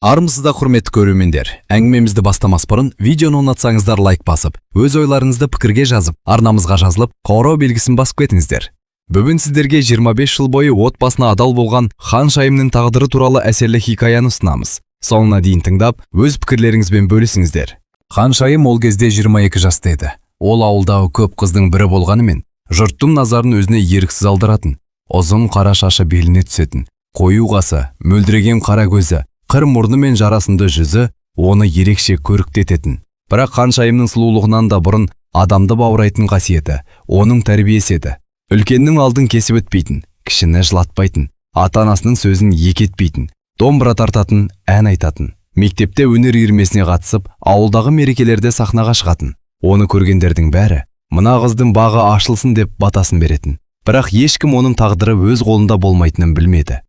Армысыздар, құрметті көрермендер! Әңгімемізді бастамас бұрын видеоны ұнатсаңыздар, лайк басып, өз ойларыңызды пікірге жазып, арнамызға жазылып, қоңырау белгісін басып кетіңіздер. Бүгін сіздерге 25 жыл бойы отбасына адал болған Ханшайымның тағдыры туралы әсерлі хикаяны ұсынамыз. Соңына дейін тыңдап, өз пікірлеріңізбен бөлісіңіздер. Ханшайым ол кезде 22 жаста еді. Ол ауылдағы көп қыздың бірі болғанымен, жұрттың назарын өзіне еріксіз аударатын. Ұзын қара шашы беліне түсетін. Қою қасы, мөлдіреген қара көзі, қыр мұрны мен жарасымды жүзі оны ерекше көрікті ететін. Бірақ Ханшайымның сұлулығынан да бұрын адамды баурайтын қасиеті оның тәрбиесі еді. Үлкеннің алдын кесіп өтпейтін, кішіні жылатпайтын, ата-анасының сөзін екі етпейтін, домбыра тартатын, ән айтатын. Мектепте өнер үйірмесіне қатысып, ауылдағы мерекелерде сахнаға шығатын. Оны көргендердің бәрі «Мына қыздың бағы ашылсын» деп батасын беретін. Бірақ ешкім оның тағдыры өз қолында болмайтынын білмеді.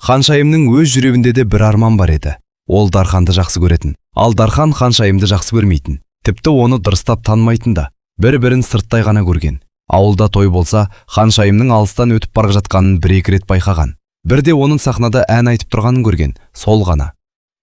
Ханшайымның өз жүрегінде де бір арман бар еді. Ол Дарханды жақсы көретін. Ал Дархан Ханшайымды жақсы көрмейтін. Тіпті оны дұрыстап танымайтын да. Бір-бірін сырттай ғана көрген. Ауылда той болса, Ханшайымның алыстан өтіп бара жатқанын бір-екі рет байқаған. Бірде оның сахнада ән айтып тұрғанын көрген, сол ғана.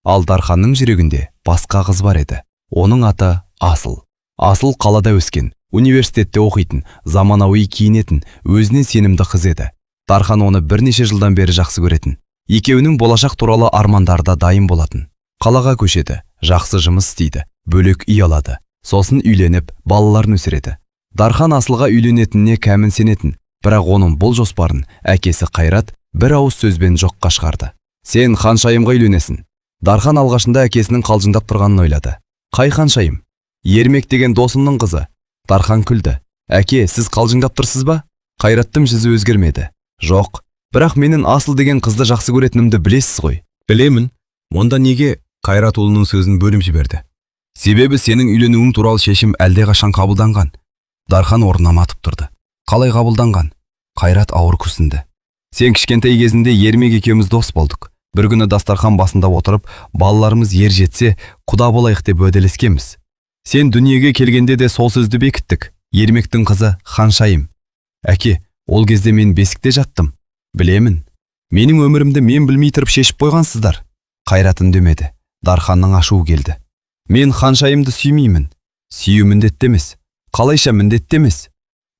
Ал Дарханның жүрегінде басқа қыз бар еді. Оның аты Асыл. Асыл қалада өскен, университетте оқитын, заманауи киінетін, өзіне сенімді қыз еді. Дархан оны бірнеше жылдан бері жақсы көретін. Екеуінің болашақ туралы армандары да дайын болатын. Қалаға көшеді, жақсы жұмыс істейді, бөлек үй алады. Сосын үйленіп, балаларын өсіреді. Дархан Асылға үйленетініне кәміл сенетін, бірақ оның бұл жоспарын әкесі Қайрат бір ауыз сөзбен жоққа шығарды. «Сен Ханшайымға үйленесің». Дархан алғашында әкесінің қалжыңдап тұрғанын ойлады. «Қай Ханшайым?» «Ермек деген досымның қызы». Дархан күлді. «Әке, сіз қалжыңдап тұрсыз ба?» Қайраттың жүзі өзгермеді. «Жоқ, бірақ менің Асыл деген қызды жақсы көретінімді білесіз ғой». «Білемін. Онда неге?» Қайрат ұлының сөзін бөліп жіберді. «Себебі сенің үйленуің туралы шешім әлдеқашан қабылданған». Дархан орнынан атып тұрды. «Қалай қабылданған?» Қайрат ауыр күрсінді. «Сен кішкентай кезінде Ермек екеуміз дос болдық. Бір күні дастархан басында отырып, балаларымыз ер жетсе, құда болайық деп уәделескенбіз. Сен дүниеге келгенде де сол сөзді бекіттік. Ермектің қызы Ханшайым». «Әке, ол кезде мен бесікте жаттым». «Білемін. Менің өмірімді мен білмей тұрып шешіп қойғансыздар». Қайрат үндемеді. Дарханның ашуы келді. «Мен Ханшайымды сүймеймін». «Сүю міндетті емес». «Қалайша міндетті емес?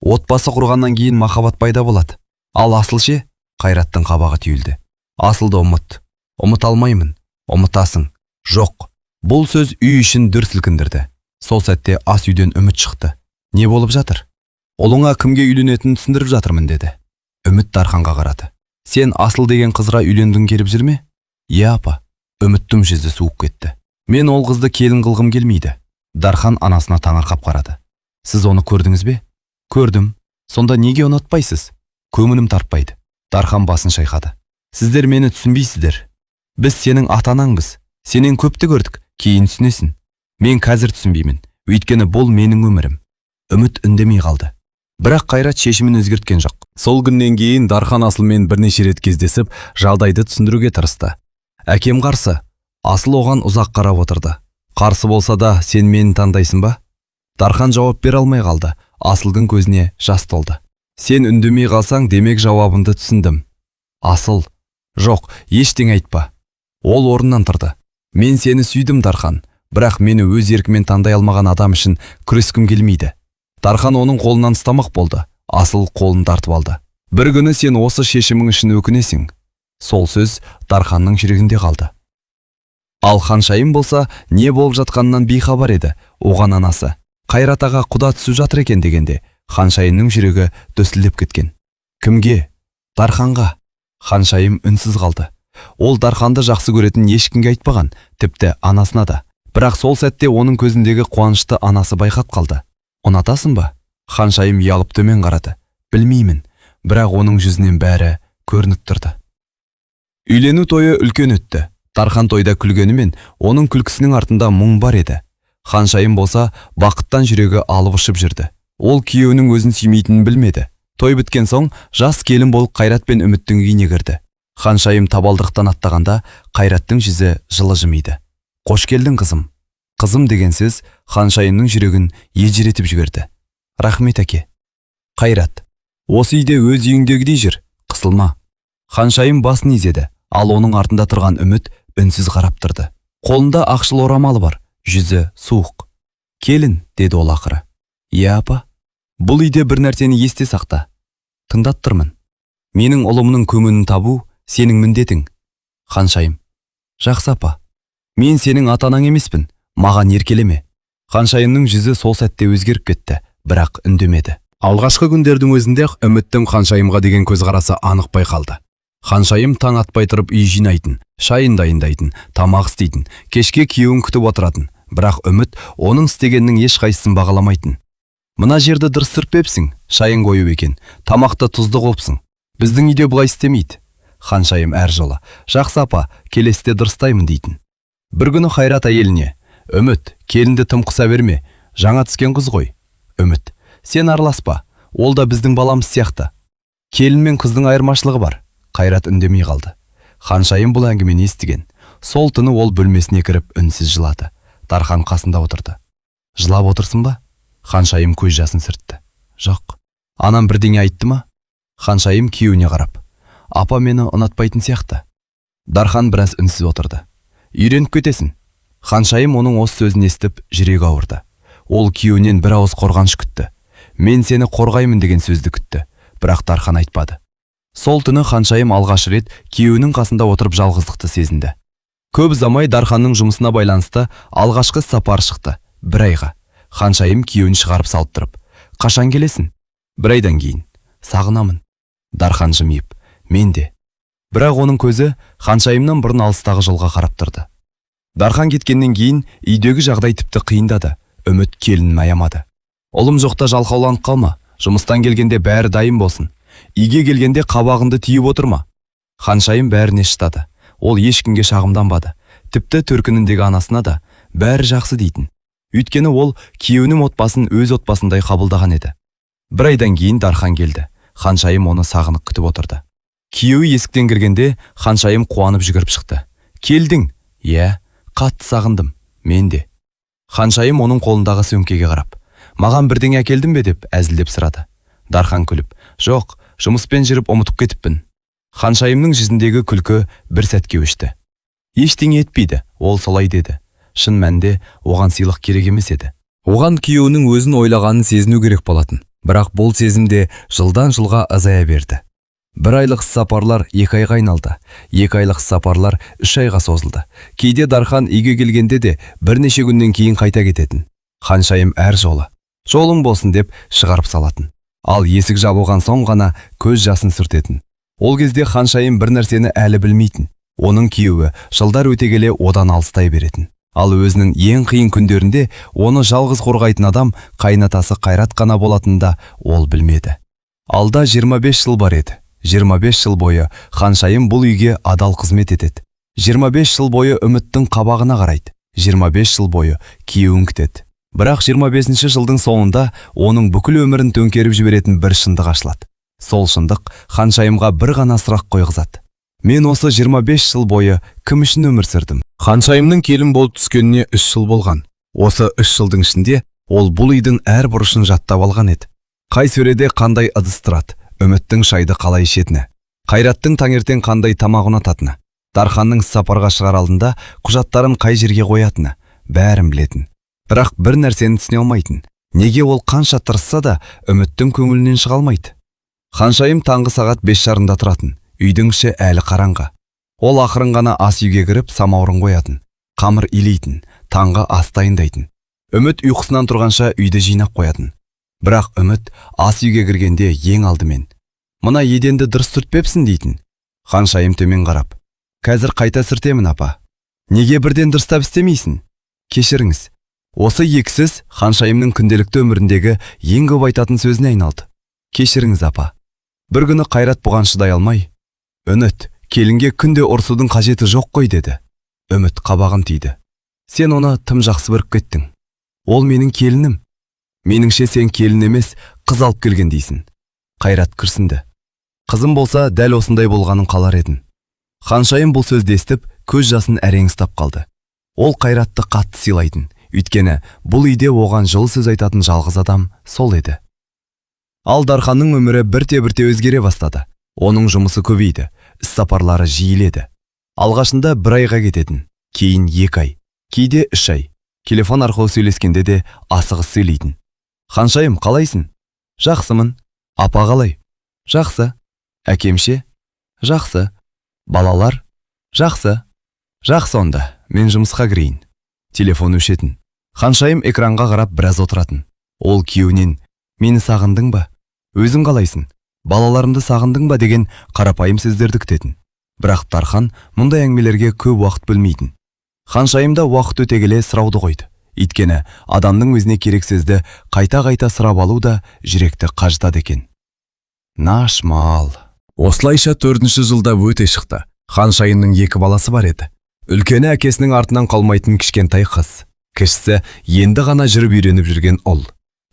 Отбасы құрғаннан кейін махаббат пайда болады. Ал Асыл ше?» Қайраттың қабағы түйілді. «Асылды ұмыт». «Ұмыта алмаймын». «Ұмытасың». «Жоқ». Бұл сөз үй ішін дүр сілкіндірді. Сол сәтте ас үйден Үміт шықты. «Не болып жатыр?» «Ұлыңа кімге үйленетінін түсіндіріп жатырмын», – деді. Үміт Дарханға қарады. «Сен Асыл деген қызға үйленгің келіп жүр ме?» «Иә, апа». Үміттің жүзі суып кетті. «Мен ол қызды келін қылғым келмейді». Дархан анасына таңырқап қарады. «Сіз оны көрдіңіз бе?» «Көрдім». «Сонда неге ұнатпайсыз?» «Көңілім тартпайды». Дархан басын шайқады. «Сіздер мені түсінбейсіздер. Біз сенің ата-анаңбыз. Сенен көпті көрдік, кейін түсінесің. Мен қазір түсінбеймін. Өйткені бұл менің өмірім». Үміт үндемей қалды. Бірақ Қайрат шешімін өзгерткен жоқ. Сол күннен кейін Дархан Асылмен бірнеше рет кездесіп, жағдайды түсіндіруге тырысты. «Әкем қарсы». Асыл оған ұзақ қарап отырды. «Қарсы болса да, сен мені таңдайсың ба?» Дархан жауап бере алмай қалды. Асылдың көзіне жас толды. «Сен үндемей қалсаң, демек жауабыңды түсіндім». Асыл, «Жоқ, ештеңе айтпа». Ол орнынан тұрды. «Мен сені сүйдім, Дархан, бірақ мені өз еркімен таңдай алмаған адам үшін күрескім келмейді». Дархан оның қолынан ұстамақ болды. Асыл қолын тартып алды. «Бір күні сен осы шешімің үшін өкінесің». Сол сөз Дарханның жүрегінде қалды. Ал Ханшайым болса, не болып жатқанынан бейхабар еді. Оған анасы «Қайрат аға құда түсіп жатыр екен» дегенде, Ханшайымның жүрегі дүрсілдеп кеткен. «Кімге?» «Дарханға». Ханшайым үнсіз қалды. Ол Дарханды жақсы көретінін ешкімге айтпаған, тіпті анасына да. Бірақ сол сәтте оның көзіндегі қуанышты анасы байқап қалды. «Ұнатасың ба?» Ханшайым ұялып төмен қарады. «Білмеймін». Бірақ оның жүзінен бәрі көрініп тұрды. Үйлену тойы үлкен өтті. Дархан тойда күлгенімен, оның күлкісінің артында мұң бар еді. Ханшайым болса, бақыттан жүрегі алып ұшып жүрді. Ол күйеуінің өзін сүймейтінін білмеді. Той біткен соң, жас келін болып Қайрат пен Үміттің үйіне кірді. Ханшайым табалдырықтан аттағанда, Қайраттың жүзі жылы жымиды. «Қош келдің, қызым». «Қызым» деген сөз Ханшайымның жүрегін елжіретіп жіберді. «Рахмет, әке». Қайрат: «Осы үйде өз үйіңдегідей жүр, қысылма». Ханшайым басын изеді, ал оның артында тұрған Үміт үнсіз қарап тұрды. Қолында ақшыл орамалы бар, жүзі суық. «Келін», – деді ол ақыры. «Иә, апа». «Бұл үйде бір нәрсені есте сақта». «Тыңдап тұрмын». «Менің ұлымның көңілін табу сенің міндетің». Ханшайым: «Жақсы, апа». «Мен сенің ата-анаң емеспін, маған еркелеме». Ханшайымның жүзі сол сәтте өзгеріп кетті, бірақ үндемеді. Алғашқы күндердің өзінде ақ Үміттің Ханшайымға деген көзқарасы анық байқалды. Ханшайым таң атпай тұрып үй жинайтын, шайын дайындайтын, тамақ істейтін, кешке күйеуін күтіп отыратын. Бірақ Үміт оның істегенінің ешқайсысын бағаламайтын. «Мына жерді дұрыс сүртпепсің, шайың қою екен, тамақты тұзды қылыпсың. Біздің үйде бұлай істемейді». Ханшайым әр жолы: «Жақсы, апа, келесіде дұрыстаймын», – дейтін. Бір күні Қайрат әйеліне: «Үміт, келінді тым қыса берме, жаңа түскен қыз ғой». «Үміт, сен араласпа, ол да біздің баламыз сияқты. Келін мен қыздың айырмашылығы бар». Қайрат үндемей қалды. Ханшайым бұл әңгімені естіген. Сол түні ол бөлмесіне кіріп үнсіз жылады. Дархан қасында отырды. «Жылап отырсың ба?» Ханшайым көз жасын сүртті. «Жоқ». «Анам бірдеңе айтты ма?» Ханшайым күйеуіне қарап: «Апа мені ұнатпайтын сияқты». Дархан біраз үнсіз отырды. «Үйреніп кетесің». Ханшайым оның осы сөзін естіп, жүрегі ауырды. Ол күйеуінен бір ауыз қорғаныш күтті. «Мен сені қорғаймын» деген сөзді күтті. Бірақ Дархан айтпады. Сол түні Ханшайым алғаш рет күйеуінің қасында отырып жалғыздықты сезінді. Көп ұзамай Дарханның жұмысына байланысты алғашқы сапар шықты. Бір айға. Ханшайым күйеуін шығарып салып тұрып: «Қашан келесің?» «Бір айдан кейін. Сағынамын». Дархан жымиып: «Мен де». Бірақ оның көзі Ханшайымнан бұрын алыстағы жолға қарап тұрды. Дархан кеткеннен кейін үйдегі жағдай тіпті қиындады. Үміт келінін аямады. «Ұлым жоқта жалқауланып қалма, жұмыстан келгенде бәрі дайын болсын. Үйге келгенде қабағыңды түйіп отырма». Ханшайым бәріне шыдады. Ол ешкімге шағымданбады. Тіпті төркініндегі анасына да бәрі жақсы дейтін. Өйткені ол күйеуінің отбасын өз отбасындай қабылдаған еді. Бір айдан кейін Дархан келді. Ханшайым оны сағынып күтіп отырды. Күйеуі есіктен кіргенде Ханшайым қуанып жүгіріп шықты. «Келдің?» «Иә, қатты сағындым». «Мен де». Ханшайым оның қолындағы сөмкеге қарап: «Маған бірдеңе әкелдің бе?» – деп әзілдеп сұрады. Дархан күліп: «Жоқ, жұмыспен жүріп ұмытып кетіппін». Ханшайымның жүзіндегі күлкі бір сәтке өшті. Ештеңе етпейді, ол солай деді. Шын мәнінде оған сыйлық керек емес еді. Оған күйеуінің өзін ойлағанын сезіну керек болатын. Бірақ бұл сезім де жылдан жылға азая берді. Бір айлық сапарлар 2 айға айналды. 2 айлық сапарлар 3 айға созылды. Кейде Дархан үйге келгенде де бірнеше күннен кейін қайта кететін. Ханшайым әр жолы: «Жолың болсын», – деп шығарып салатын. Ал есік жабылған соң ғана көз жасын сүртетін. Ол кезде Ханшайым бір нәрсені әлі білмейтін. Оның күйеуі жылдар өте келе одан алыстай беретін. Ал өзінің ең қиын күндерінде оны жалғыз қорғайтын адам қайынатасы Қайрат қана болатынын да ол білмеді. Алда 25 жыл бар еді. 25 жыл бойы Ханшайым бұл үйге адал қызмет етеді. 25 жыл бойы Үміттің қабағына қарайды. 25 жыл бойы күйеуін күтеді. Бірақ 25 жылдың соңында оның бүкіл өмірін төңкеріп жіберетін бір шындық ашылады. Сол шындық Ханшайымға бір ғана сұрақ қойғызады: «Мен осы 25 жыл бойы кім үшін өмір сүрдім?» Ханшайымның келін болып түскеніне 3 жыл болған. Осы 3 жылдың ішінде ол бұл үйдің әр бұрышын жаттап алған еді. Қай сөреде қандай ыдыс тұрады, Үміттің шайды қалай ішетіні, Қайраттың таңертең қандай тамақ ұнататыны, Дарханның сапарға шығар алдында құжаттарын қай жерге қоятыны, бәрін білетін. Бірақ бір нәрсені түсіне алмайтын: неге ол қанша тырысса да, Үміттің көңілінен шыға алмайды? Ханшайым таңғы сағат 5:30-да тұратын. Үйдің іші әлі қараңғы. Ол ақырын ғана ас үйге кіріп, самаурын қоятын, қамыр илейтін, таңғы ас дайындайтын. Үміт ұйқысынан тұрғанша үйді жинап қоятын. Бірақ Үміт ас үйге кіргенде ең алдымен: «Мына еденді дұрыс сүртпепсің», – дейтін. Ханшайым төмен қарап: «Қазір қайта сүртемін, апа». «Неге бірден дұрыстап істемейсің?» «Кешіріңіз». Осы екі сөз Ханшайымның күнделікті өміріндегі ең көп айтатын сөзіне айналды: «Кешіріңіз, апа». Бір күні Қайрат бұған шыдай алмай: «Үміт, келінге күнде ұрсудың қажеті жоқ қой», – деді. Үміт қабағын түйді: «Сен оны тым жақсы көріп кеттің». «Ол менің келінім». «Меніңше, сен келін емес, қыз алып келген дейсің». Қайрат күрсінді: «Қызым болса, дәл осындай болғанын қалар едім». Ханшайым бұл сөзді естіп, көз жасын әрең ұстап қалды. Ол Қайратты қатты сыйлайтын, өйткені бұл үйде оған жылы сөз айтатын жалғыз адам сол еді. Ал Дарханның өмірі бірте-бірте өзгере бастады. Оның жұмысы көбейді, іс сапарлары жиіледі. Алғашында бір айға кететін. Кейін 2 ай, кейде 3 ай. Телефон арқылы сөйлескенде де асығыс сөйлейтін. «Ханшайым, қалайсың?» «Жақсымын». «Апа қалай?» «Жақсы». «Әкем ше?» «Жақсы». «Балалар?» «Жақсы». «Жақсы онда, мен жұмысқа кірейін». Телефон өшетін. Ханшайым экранға қарап біраз отыратын. Ол күйеуінен «Мені сағындың ба? Өзің қалайсың? Балаларымды сағындың ба?» деген қарапайым сөздерді күтетін. Бірақ Дархан мұндай әңгімелерге көп уақыт бөлмейтін. Ханшайым да уақыт өте келе сұрауды қойды. Өйткені адамның өзіне керек сөзді қайта-қайта сұрап алу да жүректі қажытады екен. Наш мал. Осылайша төртінші жылда өте шықты. Ханшайымның екі баласы бар еді. Үлкені әкесінің артынан қалмайтын кішкентай қыз. Кішісі енді ғана жүріп үйреніп жүрген ұл.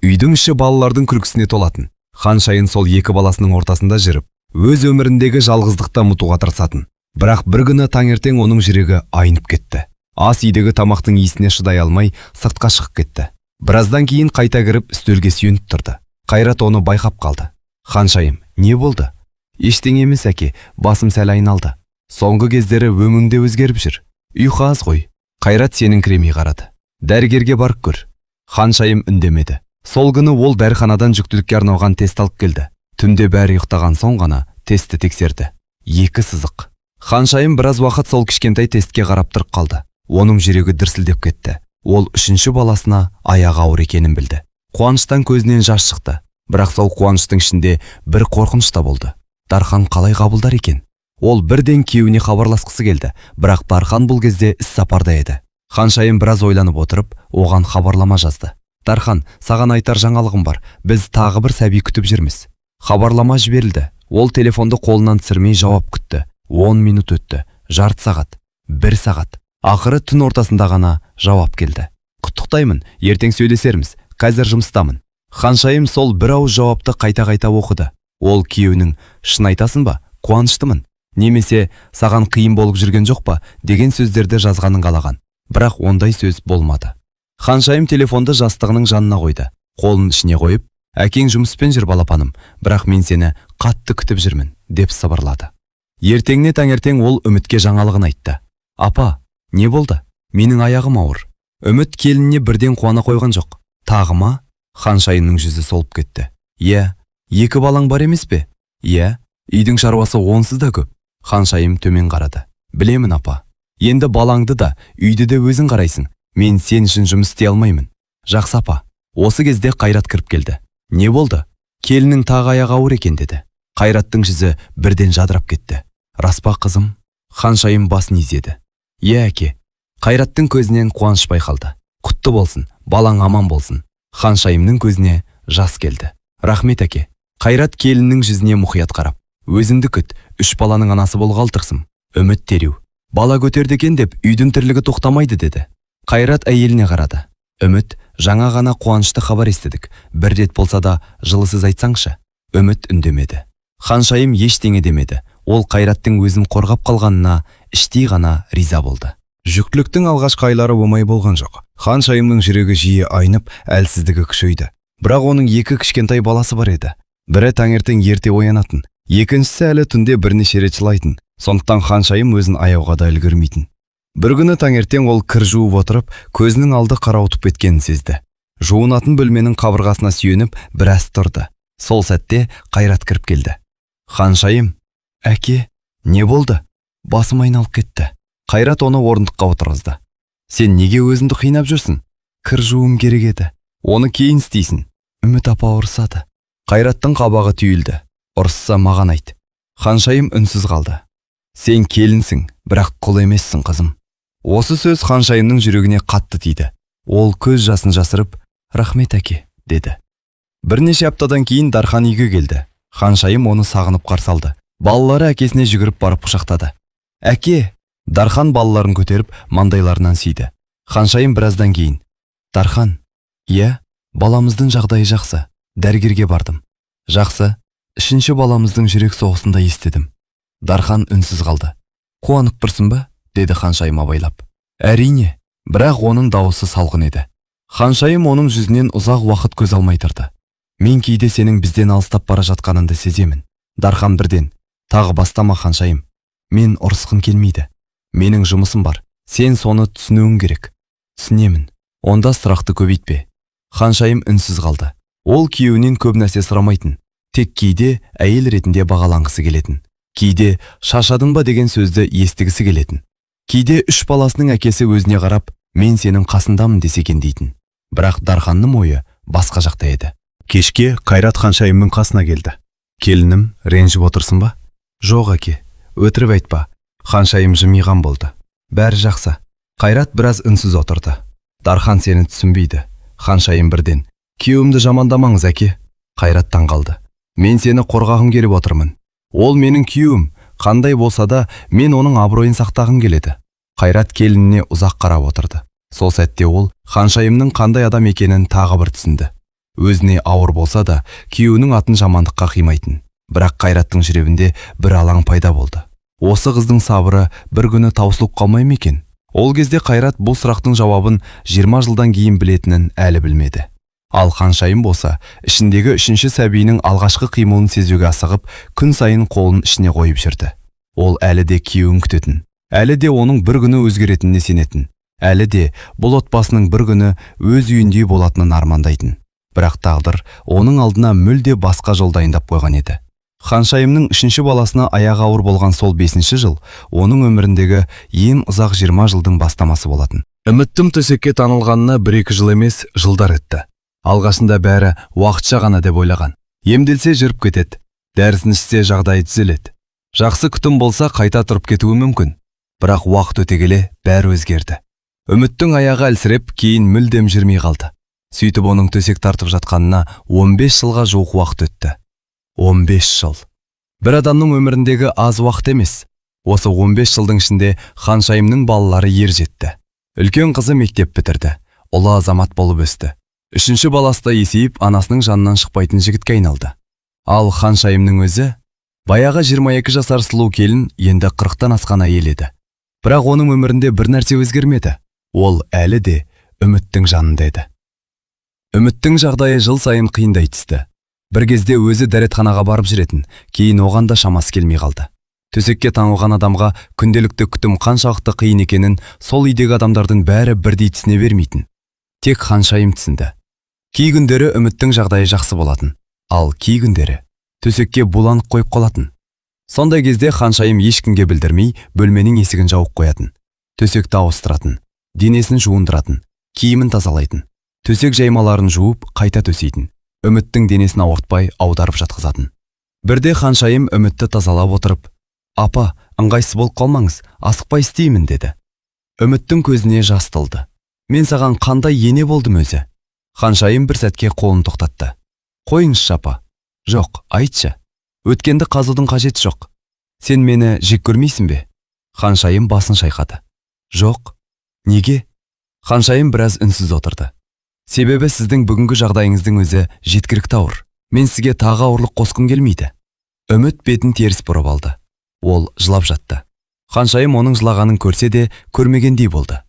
Үйдің іші балалардың күлкісіне толатын. Ханшайым сол екі баласының ортасында жүріп, өз өміріндегі жалғыздықты ұмытуға тырысатын. Бірақ бір күні таңертең оның жүрегі айнып кетті. Ас үйдегі тамақтың иісіне шыдай алмай, сыртқа шығып кетті. Біраздан кейін қайта кіріп, үстелге сүйеніп тұрды. Қайрат оны байқап қалды. «Ханшайым, не болды?» «Ештеңе емес, әке, басым сәл айналды». «Соңғы кездері өңің де өзгеріп жүр. Ұйқы аз ғой». Қайрат сеніңкіремей қарады. «Дәрігерге барып көр». Ханшайым үндемеді. Сол күні ол дәріханадан жүктілікке арналған тест алып келді. Түнде бәрі ұйықтаған соң ғана тестті тексерді. Екі сызық. Ханшайым біраз уақыт сол кішкентай тестке қарап тұрып қалды. Оның жүрегі дүрсілдеп кетті. Ол үшінші баласына аяғы ауыр екенін білді. Қуаныштан көзінен жас шықты. Бірақ сол қуаныштың ішінде бір қорқыныш та болды. Дархан қалай қабылдар екен? Ол бірден күйеуіне хабарласқысы келді, бірақ Дархан бұл кезде іс сапарда еді. Ханшайым біраз ойланып отырып, оған хабарлама жазды. «Дархан, саған айтар жаңалығым бар. Біз тағы бір сәби күтіп жүрміз». Хабарлама жіберілді. Ол телефонды қолынан түсірмей жауап күтті. 10 минут өтті, жарты сағат, бір сағат. Ақыры түн ортасында ғана жауап келді. «Құттықтаймын, ертең сөйлесерміз, қазір жұмыстамын». Ханшайым сол бір ауыз жауапты қайта-қайта оқыды. Ол күйеуінің «Шын айтасың ба? Қуаныштымын» немесе «Саған қиын болып жүрген жоқ па?» деген сөздерді жазғанын қалаған. Бірақ ондай сөз болмады. Ханшайым телефонды жастығының жанына қойды. Қолын ішіне қойып, «Әкең жұмыспен жүр, балапаным, бірақ мен сені қатты күтіп жүрмін», деп сыбырлады. Ертеңіне таңертең ол Үмітке жаңалығын айтты. «Апа, не болды?» «Менің аяғым ауыр». Үміт келініне бірден қуана қойған жоқ. «Тағы ма?» Ханшайымның жүзі солып кетті. «Иә, екі балаң бар емес пе?» «Иә, үйдің шаруасы онсыз да көп». Ханшайым төмен қарады. «Білемін, апа. Енді балаңды да, үйді де өзің қарайсың. Мен сен үшін жұмыс істей алмаймын». «Жақсы, апа». Осы кезде Қайрат кіріп келді. «Не болды?» «Келіннің тағы аяғы ауыр екен», деді. Қайраттың жүзі бірден жадырап кетті. «Рас па, қызым?» Ханшайым басын изеді. «Иә, әке». Қайраттың көзінен қуаныш байқалды. «Құтты болсын, балаң аман болсын». Ханшайымның көзіне жас келді. «Рахмет, әке». Қайрат келіннің жүзіне мұқият қарап, «Өзіңді күт, үш баланың анасы болғалы тұрсың». Үміт дереу, «Бала көтерді екен деп үйдің тірлігі тоқтамайды», деді. Қайрат әйеліне қарады. «Үміт, жаңа ғана қуанышты хабар естідік. Бір рет болса да жылы сөз айтсаңшы». Үміт үндемеді. Ханшайым ештеңе демеді. Ол Қайраттың өзін қорғап қалғанына іштей ғана риза болды. Жүктіліктің алғашқы айлары оңай болған жоқ. Ханшайымның жүрегі жиі айнып, әлсіздігі күшейді. Бірақ оның екі кішкентай баласы бар еді. Бірі таңертең ерте оянатын, екіншісі әлі түнде бірнеше рет жылайтын. Сондықтан ханшайым өзін аяуға да үлгермейтін. Бір күні таңертең ол кір жуып отырып, көзінің алды қарауытып кеткенін сезді. Жуынатын бөлменің қабырғасына сүйеніп, біраз тұрды. Сол сәтте Қайрат кіріп келді. «Ханшайым!» «Әке, не болды?» «Басым айналып кетті». Қайрат оны орындыққа отырғызды. «Сен неге өзіңді қинап жүрсің?» «Кір жууым керек еді». «Оны кейін істейсің». «Үміт апа ұрысады». Қайраттың қабағы түйілді. «Ұрысса, маған айт». Ханшайым үнсіз қалды. «Сен келінсің, бірақ құл емессің, қызым». Осы сөз ханшайымның жүрегіне қатты тиді. Ол көз жасын жасырып, «Рахмет, әке», деді. Бірнеше аптадан кейін Дархан үйге келді. Ханшайым оны сағынып қарсы алды. Балалары әкесіне жүгіріп барып құшақтады. «Әке!» Дархан балаларын көтеріп, маңдайларынан сүйді. Ханшайым біраздан кейін, «Дархан, иә, баламыздың жағдайы жақсы. Дәрігерге бардым». «Жақсы, үшінші баламыздың жүрек соғысын да естідім». Дархан үнсіз қалды. «Қуанып тұрсың ба?» деді ханшайым абайлап. «Әрине», бірақ оның дауысы салқын еді. Ханшайым оның жүзінен ұзақ уақыт көз алмай тұрды. «Мен кейде сенің бізден алыстап бара жатқаныңды сеземін». Дархан бірден, «Тағы бастама, ханшайым. Мен ұрысқым келмейді. Менің жұмысым бар. Сен соны түсінуің керек. Түсінемін. Онда сұрақты көбейтпе. Ханшайым үнсіз қалды. Ол күйеуінен көп нәрсе сұрамайтын. Тек кейде әйел ретінде бағаланғысы келетін. Кейде шаршадың ба деген сөзді естігісі келетін. Кейде үш баласының әкесі өзіне қарап, мен сенің қасындамын десе екен дейтін. Бірақ Дарханның ойы басқа жақта еді. Кешке Қайрат Ханшайымның қасына келді. Келінім, ренжіп отырсың ба? Жоқ, әке, өтірік айтпа. Ханшайым жымиған болды. Бәрі жақсы. Қайрат біраз үнсіз отырды. Дархан сені түсінбейді. Ханшайым бірден: Күйеуімді жамандамаңыз, әке. Қайрат таң қалды. Мен сені қорғағым келіп отырмын. Ол менің күйеуім. Қандай болса да, мен оның абыройын сақтағым келеді. Қайрат келініне ұзақ қарап отырды. Сол сәтте ол Ханшайымның қандай адам екенін тағы бір түсінді. Өзіне ауыр болса да, күйеуінің атын жамандыққа қимайтын. Бірақ Қайраттың жүрегінде бір алаң пайда болды. Осы қыздың сабыры бір күні таусылып қалмай ма екен? Ол кезде Қайрат бұл сұрақтың жауабын 20 жылдан кейін білетінін әлі білмеді. Ал Ханшайым болса, ішіндегі үшінші сәбиінің алғашқы қимылын сезуге асығып, күн сайын қолын ішіне қойып жүрді. Ол әлі де күйеуін күтетін. Әлі де оның бір күні өзгеретініне сенетін. Әлі де бұл отбасының бір күні өз үйіндей болатынын армандайтын. Бірақ тағдыр оның алдына мүлде басқа жол дайындап қойған еді. Ханшайымның үшінші баласына аяғы ауыр болған сол бесінші жыл оның өміріндегі ең ұзақ 20 жылдың бастамасы болатын. Үміттің төсекке таңылғанына бір-екі жыл емес, жылдар өтті. Алғашында бәрі уақытша ғана деп ойлаған. Емделсе жүріп кетеді, дәрісін ішсе жағдайы түзеледі. Жақсы күтім болса қайта тұрып кетуі мүмкін. Бірақ уақыт өте келе бәрі өзгерді. Үміттің аяғы әлсіреп, кейін мүлдем жүрмей қалды. Сөйтіп оның төсек тартып жатқанына 15 жылға жуық уақыт өтті. 15 жыл. Бір адамның өміріндегі аз уақыт емес. Осы 15 жылдың ішінде Ханшайымның балалары ер жетті. Үлкен қызы мектеп бітірді. Ұлы азамат болып өсті. Үшінші баласы да есейіп, анасының жанынан шықпайтын жігітке айналды. Ал Ханшайымның өзі баяғы 22 жасар сұлу келін енді 40-тан асқан әйел еді. Бірақ оның өмірінде бір нәрсе өзгермеді. Ол әлі де Үміттің жанында еді. Үміттің жағдайы жыл сайын қиындай түсті. Бір кезде өзі дәретханаға барып жүретін, кейін оған да шамасы келмей қалды. Төсекке таңылған адамға күнделікті күтім қаншалықты қиын екенін сол үйдегі адамдардың бәрі бірдей түсіне бермейтін. Тек Ханшайым түсінді. Кей күндері Үміттің жағдайы жақсы болатын, ал кей күндері төсекке буланып қойып қалатын. Сондай кезде Ханшайым ешкімге білдірмей бөлменің есігін жауып қоятын. Төсекті ауыстыратын, денесін жуындыратын, киімін тазалайтын, төсек жаймаларын жуып қайта төсейтін. Үміттің денесін ауыртпай аударып жатқызатын. Бірде Ханшайым Үмітті тазалап отырып, «Апа, ыңғайсыз болып қалмаңыз, асықпай істеймін», деді. Үміттің көзіне жас толды. «Мен саған қандай ене болдым өзі?» Ханшайым бір сәтке қолын тоқтатты. «Қойыңызшы, апа». «Жоқ, айтшы. Өткенді қазудың қажеті жоқ. Сен мені жек көрмейсің бе?» Ханшайым басын шайқады. «Жоқ». «Неге?» Ханшайым біраз үнсіз отырды. «Себебі сіздің бүгінгі жағдайыңыздың өзі жеткілікті ауыр. Мен сізге тағы ауырлық қосқым келмейді». Үміт бетін теріс бұрып алды. Ол жылап жатты. Ханшайым оның жылағанын көрсе де, көрмегендей болды.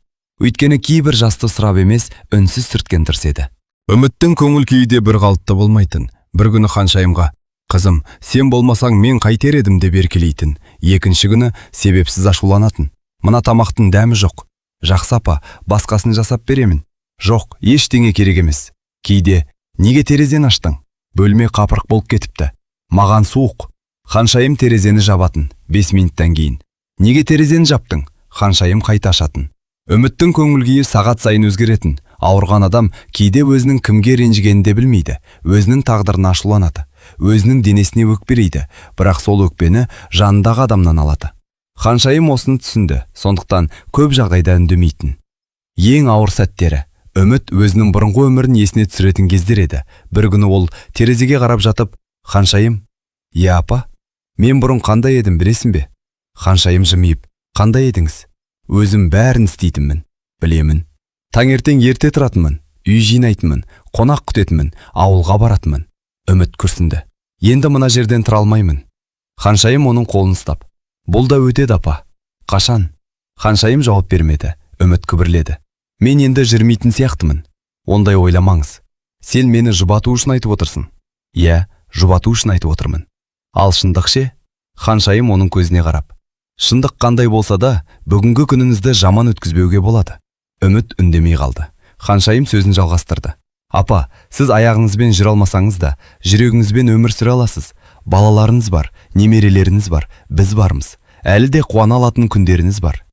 Өйткені кейбір жасты сұрап емес, үнсіз сүрткен дұрыс еді. Үміттің көңіл күйі де бір қалыпты болмайтын. Бір күні Ханшайымға: «Қызым, сен болмасаң мен қайтер едім», деп еркелейтін. Екінші күні себепсіз ашуланатын. «Мына тамақтың дәмі жоқ». «Жақсы, апа, басқасын жасап беремін». «Жоқ, ештеңе керек емес». Кейде: «Неге терезені аштың? Бөлме қапырық болып кетіпті. Маған суық». Ханшайым терезені жабатын. 5 минуттан кейін: «Неге терезені жаптың?» Ханшайым қайта ашатын. Үміттің көңіл күйі сағат сайын өзгеретін. Ауырған адам кейде өзінің кімге ренжігенін де білмейді, өзінің тағдырына ашуланады, өзінің денесіне өкпелейді, бірақ сол өкпені жанындағы адамнан алады. Ханшайым осыны түсінді, сондықтан көп жағдайда үндемейтін. Ең ауыр сәттері Үміт өзінің бұрынғы өмірін есіне түсіретін кездер еді. Бір күні ол терезеге қарап жатып: «Ханшайым». «Иә, апа». «Мен бұрын қандай едім, білесің бе?» Ханшайым жымиып: «Қандай едіңіз?» «Өзім бәрін істейтінмін». «Білемін». «Таңертең ерте тұратынмын, үй жинайтынмын, қонақ күтетінмін, ауылға баратынмын». Үміт күрсінді. «Енді мына жерден тұра алмаймын». Ханшайым оның қолын ұстап: «Бұл да өтеді, апа». «Қашан?» Ханшайым жауап бермеді. Үміт күбірледі: «Мен енді жүрмейтін сияқтымын». «Ондай ойламаңыз». «Сен мені жұбату үшін айтып отырсың». «Иә, жұбату үшін айтып отырмын». «Ал шындық ше?» Ханшайым оның көзіне қарап: Шындық қандай болса да, бүгінгі күніңізді жаман өткізбеуге болады. Үміт үндемей қалды. Ханшайым сөзін жалғастырды. Апа, сіз аяғыңызбен жүре алмасаңыз да, жүрегіңізбен өмір сүре аласыз. Балаларыңыз бар, немерелеріңіз бар, біз бармыз. Әлі де қуана алатын күндеріңіз бар.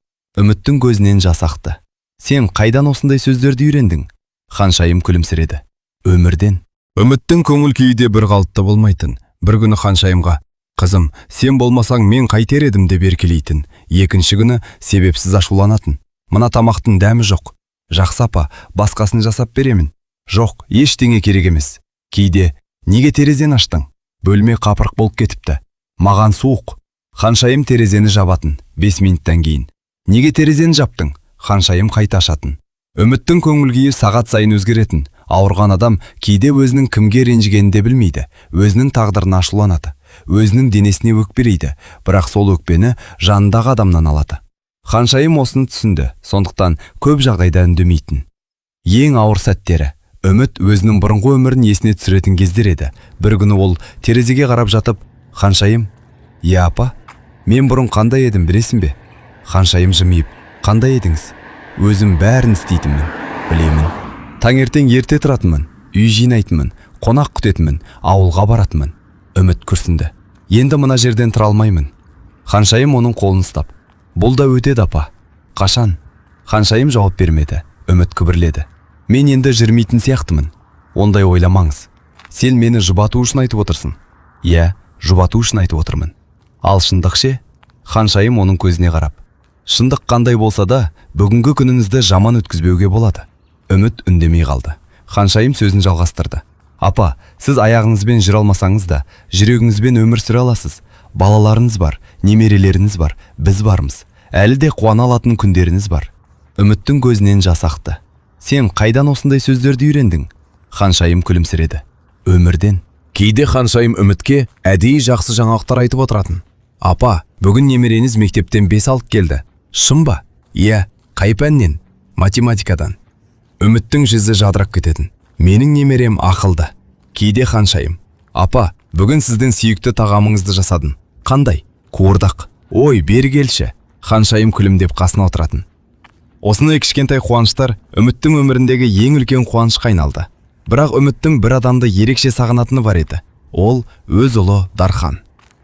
Үміттің көзінен жас ақты. Сен қайдан осындай сөздерді үйрендің? Ханшайым күлімсіреді. Өмірден. Үміттің көңіл күйі де бір қалыпты болмайтын. Бір күні ханшайымға: «Қызым, сен болмасаң мен қайтер едім», – деп еркелейтін. Екінші күні себепсіз ашуланатын. «Мына тамақтың дәмі жоқ». «Жақсы, апа, басқасын жасап беремін». «Жоқ, ештеңе керек емес». Кейде: «Неге терезені аштың? Бөлме қапырық болып кетіпті. Маған суық». Ханшайым терезені жабатын. 5 минуттан кейін: «Неге терезені жаптың?» Ханшайым қайта ашатын. Үміттің көңіл күйі сағат сайын өзгеретін. Ауырған адам кейде өзінің кімге ренжігенін де білмейді, өзінің тағдырына ашуланады, өзінің денесіне өкпелейді, бірақ сол өкпені жанындағы адамнан алады. Ханшайым осыны түсінді, сондықтан көп жағдайда үндемейтін. Ең ауыр сәттері Үміт өзінің бұрынғы өмірін есіне түсіретін кездер еді. Бір күні ол терезеге қарап жатып: «Ханшайым». «Иә, апа». «Мен бұрын қандай едім, білесің бе?» Ханшайым жымиып: «Қандай едіңіз?» «Өзім бәрін істейтінмін, білемін. Таңертең ерте тұратынмын, үй жинайтынмын, қонақ күтетінмін, ауылға баратынмын». Үміт күрсінді. «Енді мына жерден тұра алмаймын». Ханшайым оның қолын ұстап: «Бұл да өтеді, апа». «Қашан?» Ханшайым жауап бермеді. Үміт күбірледі: «Мен енді жүрмейтін сияқтымын». «Ондай ойламаңыз». «Сен мені жұбату үшін айтып отырсың». «Иә, жұбату үшін айтып отырмын». «Ал шындық ше?» Ханшайым оның көзіне қарап: «Шындық қандай болса да, бүгінгі күніңізді жаман өткізбеуге болады». Үміт үндемей қалды. Ханшайым сөзін жалғастырды. Апа, сіз аяғыңызбен жүре алмасаңыз да, жүрегіңізбен өмір сүре аласыз. Балаларыңыз бар, немерелеріңіз бар, біз бармыз. Әлі де қуана алатын күндеріңіз бар. Үміттің көзінен жас ақты. Сен қайдан осындай сөздерді үйрендің? Ханшайым күлімсіреді. Өмірден. Кейде ханшайым Үмітке әдейі жақсы жаңалықтар айтып отыратын. «Апа, бүгін немереңіз мектептен 5 алып келді». «Шын ба?» «Иә». «Қай пәннен?» «Математикадан». Үміттің жүзі жадырап кететін. «Менің немерем ақылды». Кейде ханшайым: «Апа, бүгін сіздің сүйікті тағамыңызды жасадым». «Қандай?» «Қуырдақ». «Ой, бері келші». Ханшайым күлімдеп қасына отыратын. Осындай кішкентай қуаныштар Үміттің өміріндегі ең үлкен қуанышқа айналды. Бірақ Үміттің бір адамды ерекше сағынатыны бар еді. Ол – өз ұлы Дархан.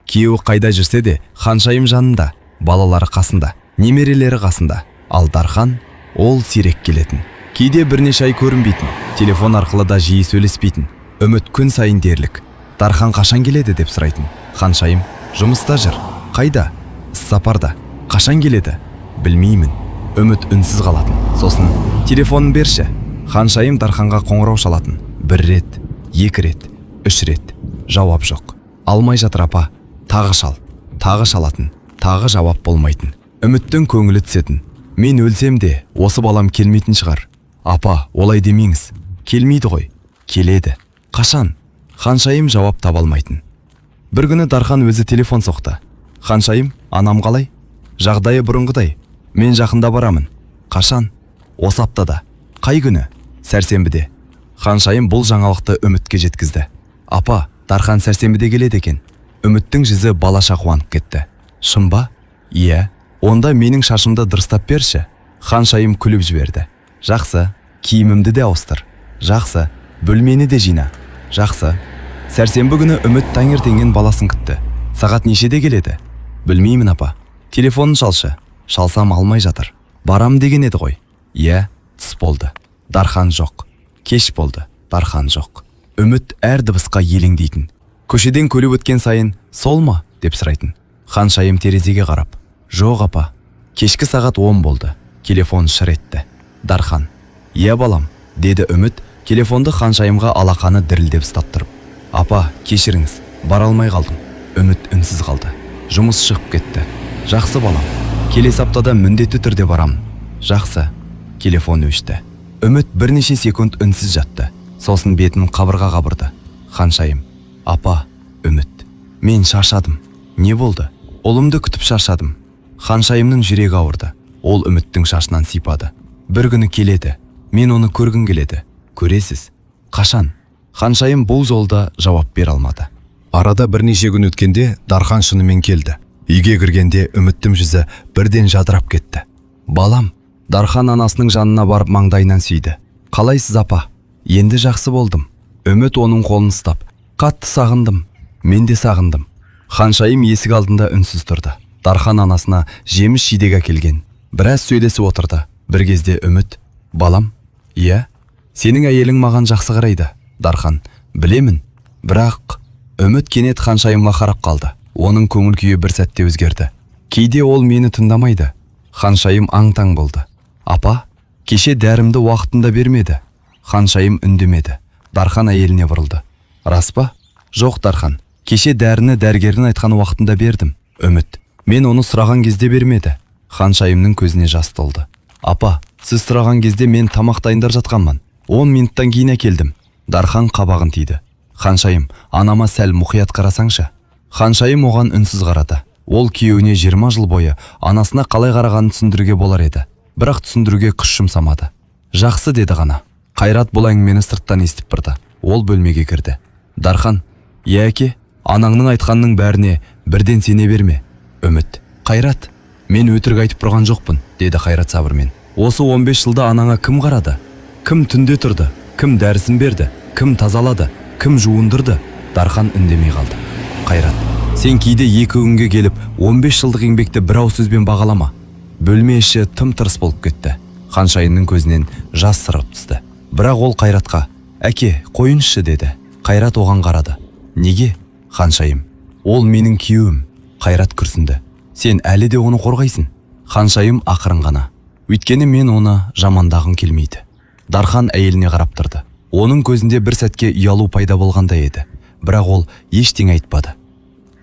Күйеуі қайда жүрсе де, ханшайым жанында, балалары қасында, немерелері қасында. Ал Дархан, ол сирек келетін. Кейде бірнеше ай көрінбейтін, телефон арқылы да жиі сөйлеспейтін. Үміт күн сайын дерлік: «Дархан қашан келеді?» – деп сұрайтын. Ханшайым: «Жұмыста жүр». «Қайда?» «Іссапарда». «Қашан келеді?» «Білмеймін». Үміт үнсіз қалатын. Сосын: «Телефонын берші». Ханшайым Дарханға қоңырау шалатын. Бір рет, екі рет, үш рет. Жауап жоқ. «Алмай жатыр, апа, тағы шал». Тағы шалатын, тағы жауап болмайтын. Үміттің көңілі түсетін. «Мен өлсем де, осы балам келмейтін шығар». «Апа, олай демеңіз». «Келмейді ғой». «Келеді». «Қашан?» Ханшайым жауап таба алмайтын. Бір күні Дархан өзі телефон соқты. «Ханшайым, анам қалай?» «Жағдайы бұрынғыдай. Мен жақында барамын». «Қашан?» «Осы аптада». «Қай күні?» «Сәрсенбіде». Ханшайым бұл жаңалықты Үмітке жеткізді. «Апа, Дархан сәрсенбіде келеді екен». Үміттің жүзі балаша қуанып кетті. «Шын ба?» «Иә». «Онда менің шашымды дұрыстап берші». Ханшайым күліп жіберді. «Жақсы». «Киімімді де ауыстыр». «Жақсы». «Бөлмені де жина». «Жақсы». Сәрсенбі күні Үміт таңертеңнен баласын күтті. «Сағат нешеде келеді?» «Білмеймін, апа». «Телефонын шалшы». «Шалсам, алмай жатыр». «Барам деген еді ғой». «Иә». Түс болды, Дархан жоқ. Кеш болды, Дархан жоқ. Үміт әр дыбысқа елеңдейтін. Көшеден көлік өткен сайын: «Сол ма?» – деп сұрайтын. Ханшайым терезеге қарап: «Жоқ, апа». Кешкі сағат 10 болды. Телефон шыр етті. Дархан. «Иә, балам», – деді Үміт телефонды ханшайымға алақаны дірілдеп ұстап тұрып. «Апа, кешіріңіз, бара алмай қалдым». Үміт үнсіз қалды. «Жұмыс шығып кетті». «Жақсы, балам. Келесі аптада міндетті түрде барамын». «Жақсы». Телефон өшті. Үміт бірнеше секунд үнсіз жатты. Сосын бетін қабырғаға бұрды. Ханшайым: «Апа». «Үміт, мен шаршадым». «Не болды?» «Ұлымды күтіп шаршадым». Ханшайымның жүрегі ауырды. Ол Үміттің шашынан сипады. «Бір күні келеді. Мен оны көргім келеді». «Көресіз». «Қашан?» Ханшайым бұл жолда жауап бере алмады. Арада бірнеше күн өткенде Дархан шынымен келді. Үйге кіргенде Үміттің жүзі бірден жадырап кетті. Балам, Дархан анасының жанына барып маңдайынан сүйді. Қалайсыз, апа? Енді жақсы болдым. Үміт оның қолын ұстап, қатты сағындым. Мен де сағындым. Ханшайым есік алдында үнсіз тұрды. Дархан анасына жеміс жидек әкелген. Біраз сөйлесіп отырды. Бір кезде Үміт: "Балам, иә, сенің әйелің маған жақсы қарайды." Дархан: "Білемін, бірақ..." Үміт кенет Ханшайымға қарап қалды. Оның көңіл күйі бір сәтте өзгерді. Кейде ол мені тыңдамайды. Ханшайым аң-таң болды. Апа, кеше дәрімді уақытында бермеді. Ханшайым үндемеді. Дархан әйеліне бұрылды. Рас па? Жоқ, Дархан. Кеше дәріні дәрігердің айтқан уақытында бердім. Үміт: мен оны сұраған кезде бермеді. Ханшайымның көзіне жас толды. Апа, сіз сұраған кезде мен тамақ дайындап жатқанмын. 10 минуттан кейін әкелдім. Дархан қабағын түйді. Ханшайым, анама сәл мұқият қарасаңшы. Ханшайым оған үнсіз қарады. Ол күйеуіне 20 жыл бойы анасына қалай қарағанын түсіндіруге болар еді. Бірақ түсіндіруге күш жұмсамады. Жақсы, деді ғана. Қайрат бұл әңгімені сырттан естіп тұрды. Ол бөлмеге кірді. Дархан: иә, әке, анаңның айтқанының бәріне бірден сене берме. Үміт: Қайрат, мен өтірік айтып тұрған жоқпын, деді Қайрат сабырмен. Осы 15 жылда анаңа кім қарады? Кім түнде тұрды? Кім дәрісін берді? Кім тазалады? Кім жуындырды? Дархан үндемей қалды. Қайрат: сен кейде екі күнге келіп 15 жылдық еңбекті бір ауыз сөзбен бағалама. Бөлме іші тым тырыс болып кетті. Ханшайымның көзінен жас сырғып түсті. Бірақ ол Қайратқа: әке, қойыңызшы, деді. Қайрат оған қарады. Неге? Ханшайым: ол менің күйеуім. Қайрат күрсінді. Сен әлі де оны қорғайсың. Ханшайым ақырын ғана: өйткені мен оны жамандағым келмейді. Дархан әйеліне қарап тұрды. Оның көзінде бір сәтке ұялу пайда болғандай еді. Бірақ ол ештеңе айтпады.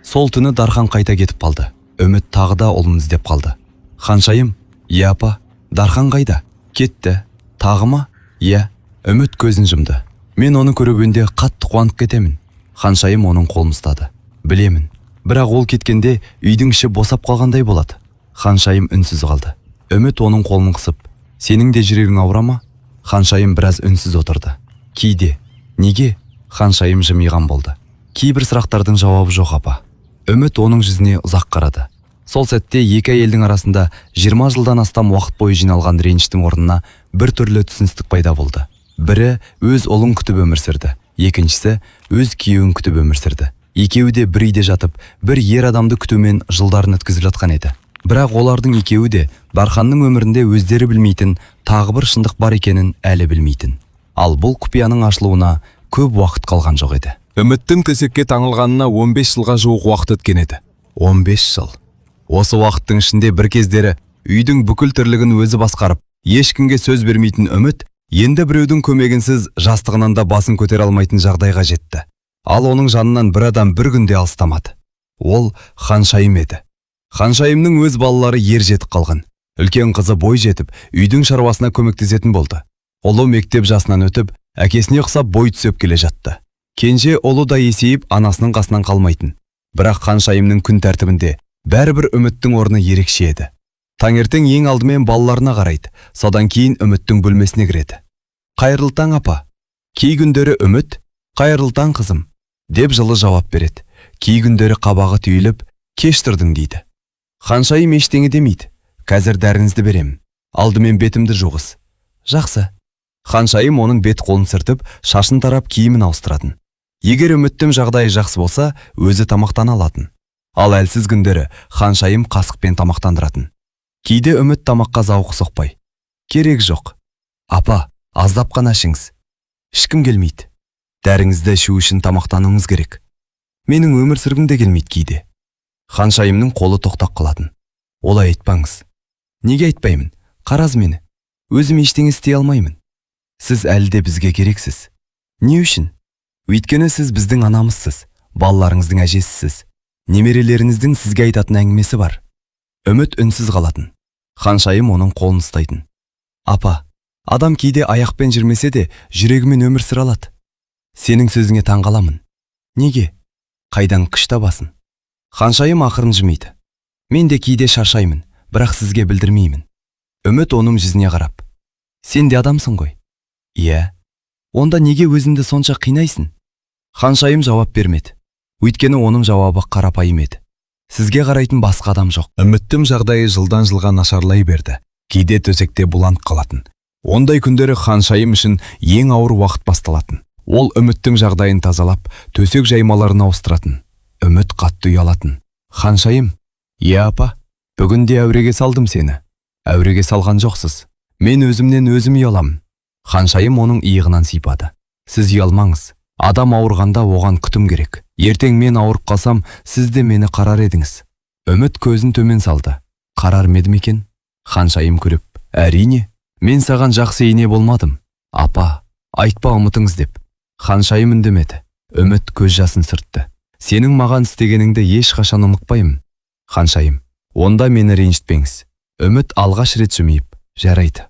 Сол түні Дархан қайта кетіп қалды. Үміт тағы да ұлын іздеп қалды. Ханшайым: иә, апа, Дархан қайда? Кетті. Тағы ма? Иә. Үміт көзін жұмды. Мен оны көргенде қатты қуанып кетемін. Ханшайым оның қолын ұстады. Білемін. Бірақ ол кеткенде үйдің іші босап қалғандай болады. Ханшайым үнсіз қалды. Үміт оның қолын қысып: сенің де жүрегің ауыра ма? Ханшайым біраз үнсіз отырды. Кейде. Неге? Ханшайым жымиған болды. Кейбір сұрақтардың жауабы жоқ, апа. Үміт оның жүзіне ұзақ қарады. Сол сәтте екі әйелдің арасында 20 жылдан астам уақыт бойы жиналған реніштің орнына бір түрлі түсіністік пайда болды. Бірі өз ұлын күтіп өмір сүрді, екіншісі өз күйеуін күтіп өмір сүрді. Екеуі де бір үйде жатып, бір ер адамды күтумен жылдарын өткізіп жатқан еді. Бірақ олардың екеуі де Дарханның өмірінде өздері білмейтін тағы бір шындық бар екенін әлі білмейтін. Ал бұл құпияның ашылуына көп уақыт қалған жоқ еді. Үміттің төсекке таңылғанына 15 жылға жуық уақыт өткен еді. 15 жыл. Осы уақыттың ішінде бір кездері үйдің бүкіл тірлігін өзі басқарып, ешкімге сөз бермейтін Үміт енді біреудің көмегінсіз жастығынан да басын көтере алмайтын жағдайға жетті. Ал оның жанынан бір адам бір күнде алыстамады. Ол Ханшайым еді. Ханшайымның өз балалары ер жетіп қалған. Үлкен қызы бой жетіп, үйдің шаруасына көмектесетін болды. Ұлы мектеп жасынан өтіп, әкесіне ұқсап бой түзеп келе жатты. Кенже ұлы да есейіп, анасының қасынан қалмайтын. Бірақ Ханшайымның күн тәртібінде бәрібір Үміттің орны ерекше еді. Таңертең ең алдымен балаларына қарайды, содан кейін Үміттің бөлмесіне кіреді. Қайырлы таң, апа. Кей күндері Үміт: қайырлы таң, қызым, деп жылы жауап береді. Кей күндері қабағы түйіліп, кеш тұрдың дейді. Ханшайым ештеңе демейді. Қазір дәріңізді беремін. Алдымен бетімді жуғыз. Жақсы. Ханшайым оның бет қолын сүртіп, шашын тарап, киімін ауыстыратын. Егер Үміттің жағдайы жақсы болса, өзі тамақтана алатын. Ал әлсіз күндері Ханшайым қасықпен тамақтандыратын. Кейде Үміт тамаққа зауқы соқпай: керек жоқ. Апа, аздап қана ішіңіз. Ішкім келмейді. Дәріңізді ішу үшін тамақтануыңыз керек. Менің өмір сүргім де келмейді кейде. Ханшайымның қолы тоқтап қалатын. Олай айтпаңыз. Неге айтпаймын? Қараз мені. Өзім ештеңе істей алмаймын. Сіз әлі де бізге керексіз. Не үшін? Өйткені сіз біздің анамызсыз, балаларыңыздың әжесісіз. Немерелеріңіздің сізге айтатын әңгімесі бар. Үміт үнсіз қалатын. Ханшайым оның қолын ұстайтын. Апа, адам кейде аяқпен жүрмесе де, жүрегімен өмір сүре алады. Сенің сөзіңе таң қаламын. Неге? Қайдан күш табасың? Ханшайым ақырын жымиды. Мен де кейде шаршаймын, бірақ сізге білдірмеймін. Үміт оның жүзіне қарап: сен де адамсың ғой. Иә. Онда неге өзіңді сонша қинайсың? Ханшайым жауап бермеді. Өйткені оның жауабы қарапайым еді. Сізге қарайтын басқа адам жоқ. Үміттің жағдайы жылдан жылға нашарлай берді. Кейде төсекте буланып қалатын. Ондай күндері Ханшайым үшін ең ауыр уақыт басталатын. Ол Үміттің жағдайын тазалап, төсек жаймаларын ауыстыратын. Үміт қатты ұялатын. Ханшайым, иә, апа, бүгін де әуреге салдым сені. Әуреге салған жоқсыз. Мен өзімнен өзім ұяламын. Ханшайым оның иығынан сипады. Сіз ұялмаңыз. Адам ауырғанда оған күтім керек. Ертең мен ауырып қалсам, сіз де мені қарар едіңіз. Үміт көзін төмен салды. Қарар ма едім екен? Ханшайым күліп, әрине, мен саған жақсы ене болмадым. Апа, айтпа ұмытыңыз деп. Ханшайым үндемеді. Үміт көз жасын сүртті. Сенің маған істегеніңді ешқашан ұмытпаймын. Ханшайым, онда мені ренжітпеңіз. Үміт алғаш рет жымиып, жарайды.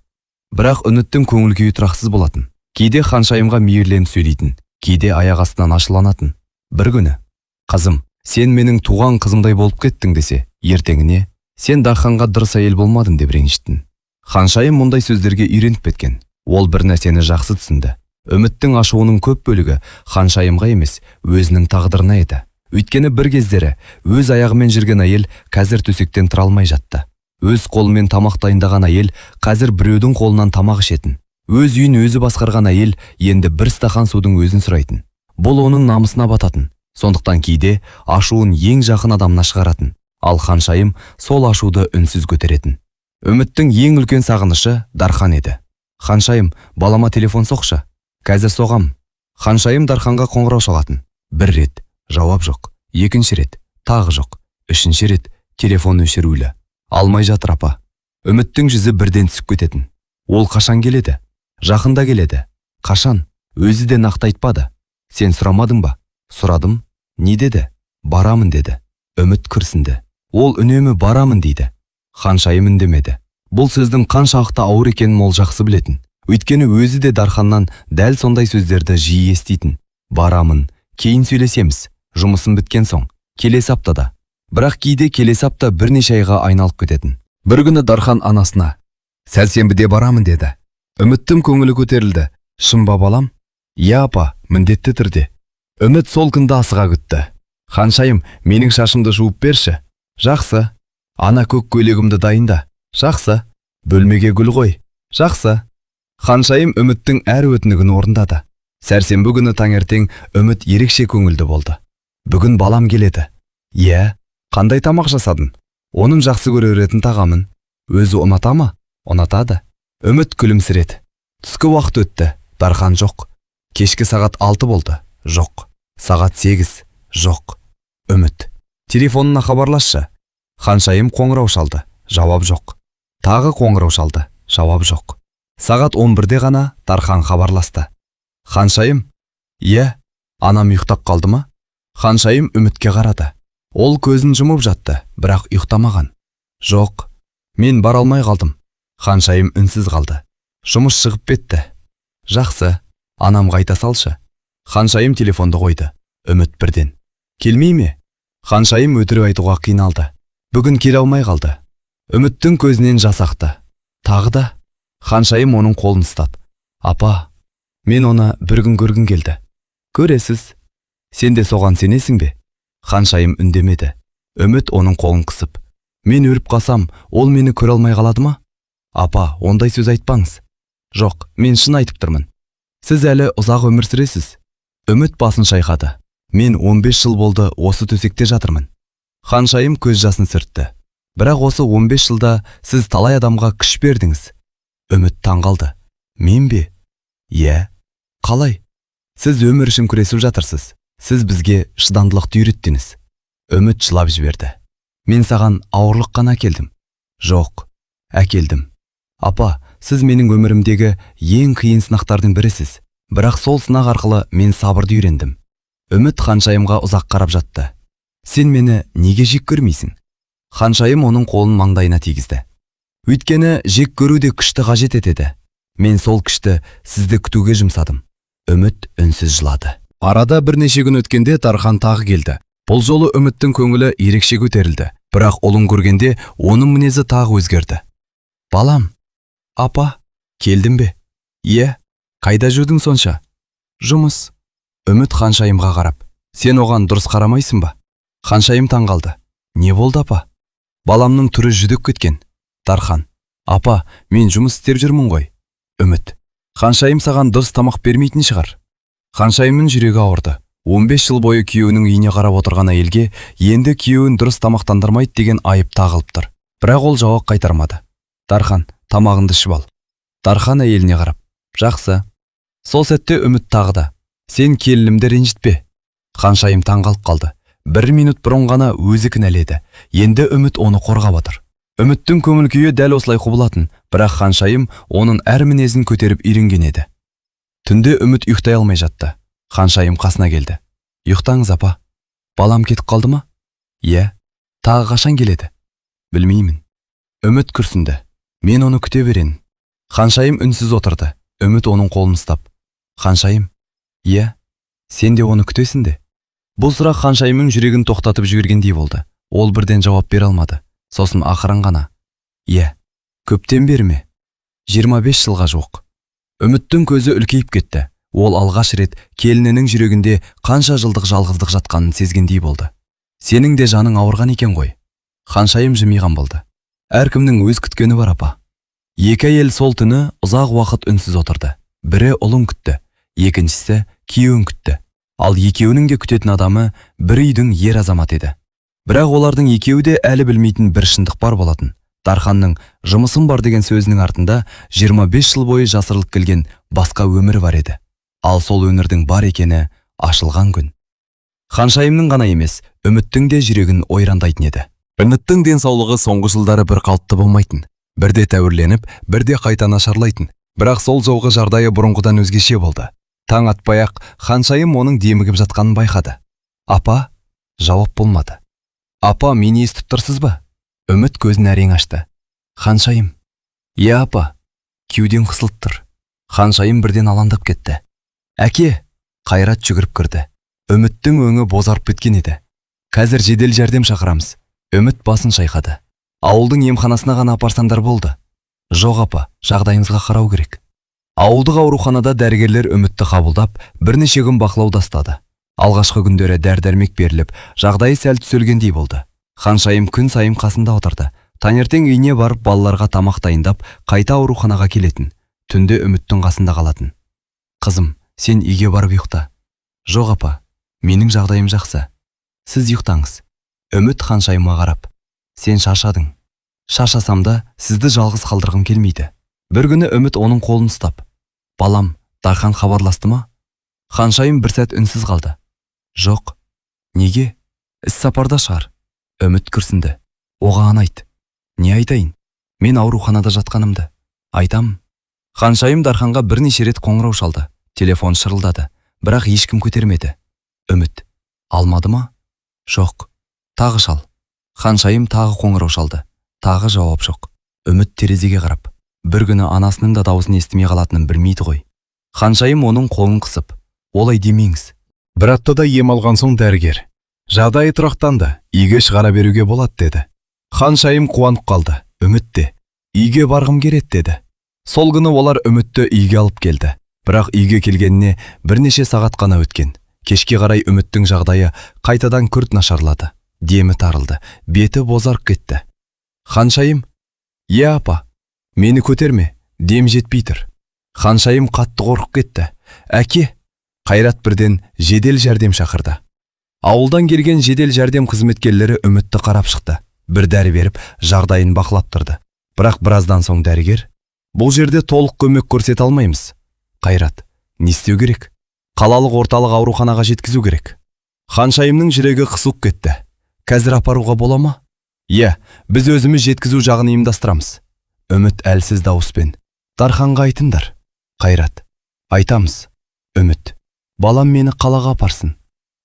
Бірақ Үміттің көңіл күйі тұрақсыз болатын. Кейде Ханшайымға мейірленіп сөйлейтін, кейде аяқ астынан ашуланатын. Бір күні, қызым, сен менің туған қызымдай болып кеттің десе, ертеңіне, сен Дарханға дұрыс әйел болмадың деп ренжіттің. Ханшайым мұндай сөздерге үйреніп кеткен. Ол бір нәрсені жақсы түсінді. Үміттің ашуының көп бөлігі Ханшайымға емес, өзінің тағдырына еді. Өйткені бір кездері өз аяғымен жүрген әйел қазір төсектен тұра алмай жатты. Өз қолымен тамақ дайындаған әйел қазір біреудің қолынан тамақ ішетін. Өз үйін өзі басқарған әйел енді бір стақан судың өзін сұрайтын. Бұл оның намысына бататын. Сондықтан кейде ашуын ең жақын адамына шығаратын. Ал Ханшайым сол ашуды үнсіз көтеретін. Үміттің ең үлкен сағынышы Дархан еді. Ханшайым, балама телефон соқшы. Қазір соғам. Ханшайым Дарханға қоңырау шалатын. Бір рет, жауап жоқ. Екінші рет, тағы жоқ. Үшінші рет, телефон өшірулі. Алмай жатыр, апа. Үміттің жүзі бірден түсіп кететін. Ол қашан келеді? Жақында келеді. Қашан? Өзі де нақты айтпады. Сен сұрамадың ба? Сұрадым. Не деді? Барамын деді. Үміт күрсінді. Ол үнемі барамын дейді. Ханшайым үндемеді. Бұл сөздің қаншалықты ауыр екенін ол жақсы білетін. Өйткені өзі де Дарханнан дәл сондай сөздерді жиі еститін. Барамын, кейін сөйлесеміз, жұмысым біткен соң, келесі аптада. Бірақ кейде келесі апта бірнеше айға айналып кететін. Бір күні Дархан анасына, сәрсенбіде барамын деді. Үміттің көңілі көтерілді. Шын ба, балам? Иә, апа, міндетті түрде. Үміт сол күнді асыға күтті. Ханшайым, менің шашымды жуып берші. Жақсы. Ана көк көйлегімді дайында. Жақсы. Бөлмеге гүл қой. Жақсы. Ханшайым Үміттің әр өтінігін орындады. Сәрсенбі күні таңертең Үміт ерекше көңілді болды. Бүгін балам келеді. Иә, қандай тамақ жасадың? Оның жақсы көретін тағамын. Өзі ұната ма? Ұнатады. Үміт күлімсіреді. Түскі уақыт өтті. Дархан жоқ. Кешкі сағат 6 болды. Жоқ. Сағат 8. Жоқ. Үміт. Телефонына хабарласшы. Ханшайым қоңырау шалды. Жауап жоқ. Тағы қоңырау шалды. Жауап жоқ. Сағат 11-де ғана Дархан хабарласты. Ханшайым, иә, анам ұйықтап қалды ма? Ханшайым Үмітке қарады. Ол көзін жұмып жатты, бірақ ұйықтамаған. Жоқ, мен бара алмай қалдым. Ханшайым үнсіз қалды. Жұмыс шығып кетті. Жақсы, анамға айта салшы. Ханшайым телефонды қойды. Үміт бірден. Келмей ме? Ханшайым өтірік айтуға қиналды. Бүгін келе алмай қалды. Үміттің көзінен жас ақты. Тағы да Ханшайым оның қолын ұстады. Апа, мен оны бір күн көргім келді. Көресіз. Сен де соған сенесің бе? Ханшайым үндемеді. Үміт оның қолын қысып. Мен өліп қалсам, ол мені көре алмай қалады ма? Апа, ондай сөз айтпаңыз. Жоқ, мен шын айтып тұрмын. Сіз әлі ұзақ өмір сүресіз. Үміт басын шайқады. Мен 15 жыл болды осы төсекте жатырмын. Ханшайым көз жасын сүртті. Бірақ осы 15 жылда сіз талай адамға күш бердіңіз. Үміт таң қалды. Мен бе? Иә. Қалай? Сіз өмір үшін күресіп жатырсыз. Сіз бізге шыдамдылықты үйреттіңіз. Үміт жылап жіберді. Мен саған ауырлық қана әкелдім. Жоқ, әкелдім. Апа, сіз менің өмірімдегі ең қиын сынақтардың бірісіз. Бірақ сол сынақ арқылы мен сабырды үйрендім. Үміт Ханшайымға ұзақ қарап жатты. Сен мені неге жек көрмейсің? Ханшайым оның қолын маңдайына тигізді. Өйткені жек көру де күшті қажет етеді. Мен сол күшті сізді күтуге жұмсадым. Үміт үнсіз жылады. Арада бірнеше күн өткенде Дархан тағы келді. Бұл жолы Үміттің көңілі ерекше көтерілді. Бірақ ұлын көргенде оның мінезі тағы өзгерді. Балам, апа, келдің бе? Иә, қайда жүрдің сонша? Жұмыс. Үміт Ханшайымға қарап, сен оған дұрыс қарамайсың ба? Ханшайым таң қалды. Не болды, апа? Баламның түрі жүдеп кеткен. Дархан: Апа, мен жұмыс істеп жүрмін ғой. Үміт: Ханшайым саған дұрыс тамақ бермейтін шығар. Ханшайымның жүрегі ауырды. 15 жыл бойы күйеуінің үйіне қарап отырған әйелге енді күйеуін дұрыс тамақтандырмайды деген айып тағылып тұр. Бірақ ол жауап қайтармады. Дархан, тамағыңды ішіп ал. Дархан әйеліне қарап: Жақсы. Сол сәтте Үміт тағы да: Сен келінімді ренжітпе. Ханшайым таңғалып қалды. Бір минут бұрын ғана өзі кінәледі. Енді Үміт оны қорғап отыр. Үміттің көңіл күйі дәл осылай құбылатын, бірақ Ханшайым оның әр мінезін көтеріп үйренген еді. Түнде Үміт ұйықтай алмай жатты. Ханшайым қасына келді. Ұйықтаңыз, апа. Балам кетіп қалды ма? Иә. Тағы қашан келеді? Білмеймін. Үміт күрсінді. Мен оны күте беремін. Ханшайым үнсіз отырды. Үміт оның қолын ұстап: Ханшайым. Иә. Сен де оны күтесің де. Бұл сұрақ Ханшайымның жүрегін тоқтатып жібергендей болды. Ол бірден жауап бере алмады. Сосын ақырын ғана: Иә. Көптен бері ме? 25 жылға жуық. Үміттің көзі үлкейіп кетті. Ол алғаш рет келінінің жүрегінде қанша жылдық жалғыздық жатқанын сезгендей болды. Сенің де жаның ауырған екен ғой. Ханшайым жымиған болды. Әркімнің өз күткені бар, апа. Екі әйел сол түні ұзақ уақыт үнсіз отырды. Бірі ұлын күтті, екіншісі күйеуін күтті. Ал екеуінің де күтетін адамы бір үйдің ер азаматы еді. Бірақ олардың екеуі де әлі білмейтін бір шындық бар болатын. Дарханның жұмысым бар деген сөзінің артында 25 жыл бойы жасырылып келген басқа өмір бар еді. Ал сол өмірдің бар екені ашылған күн Ханшайымның ғана емес, Үміттің де жүрегін ойрандайтын еді. Үміттің денсаулығы соңғы жылдары бір қалыпты болмайтын. Бірде тәуірленіп, бірде қайта нашарлайтын. Бірақ сол жолғы жағдайы бұрынғыдан өзгеше болды. Таң атпай-ақ Ханшайым оның демігіп жатқанын байқады. Апа, жауап болмады. Апа, мені естіп тұрсыз ба? Үміт көзін әрең ашты. Ханшайым. Иә, апа. Кеудем қысылып тұр. Ханшайым бірден алаңдап кетті. Әке, Қайрат жүгіріп кірді. Үміттің өңі бозарып кеткен еді. Қазір жедел жәрдем шақырамыз. Үміт басын шайқады. Ауылдың емханасына ғана апарсаңдар болды. Жоқ, апа, жағдайыңызға қарау керек. Ауылдық ауруханада дәрігерлер Үмітті қабылдап, бірнеше күн бақылауда ұстады. Алғашқы күндері дәрі-дәрмек беріліп, жағдайы сәл түзелгендей болды. Ханшайым күн сайын қасында отырды. Таңертең үйіне барып балаларға тамақ дайындап, қайта ауруханаға келетін. Түнде Үміттің қасында қалатын. Қызым, сен үйге барып ұйықта. Жоқ, апа, менің жағдайым жақсы. Сіз ұйықтаңыз. Үміт Ханшайымға қарап: Сен шаршадың. Шаршасам да, сізді жалғыз қалдырғым келмейді. Бір күні Үміт оның қолын ұстап: Балам, Дархан хабарласты ма? Ханшайым бір сәт үнсіз қалды. Жоқ. Неге? Іс сапарда шығар. Үміт күрсінді. Оған айт. Не айтайын? Мен ауруханада жатқанымды. Айтам. Ханшайым Дарханға бірнеше рет қоңырау шалды. Телефон шырылдады, бірақ ешкім көтермеді. Үміт: Алмады ма? Жоқ. Тағы шал. Ханшайым тағы қоңырау шалды. Тағы жауап жоқ. Үміт терезеге қарап: Бір күні анасының да дауысын естімей қалатынын білмейді ғой. Ханшайым оның қолын қысып: Олай демеңіз. Бір аптада ем алған соң дәрігер: Жағдайы тұрақтанды, үйге шығара беруге болады, деді. Ханшайым қуанып қалды. Үміт те: Үйге барғым келеді, деді. Сол күні олар Үмітті үйге алып келді. Бірақ үйге келгеніне бірнеше сағат қана өткен. Кешке қарай Үміттің жағдайы қайтадан күрт нашарлады. Демі тарылды, беті бозарып кетті. Ханшайым: Иә, апа. Мені көтерме, дем жетпей тұр. Ханшайым қатты қорқып кетті. Әке, Қайрат бірден жедел жәрдем шақырды. Ауылдан келген жедел жәрдем қызметкерлері Үмітті қарап шықты. Бір дәрі беріп, жағдайын бақылап тұрды. Бірақ біраздан соң дәрігер: Бұл жерде толық көмек көрсете алмаймыз. Қайрат: Не істеу керек? Қалалық орталық ауруханаға жеткізу керек. Ханшайымның жүрегі қысылып кетті. Қазір апаруға бола ма? Иә, біз өзіміз жеткізу жағын ұйымдастырамыз. Үміт әлсіз дауыспен: Дарханға айтыңдар. Қайрат: Айтамыз. Үміт: Балам мені қалаға апарсын.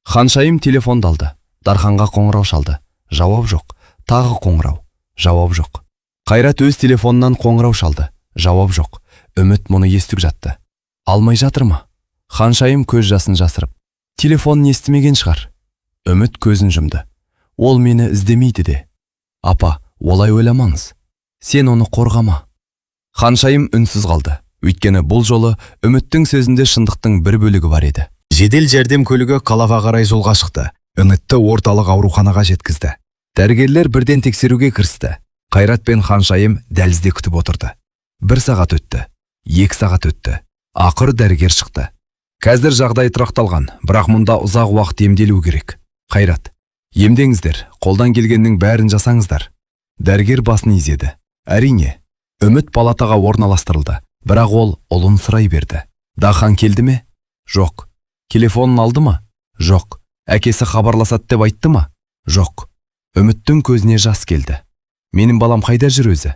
Ханшайым телефонды алды. Дарханға қоңырау шалды. Жауап жоқ. Тағы қоңырау. Жауап жоқ. Қайрат өз телефонынан қоңырау шалды. Жауап жоқ. Үміт мұны естіп жатты. Алмай жатыр ма? Ханшайым көз жасын жасырып: Телефонын естімеген шығар. Үміт көзін жұмды. Ол мені іздемейді де. Апа, олай ойламаңыз. Сен оны қорғама. Ханшайым үнсіз қалды. Өйткені бұл жолы Үміттің сөзінде шындықтың бір бөлігі бар еді. Жедел жәрдем көлігі қалаға қарай жолға шықты. Үмітті орталық ауруханаға жеткізді. Дәрігерлер бірден тексеруге кірісті. Қайрат пен Ханшайым дәлізде күтіп отырды. 1 сағат өтті, 2 сағат өтті. Ақыры дәрігер шықты. Қазір жағдай тұрақталған, бірақ мұнда ұзақ уақыт емделу керек. Қайрат: "Емдеңіздер, қолдан келгеннің бәрін жасаңыздар." Дәрігер басын изеді. Әрине. Үміт палатаға орналастырылды, бірақ ол ұлын сұрай берді. Дархан келді ме? Жоқ. Телефонын алды ма? Жоқ. Әкесі хабарласады деп айтты ма? Жоқ. Үміттің көзіне жас келді. Менің балам қайда жүр өзі?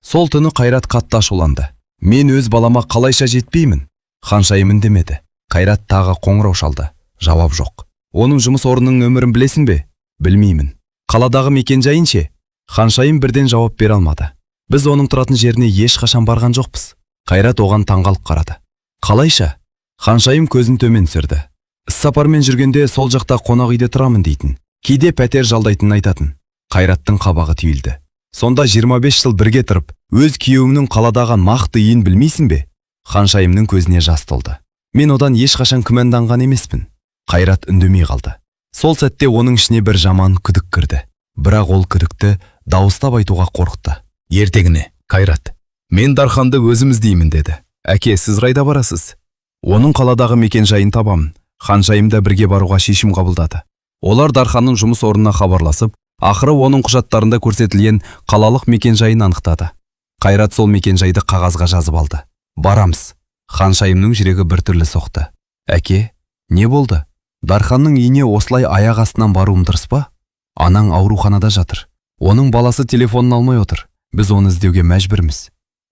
Сол түні Қайрат қатты ашуланды. Мен өз балама қалайша жетпеймін? Ханшайым үндемеді. Қайрат тағы қоңырау шалды. Жауап жоқ. Оның жұмыс орнының нөмірін білесің бе? Білмеймін. Қаладағы мекен-жайын ше? Ханшайым бірден жауап бере алмады. Біз оның тұратын жеріне ешқашан барған жоқпыз. Қайрат оған таңғалып қарады. Қалайша? Ханшайым көзін төмен түсірді. Іссапармен жүргенде сол жақта қонақ үйде тұрамын дейтін. Кейде пәтер жалдайтынын айтатын. Қайраттың қабағы түйілді. Сонда 25 жыл бірге тұрып, өз күйеуіңнің қаладағы нақты үйін білмейсің бе? Ханшайымның көзіне жас толды. Мен одан ешқашан күмәнданған емеспін. Қайрат үндемей қалды. Сол сәтте оның ішіне бір жаман күдік кірді. Бірақ ол күдікті дауыстап айтуға қорықты. Ертеңіне Қайрат: "Мен Дарханды өзім іздеймін", – деді. Әке, сіз қайда барасыз? Оның қаладағы мекен жайын табамын. Ханшайым да бірге баруға шешім қабылдады. Олар Дарханның жұмыс орнына хабарласып, ақыры оның құжаттарында көрсетілген қалалық мекен жайын анықтады. Қайрат сол мекен жайды қағазға жазып алды. Барамыз. Ханшайымның жүрегі біртүрлі соқты. Әке, не болды? Дарханның үйіне осылай аяқ астынан баруым дұрыс па? Анаң ауруханада жатыр. Оның баласы телефонын алмай отыр. Біз оны іздеуге мәжбүрміз.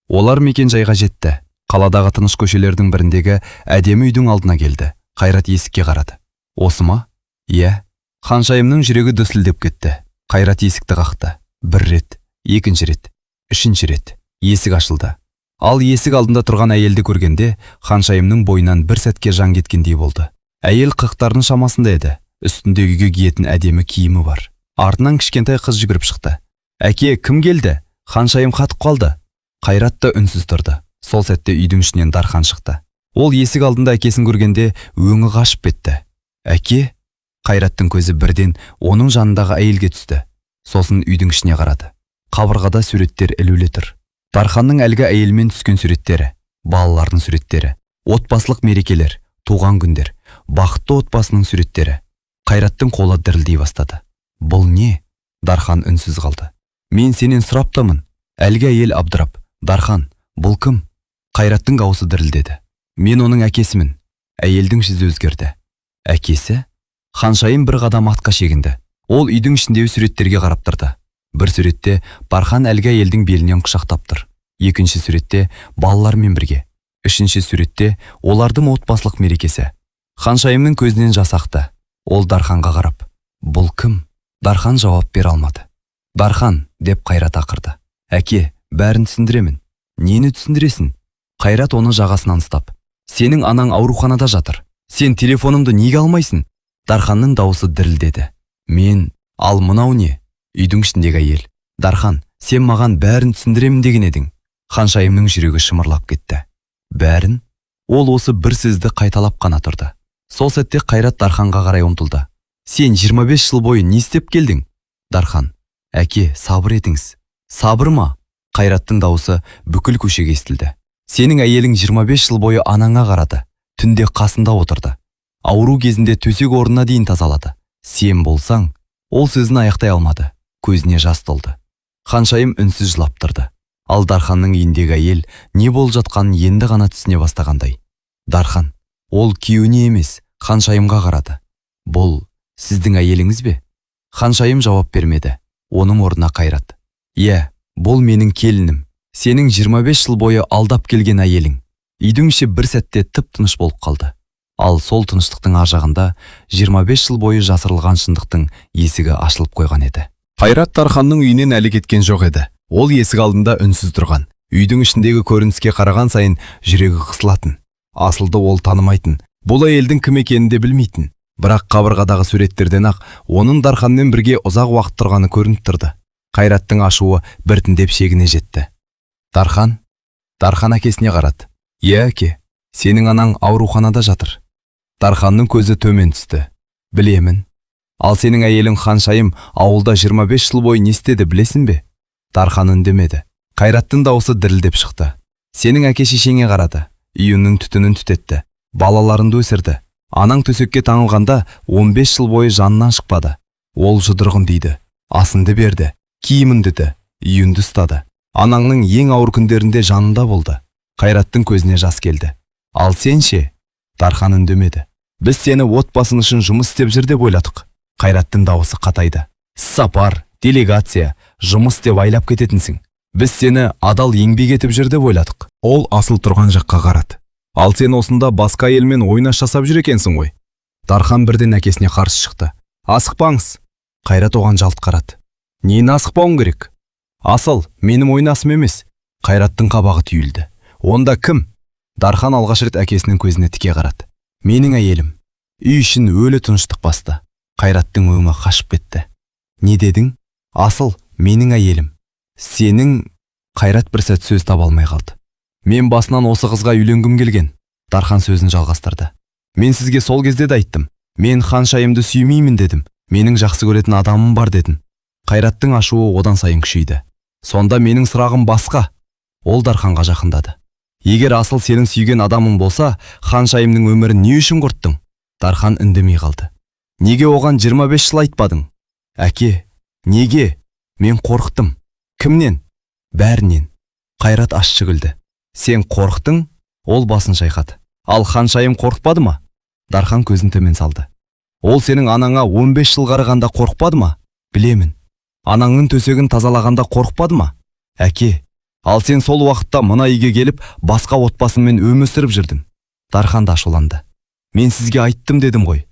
Олар мекен жайға жетті. Қаладағы тыныш көшелердің біріндегі әдемі үйдің алдына келді. Қайрат есікке қарады. Осы ма? Иә. Ханшайымның жүрегі дүрсілдеп кетті. Қайрат есікті қақты. Бір рет, екінші рет, үшінші рет. Есік ашылды. Ал есік алдында тұрған әйелді көргенде, Ханшайымның бойынан бір сәтке жан кеткендей болды. Әйел 40-тардың шамасында еді. Үстінде үйге киетін әдемі киімі бар. Артынан кішкентай қыз жүгіріп шықты. Әке, кім келді? Ханшайым қатып қалды. Қайрат та үнсіз тұрды. Сол сәтте үйдің ішінен Дархан шықты. Ол есік алдында әкесін көргенде өңі қашып кетті. Әке? Қайраттың көзі бірден оның жанындағы әйелге түсті. Сосын үйдің ішіне қарады. Қабырғада суреттер ілулі тұр. Дарханның әлгі әйелмен түскен суреттері, балалардың суреттері, отбасылық мерекелер, туған күндер, бақытты отбасының суреттері. Қайраттың қолы дірілдей бастады. Бұл не? Дархан үнсіз қалды. Мен сенен сұрап. Әлгі әйел абдырап: Дархан, бұл кім? Қайраттың даусы дірілдеді. Мен оның әкесімін. Әйелдің жүзі өзгерді. Әкесі? Ханшайым бір қадам артқа шегінді. Ол үйдің ішіндегі суреттерге қарап тұрды. Бір суретте Дархан әлгі әйелдің белінен құшақтап тұр. Екінші суретте балалармен бірге. Үшінші суретте олардың отбасылық мерекесі. Ханшайымның көзінен жас ақты. Ол Дарханға қарап: "Бұл кім?" Дархан жауап бере алмады. Дархан, деп Қайрат ақырды. Әке, бәрін түсіндіремін. Нені түсіндіресің? Қайрат оны жағасынан ұстап: Сенің анаң ауруханада жатыр. Сен телефонымды неге алмайсың? Дарханның дауысы дірілдеді. Мен, ал мынау не? Үйдің ішіндегі әйел. Дархан, сен маған бәрін түсіндіремін деген едің. Ханшайымның жүрегі шымырлап кетті. Бәрін? Ол осы бір сөзді қайталап қана тұрды. Сол сәтте Қайрат Дарханға қарай ұмтылды. Сен 25 жыл бойы не істеп келдің? Дархан: Әке, сабыр етіңіз. Сабыр ма? Қайраттың дауысы бүкіл көшеге естілді. Сенің әйелің 25 жыл бойы анаңа қарады, түнде қасында отырды. Ауру кезінде төсек орнына дейін тазалады. Сен болсаң, ол сөзін аяқтай алмады. Көзіне жас толды. Ханшайым үнсіз жылап тұрды. Ал Дарханның үйіндегі әйел не болып жатқанын енді ғана түсіне бастағандай. Дархан, ол күйеуіне емес, Ханшайымға қарады. Бұл сіздің әйеліңіз бе? Ханшайым жауап бермеді. Оның орнына Қайрат: Иә, бұл менің келінім. Сенің 25 жыл бойы алдап келген әйелің. Үйдің іші бір сәтте тып-тыныш болып қалды. Ал сол тыныштықтың ар жағында 25 жыл бойы жасырылған шындықтың есігі ашылып қойған еді. Қайрат Дарханның үйінен әлі кеткен жоқ еді. Ол есік алдында үнсіз тұрған. Үйдің ішіндегі көрініске қараған сайын жүрегі қысылатын. Асылды ол танымайтын. Бұл әйелдің кім екенін де білмейтін. Бірақ қабырғадағы суреттерден ақ оның Дарханмен бірге ұзақ уақыт тұрғаны көрініп тұрды. Қайраттың ашуы біртіндеп шегіне жетті. Дархан, Дархан әкесіне қарады. Иә, әке, сенің анаң ауруханада жатыр. Дарханның көзі төмен түсті. Білемін. Ал сенің әйелің Ханшайым ауылда 25 жыл бойы не істеді білесің бе? Дархан үндемеді. Қайраттың даусы дірілдеп шықты. Сенің әке шешеңе қарады. Үйіңнің түтінін түтетті. Балаларыңды өсірді. Анаң төсекке таңылғанда 15 жыл бойы жанынан шықпады. Ол жұдырығын дейді. Асынды берді. Киіміңді де, үйіңді ұстады. Анаңның ең ауыр күндерінде жанында болды. Қайраттың көзіне жас келді. Ал сен ше? Дархан үндемеді. Біз сені отбасың үшін жұмыс істеп жүр деп ойладық. Қайраттың дауысы қатайды. Сапар, делегация, жұмыс деп айлап кететінсің. Біз сені адал еңбек етіп жүр деп ойладық. Ол Асыл тұрған жаққа қарады. Ал сен осында басқа әйелмен ойнас жасап жүр екенсің ғой. Дархан бірден әкесіне қарсы шықты. Асықпаңыз. Қайрат оған жалт қарады. Нені асықпауың керек? Асыл, менің ойнасым емес. Қайраттың қабағы түйілді. Онда кім? Дархан алғаш рет әкесінің көзіне тіке қарады. Менің әйелім. Үй ішін өлі тыныштық басты. Қайраттың өңі қашып кетті. Не дедің? Асыл, менің әйелім. Сенің. Қайрат бір сәт сөз таба алмай қалды. Мен басынан осы қызға үйленгім келген. Дархан сөзін жалғастырды. Мен сізге сол кезде де айттым. Мен Ханшайымды сүймеймін дедім. Менің жақсы көретін адамым бар дедім. Қайраттың ашуы одан сайын күшейді. Сонда менің сұрағым басқа. Ол Дарханға жақындады. Егер Асыл сенің сүйген адамың болса, Ханшайымның өмірін не үшін құрттың? Дархан үндемей қалды. Неге оған 25 жыл айтпадың? Әке, неге? Мен қорықтым. Кімнен? Бәрінен. Қайрат ащы күлді. Сен қорықтың? Ол басын шайқады. Ал Ханшайым қорықпады ма? Дархан көзін төмен салды. Ол сенің анаңа 15 жыл қарағанда қорықпады ма? Білемін. Анаңның төсегін тазалағанда қорықпады ма? Әке, ал сен сол уақытта мына үйге келіп, басқа отбасыңмен өмір сүріп жүрдің. Дархан да ашуланды. Мен сізге айттым дедім ғой.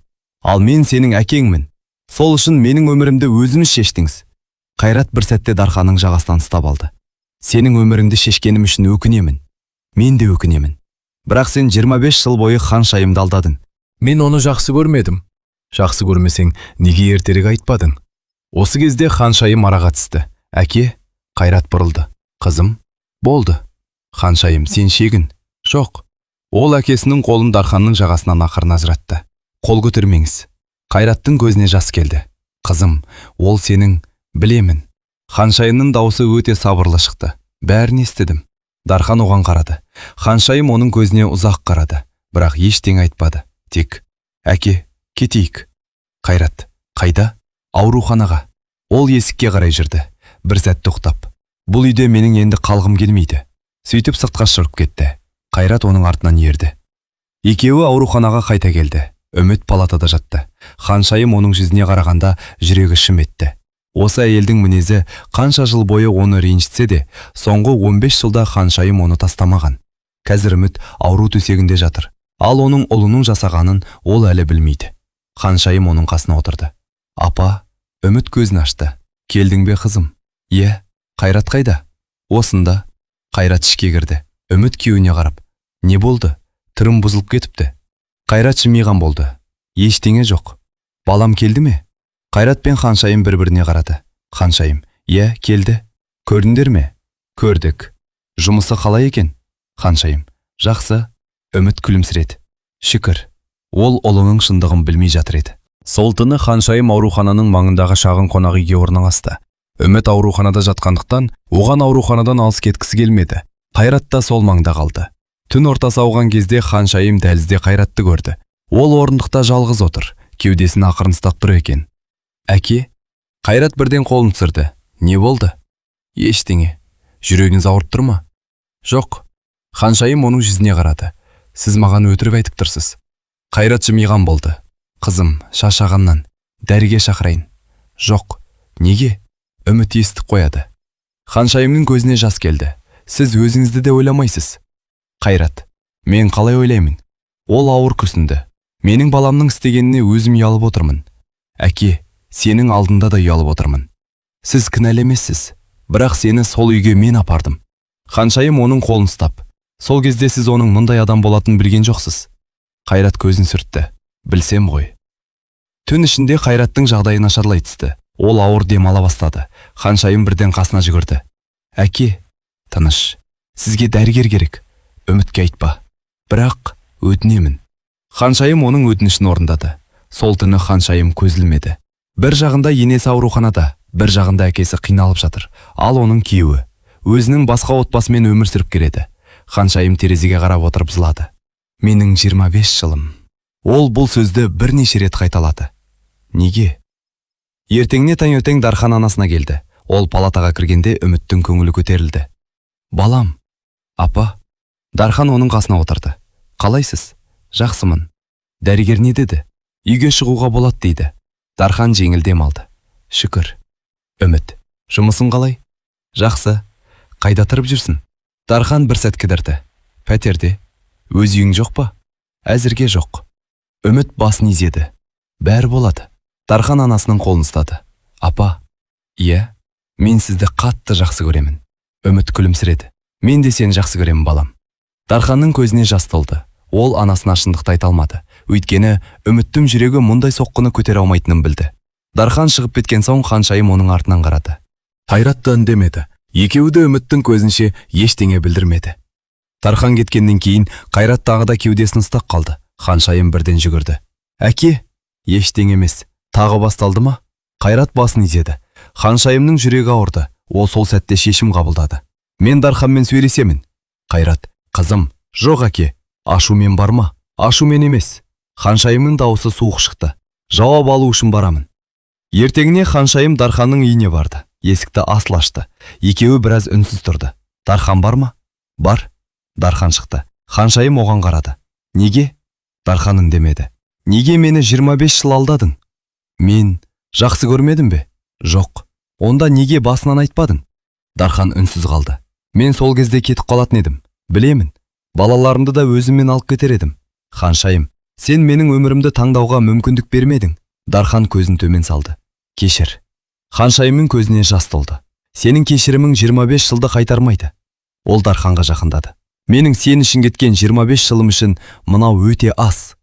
Ал мен сенің әкеңмін. Сол үшін менің өмірімді өзіңіз шештіңіз. Қайрат бір сәтте Дарханның жағасынан ұстап алды. Сенің өміріңді шешкенім үшін өкінемін. Мен де өкінемін. Бірақ сен 25 жыл бойы Ханшайымды алдадың. Мен оны жақсы көрмедім. Жақсы көрмесең, неге ертерек айтпадың? Осы кезде Ханшайым араға түсті. Әке, Қайрат бұрылды. Қызым, болды. Ханшайым, сен шегін. Жоқ. Ол әкесінің қолын Дарханның жағасынан ақырын ажыратты. Қол көтермеңіз. Қайраттың көзіне жас келді. Қызым, ол сенің, білемін. Ханшайымның даусы өте сабырлы шықты. Бәрін естідім. Дархан оған қарады. Ханшайым оның көзіне ұзақ қарады, бірақ ештеңе айтпады. Тек, әке, кетейік. Қайрат, қайда? Ауруханаға. Ол есікке қарай жүрді. Бір сәт тоқтап. Бұл үйде менің енді қалғым келмейді. Сөйтіп сыртқа шығып кетті. Қайрат оның артынан ерді. Екеуі ауруханаға қайта келді. Үміт палатада жатты. Ханшайым оның жүзіне қарағанда жүрегі шым етті. Осы әйелдің мінезі қанша жыл бойы оны ренжітсе де, соңғы 15 жылда Ханшайым оны тастамаған. Қазір Үміт ауру төсегінде жатыр. Ал оның ұлының жасағанын ол әлі білмейді. Ханшайым оның қасына отырды. Апа, Үміт көзін ашты. Келдің бе, қызым? Иә. Қайрат қайда? Осында. Қайрат ішке кірді. Үміт күйеуіне қарап. Не болды? Түрім бұзылып кетіпті. Қайрат жымиған болды. Ештеңе жоқ. Балам келді ме? Қайрат пен Ханшайым бір-біріне қарады. Ханшайым, иә, келді. Көрдіңдер ме? Көрдік. Жұмысы қалай екен? Ханшайым, жақсы. Үміт күлімсіреді. Шүкір. Ол ұлының шындығын білмей жатыр еді. Сол түні Ханшайым аурухананың маңындағы шағын қонақ үйге орналасты. Үміт ауруханада жатқандықтан, оған ауруханадан алыс кеткісі келмеді. Қайрат та сол маңда қалды. Түн ортасы ауған кезде Ханшайым дәлізде Қайратты көрді. Ол орындықта жалғыз отыр, кеудесін ақырын ұстап тұр екен. Әке, Қайрат бірден қолын түсірді. Не болды? Ештеңе. Жүрегіңіз ауырып тұр ма? Жоқ. Ханшайым оның жүзіне қарады. Сіз маған өтірік айтып тұрсыз. Қайрат жымиған болды. Қызым, шаршағаннан. Дәрігер шақырайын. Жоқ. Неге? Үміт естіп қояды. Ханшайымның көзіне жас келді. Сіз өзіңізді де ойламайсыз. Қайрат, мен қалай ойлаймын? Ол ауыр күрсінді. Менің баламның істегеніне өзім ұялып отырмын. Әке, сенің алдында да ұялып отырмын. Сіз кінәлі емессіз, бірақ сені сол үйге мен апардым. Ханшайым оның қолын ұстап. Сол кезде сіз оның мұндай адам болатынын білген жоқсыз. Қайрат көзін сүртті. Білсем ғой. Түн ішінде Қайраттың жағдайы нашарлай түсті. Ол ауыр дем ала бастады. Ханшайым бірден қасына жүгірді. Әке, тыныш. Сізге дәрігер керек. Үмітке айтпа. Бірақ өтінемін. Ханшайым оның өтінішін орындады. Сол түні Ханшайым көз ілмеді. Бір жағында енесі ауруханада, бір жағында әкесі қиналып жатыр. Ал оның күйеуі өзінің басқа отбасымен өмір сүріп келеді. Ханшайым терезеге қарап отырып жылады. Менің 25 жылым. Ол бұл сөзді бірнеше рет қайталады. Неге? Ертеңіне таңертең Дархан анасына келді. Ол палатаға кіргенде Үміттің көңілі көтерілді. Балам, апа. Дархан оның қасына отырды. Қалайсыз? Жақсымын. Дәрігер не деді? Үйге шығуға болады дейді. Дархан жеңіл дем алды. Шүкір. Үміт, жұмысың қалай? Жақсы. Қайда тұрып жүрсің? Дархан бір сәт кідірді. Пәтерде. Өз үйің жоқ па? Әзірге жоқ. Үміт басын изеді. Бәрі болады. Дархан анасының қолын ұстады. Апа, иә, мен сізді қатты жақсы көремін. Үміт күлімсіреді. Мен де сені жақсы көремін, балам. Дарханның көзіне жас толды. Ол анасына шындықты айта алмады. Өйткені Үміттің жүрегі мұндай соққыны көтере алмайтынын білді. Дархан шығып кеткен соң Ханшайым оның артынан қарады. Қайрат та үндемеді. Екеуі де Үміттің көзінше ештеңе білдірмеді. Дархан кеткеннен кейін Қайрат тағы да кеудесін ұстап қалды. Ханшайым бірден жүгірді. Әке, ештеңе емес. Тағы басталды ма? Қайрат басын изеді. Ханшайымның жүрегі ауырды. Ол сол сәтте шешім қабылдады. Мен Дарханмен сөйлесемін. Қайрат, қызым, жоқ әке, ашумен барма. Ашумен емес. Ханшайымның дауысы суық шықты. Жауап алу үшін барамын. Ертеңіне Ханшайым Дарханның үйіне барды. Есікті Асыл ашты. Екеуі біраз үнсіз тұрды. Дархан бар ма? Бар. Дархан шықты. Ханшайым оған қарады. Неге? Дархан үндемеді. Неге мені 25 жыл алдадың? Мен жақсы көрмедім бе? Жоқ. Онда неге басынан айтпадың? Дархан үнсіз қалды. Мен сол кезде кетіп қалатын едім. Білемін. Балаларымды да өзіммен алып кетер едім. Ханшайым, сен менің өмірімді таңдауға мүмкіндік бермедің. Дархан көзін төмен салды. Кешір. Ханшайымның көзіне жас толды. Сенің кешірімің 25 жылды қайтармайды. Ол Дарханға жақындады. Менің сен үшін кеткен 25 жылым үшін мынау өте аз.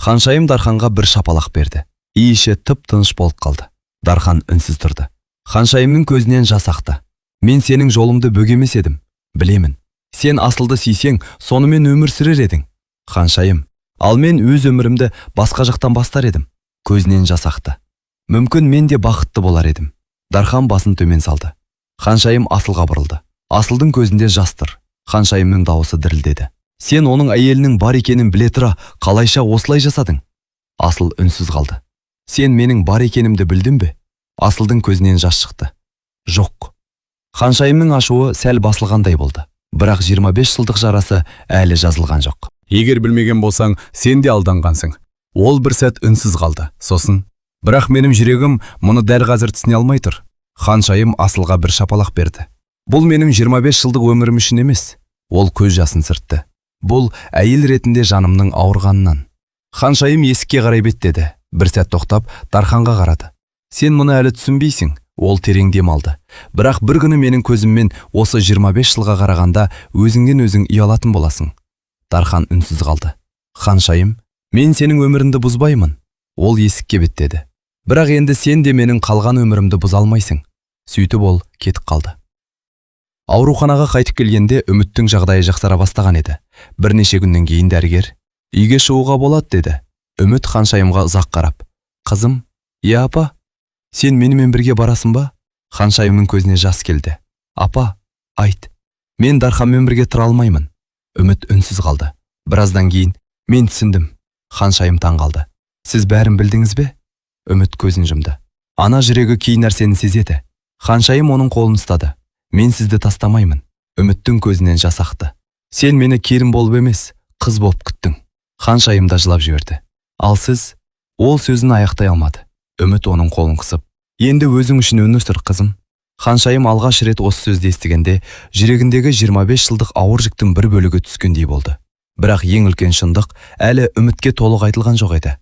Ханшайым Дарханға бір шапалақ берді. Үй іші тып-тыныш болып қалды. Дархан үнсіз тұрды. Ханшайымның көзінен жас ақты. Мен сенің жолымды бөгемес едім. Білемін. Сен Асылды сүйсең, сонымен өмір сүрер едің. Ханшайым, ал мен өз өмірімді басқа жақтан бастар едім. Көзінен жас ақты. Мүмкін мен де бақытты болар едім. Дархан басын төмен салды. Ханшайым Асылға бұрылды. Асылдың көзінде жас тұр. Ханшайымның дауысы дірілдеді. Сен оның әйелінің бар екенін біле тұра, қалайша осылай жасадың? Асыл үнсіз қалды. Сен менің бар екенімді білдің бе? Асылдың көзінен жас шықты. Жоқ. Ханшайымның ашуы сәл басылғандай болды. Бірақ 25 жылдық жарасы әлі жазылған жоқ. Егер білмеген болсаң, сен де алданғансың. Ол бір сәт үнсіз қалды. Сосын, Бірақ менің жүрегім мұны дәл қазір түсіне алмай тұр. Ханшайым Асылға бір шапалақ берді. Бұл менің 25 жылдық өмірім үшін емес. Ол көз жасын сүртті. Бұл әйел ретінде жанымның ауырғанынан. Ханшайым есікке қарай беттеді. Бір сәт тоқтап, Дарханға қарады. Сен мұны әлі түсінбейсің. Ол терең дем алды. Бірақ бір күні менің көзіммен осы 25 жылға қарағанда өзіңнен өзің ұялатын боласың. Дархан үнсіз қалды. Ханшайым, мен сенің өміріңді бұзбаймын. Ол есікке беттеді. Бірақ енді сен де менің қалған өмірімді бұза алмайсың. Сөйтіп ол кетіп қалды. Ауруханаға қайтып келгенде Үміттің жағдайы жақсара бастаған еді. Бірнеше күннен кейін дәрігер, үйге шығуға болады деді. Үміт Ханшайымға ұзақ қарап, қызым, иә апа, сен менімен бірге барасың ба? Ханшайымның көзіне жас келді. Апа, айт, мен Дарханмен бірге тұра алмаймын. Үміт үнсіз қалды. Біраздан кейін, мен түсіндім. Ханшайым таң қалды. Сіз бәрін білдіңіз бе? Үміт көзін жұмды. Ана жүрегі кей нәрсені сезеді. Ханшайым оның қолын ұстады. Мен сізді тастамаймын. Үміттің көзінен жас ақты. Сен мені келін болып емес, қыз болып күттің. Ханшайым да жылап жіберді. Ал сіз? Ол сөзін аяқтай алмады. Үміт оның қолын қысып, енді өзің үшін өмір сүр, қызым. Ханшайым алғаш рет осы сөзді естігенде, жүрегіндегі 25 жылдық ауыр жүктің бір бөлігі түскендей болды. Бірақ ең үлкен шындық әлі Үмітке толық айтылған жоқ еді.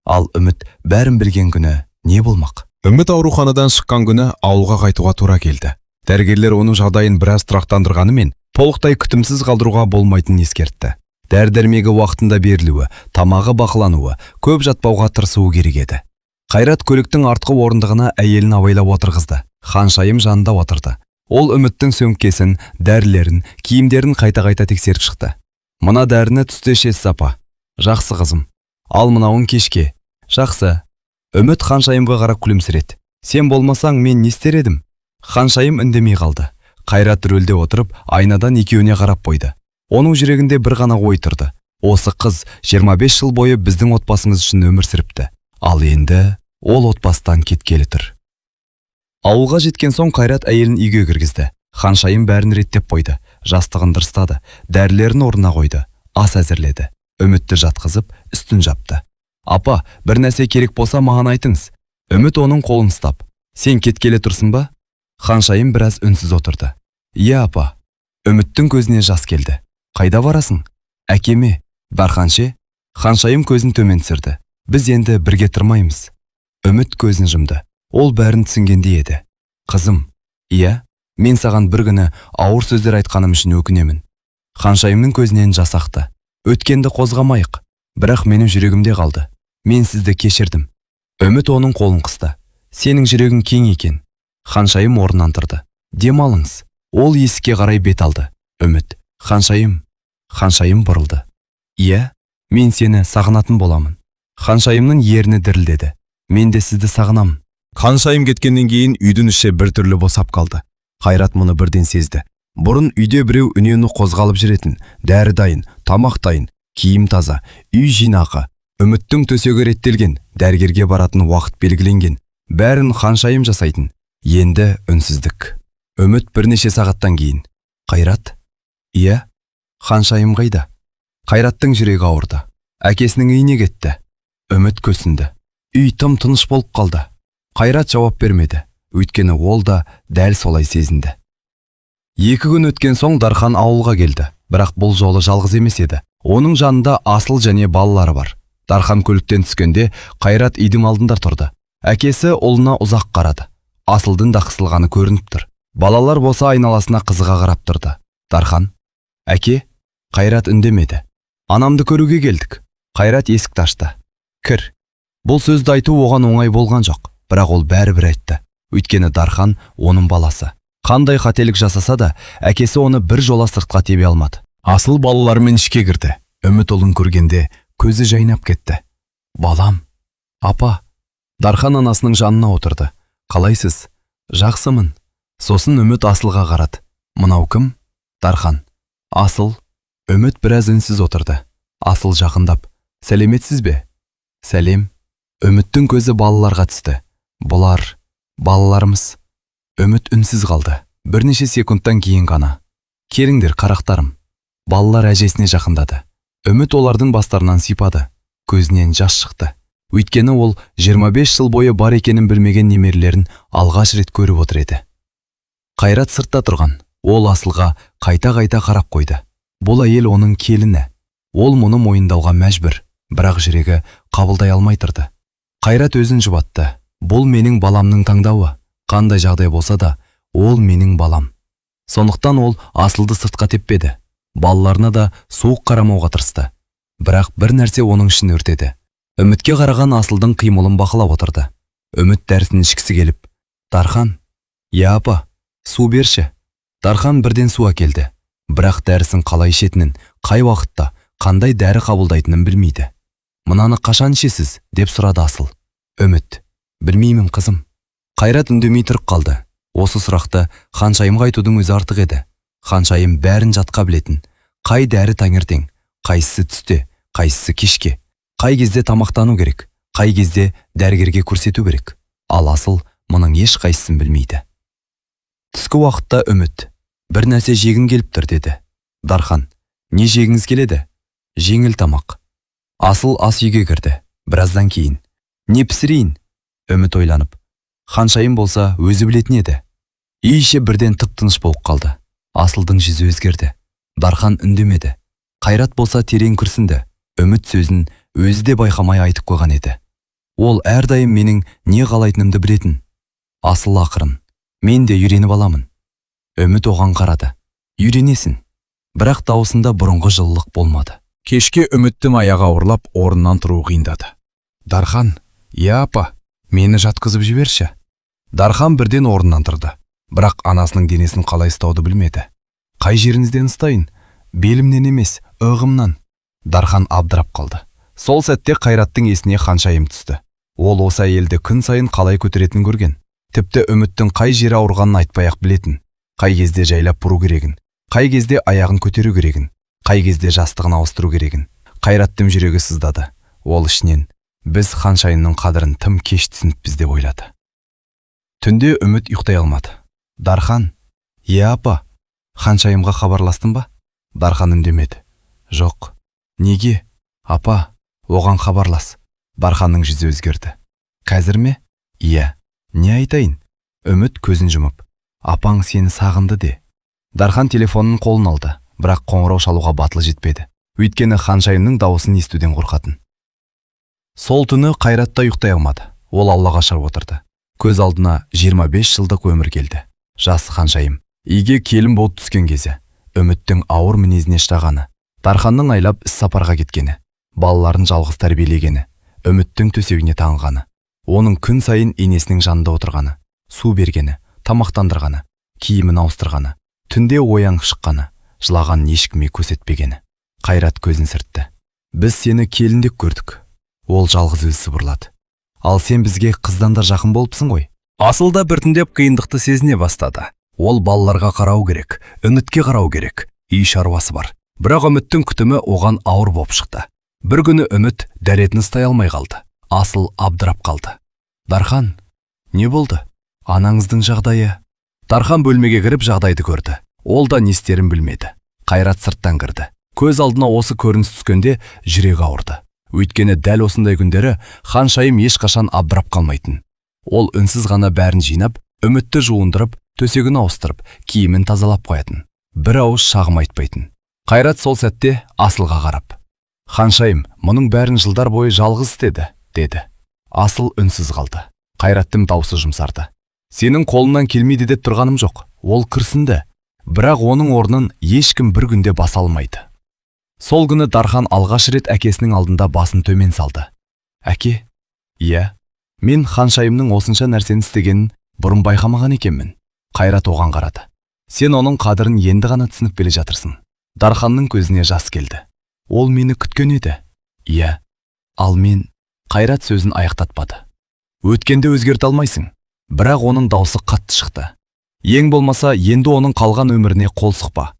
Ал Үміт бәрін білген күні не болмақ? Үміт ауруханадан шыққан күні ауылға қайтуға тура келді. Дәрігерлер оның жағдайын біраз тұрақтандырғанымен, толықтай күтімсіз қалдыруға болмайтынын ескертті. Дәрі-дәрмегі уақытында берілуі, тамағы бақылануы, көп жатпауға тырысуы керек еді. Қайрат көліктің артқы орындығына әйелін абайлап отырғызды. Ханшайым жанында отырды. Ол Үміттің сөмкесін, дәрілерін, киімдерін қайта-қайта тексеріп шықты. Мына дәріні түсте ішесіз, апа. Жақсы, қызым. Ал мынауын кешке. Жақсы. Үміт Ханшайымға қарап күлімсіреді. Сен болмасаң, мен не істер едім? Ханшайым үндемей қалды. Қайрат рөлде отырып, айнадан екеуіне қарап қойды. Оның жүрегінде бір ғана ой тұрды. Осы қыз 25 жыл бойы біздің отбасымыз үшін өмір сүріпті. Ал енді ол отбасыдан кеткелі тұр. Ауылға жеткен соң Қайрат әйелін үйге кіргізді. Ханшайым бәрін реттеп қойды. Жастығын дұрыстады, дәрілерін орнына қойды, ас әзірледі. Үмітті жатқызып, үстін жапты. Апа, бір нәрсе керек болса маған айтыңыз. Үміт оның қолын ұстап: Сен кеткелі тұрсың ба? Ханшайым біраз үнсіз отырды. Иә, апа. Үміттің көзіне жас келді. Қайда барасың? Әкеме. Дархан ше? Ханшайым көзін төмен түсірді. Біз енді бірге тұрмаймыз. Үміт көзін жұмды. Ол бәрін түсінгендей еді. Қызым, иә, мен саған бір күні ауыр сөздер айтқаным үшін өкінемін. Ханшайымның көзінен жас ақты. Өткенді қозғамайық, бірақ менің жүрегімде қалды. Мен сізді кешірдім. Үміт оның қолын қысты. Сенің жүрегің кең екен. Ханшайым орнынан тұрды. Демалыңыз. Ол есікке қарай бет алды. Үміт: Ханшайым. Ханшайым бұрылды. Иә, мен сені сағынатын боламын. Ханшайымның ерні дірілдеді. Мен де сізді сағынамын. Ханшайым кеткеннен кейін үйдің іші біртүрлі босап қалды. Қайрат мұны бірден сезді. Бұрын үйде біреу үнемі қозғалып жүретін. Дәрі дайын, тамақ дайын, киім таза, үй жинақы. Үміттің төсегі реттелген, дәрігерге баратын уақыт белгіленген. Бәрін Ханшайым жасайтын. Енді үнсіздік. Үміт бірнеше сағаттан кейін: Қайрат? Иә? Ханшайым қайда? Қайраттың жүрегі ауырды. Әкесінің үйіне кетті. Үміт күрсінді. Үй тым тыныш болып қалды. Қайрат жауап бермеді. Өйткені ол да дәл солай сезінді. 2 күн өткен соң Дархан ауылға келді. Бірақ бұл жолы жалғыз емес еді. Оның жанында Асыл және балалары бар. Дархан көліктен түскенде Қайрат үйдің алдында тұрды. Әкесі ұлына ұзақ қарады. Асылдың да қысылғаны көрініп тұр. Балалар болса айналасына қызыға қарап тұрды. Дархан: Әке? Қайрат үндемеді. Анамды көруге келдік. Қайрат есікті ашты. Кір. Бұл сөзді айту оған оңай болған жоқ, бірақ ол бәрібір айтты. Өйткені Дархан оның баласы. Қандай қателік жасаса да, әкесі оны бір жола сыртқа тебе алмады. Асыл балаларымен ішке кірді. Үміт ұлын көргенде көзі жайнап кетті. Балам, апа. Дархан анасының жанына отырды. Қалайсыз? Жақсымын. Сосын Үміт Асылға қарады. Мынау кім? Дархан. Асыл. Үміт біраз үнсіз отырды. Асыл жақындап: Сәлеметсіз бе? Сәлем. Үміттің көзі балаларға түсті. Бұлар балаларымыз. Үміт үнсіз қалды. Бірнеше секундтан кейін ғана: Келіңдер, қарақтарым. Балалар әжесіне жақындады. Үміт олардың бастарынан сипады. Көзінен жас шықты. Өйткені ол 25 жыл бойы бар екенін білмеген немерелерін алғаш рет көріп отыр еді. Қайрат сыртта тұрған. Ол Асылға қайта-қайта қарап қойды. Бұл әйел оның келіні. Ол мұны мойындауға мәжбүр, бірақ жүрегі қабылдай алмай тұрды. Қайрат өзін жұбатты. Бұл менің баламның таңдауы. Қандай жағдай болса да, ол менің балам. Сондықтан ол Асылды сыртқа теппеді. Балаларына да суық қарамауға тырысты. Бірақ бір нәрсе оның ішін өртеді. Үмітке қараған Асылдың қимылын бақылап отырды. Үміт дәрісін ішкісі келіп: Дархан? Иә, апа. Су берші. Дархан бірден су әкелді. Бірақ дәрісін қалай ішетінін, қай уақытта, қандай дәрі қабылдайтынын білмейді. Мынаны қашан ішесіз? Деп сұрады Асыл. Үміт: Білмеймін, қызым. Қайрат үндемей тұрып қалды. Осы сұрақты Ханшайымға айтудың өзі артық еді. Ханшайым бәрін жатқа білетін. Қай дәрі таңертең, қайсысы түсте, қайсысы кешке, қай кезде тамақтану керек, қай кезде дәрігерге көрсету керек. Ал Асыл мұның ешқайсысын білмейді. Түскі уақытта Үміт: Бір нәрсе жегім келіп тұр, деді. Дархан: Не жегіңіз келеді? Жеңіл тамақ. Асыл ас үйге кірді. Біраздан кейін: Не пісірейін? Үміт ойланып: Ханшайым болса, өзі білетін еді. Үй іші бірден тып-тыныш болып қалды. Асылдың жүзі өзгерді. Дархан үндемеді. Қайрат болса терең күрсінді. Үміт сөзін өзі де байқамай айтып қойған еді. Ол әрдайым менің не қалайтынымды білетін. Асыл ақырын: Мен де үйреніп аламын. Үміт оған қарады. Үйренесің. Бірақ дауысында бұрынғы жылылық болмады. Кешке Үміттің аяғы ауырлап, орнынан тұруы қиындады. Дархан: Иә, апа. Мені жатқызып жіберші. Дархан бірден орнынан тұрды. Бірақ анасының денесін қалай ұстауды білмеді. Қай жеріңізден ұстайын? Белімнен емес, иығымнан. Дархан абдырап қалды. Сол сәтте Қайраттың есіне Ханшайым түсті. Ол осы әйелді күн сайын қалай көтеретінін көрген. Тіпті Үміттің қай жері ауырғанын айтпай-ақ білетін. Қай кезде жайлап бұру керегін, қай кезде аяғын көтеру керегін, қай кезде жастығын ауыстыру керегін. Қайраттың жүрегі сыздады. Ол ішінен, біз Ханшайымның қадірін тым кеш түсініппіз деп ойлады. Түнде Үміт ұйықтай алмады. Дархан, иә, апа, Ханшайымға хабарластың ба? Дархан үндемеді. Жоқ. Неге? Апа, оған хабарлас. Дарханның жүзі өзгерді. Қазір ме? Иә. Не айтайын? Үміт көзін жұмып. Апаң сені сағынды де. Дархан телефонын қолына алды, бірақ қоңырау шалуға батылы жетпеді. Өйткені Ханшайымның дауысын естуден қорқатын. Сол түні Қайрат та ұйықтай алмады. Ол аулаға шығып отырды. Көз алдына 25 жылдық өмір келді. Жас Ханшайым үйге келін болып түскен кезі, Үміттің ауыр мінезіне шыдағаны, Дарханның айлап іс сапарға кеткені, балаларын жалғыз тәрбиелегені, Үміттің төсегіне таңғаны, оның күн сайын енесінің жанында отырғаны, су бергені, тамақтандырғаны, киімін ауыстырғаны, түнде оянып шыққаны, жылағанын ешкімге көрсетпегені. Қайрат көзін сүртті. Біз сені келін деп көрдік. Ол жалғыз өзі сыбырлады. Ал сен бізге қыздан да жақын болыпсың ғой. Асыл да біртіндеп қиындықты сезіне бастады. Ол балаларға қарау керек, Үмітке қарау керек, үй шаруасы бар. Бірақ Үміттің күтімі оған ауыр боп шықты. Бір күні Үміт дәретін ұстай алмай қалды. Асыл абдырап қалды. Дархан, не болды? Анаңыздың жағдайы. Дархан бөлмеге кіріп жағдайды көрді. Ол да не істерін білмеді. Қайрат сырттан кірді. Көз алдына осы көрініс түскенде жүрегі ауырды. Өйткені дәл осындай күндері Ханшайым ешқашан абдырап қалмайтын. Ол үнсіз ғана бәрін жинап, Үмітті жуындырып, төсегін ауыстырып, киімін тазалап қоятын. Бір ауыз шағым айтпайтын. Қайрат сол сәтте Асылға қарап, Ханшайым мұның бәрін жылдар бойы жалғыз істеді, деді. Асыл үнсіз қалды. Қайраттың даусы жұмсарды. Сенің қолыңнан келмейді деп тұрғаным жоқ. Ол күрсінді. Бірақ оның орнын ешкім бір күнде баса алмайды. Сол күні Дархан алғаш рет әкесінің алдында басын төмен салды. Әке, иә, мен Ханшайымның осынша нәрсені істегенін бұрын байқамаған екенмін. Қайрат оған қарады. Сен оның қадірін енді ғана түсініп келе жатырсың. Дарханның көзіне жас келді. Ол мені күткен еді. Иә, ал мен. Қайрат сөзін аяқтатпады. Өткенді өзгерте алмайсың. Бірақ оның даусы қатты шықты. Ең болмаса енді оның қалған өміріне қол сұқпа.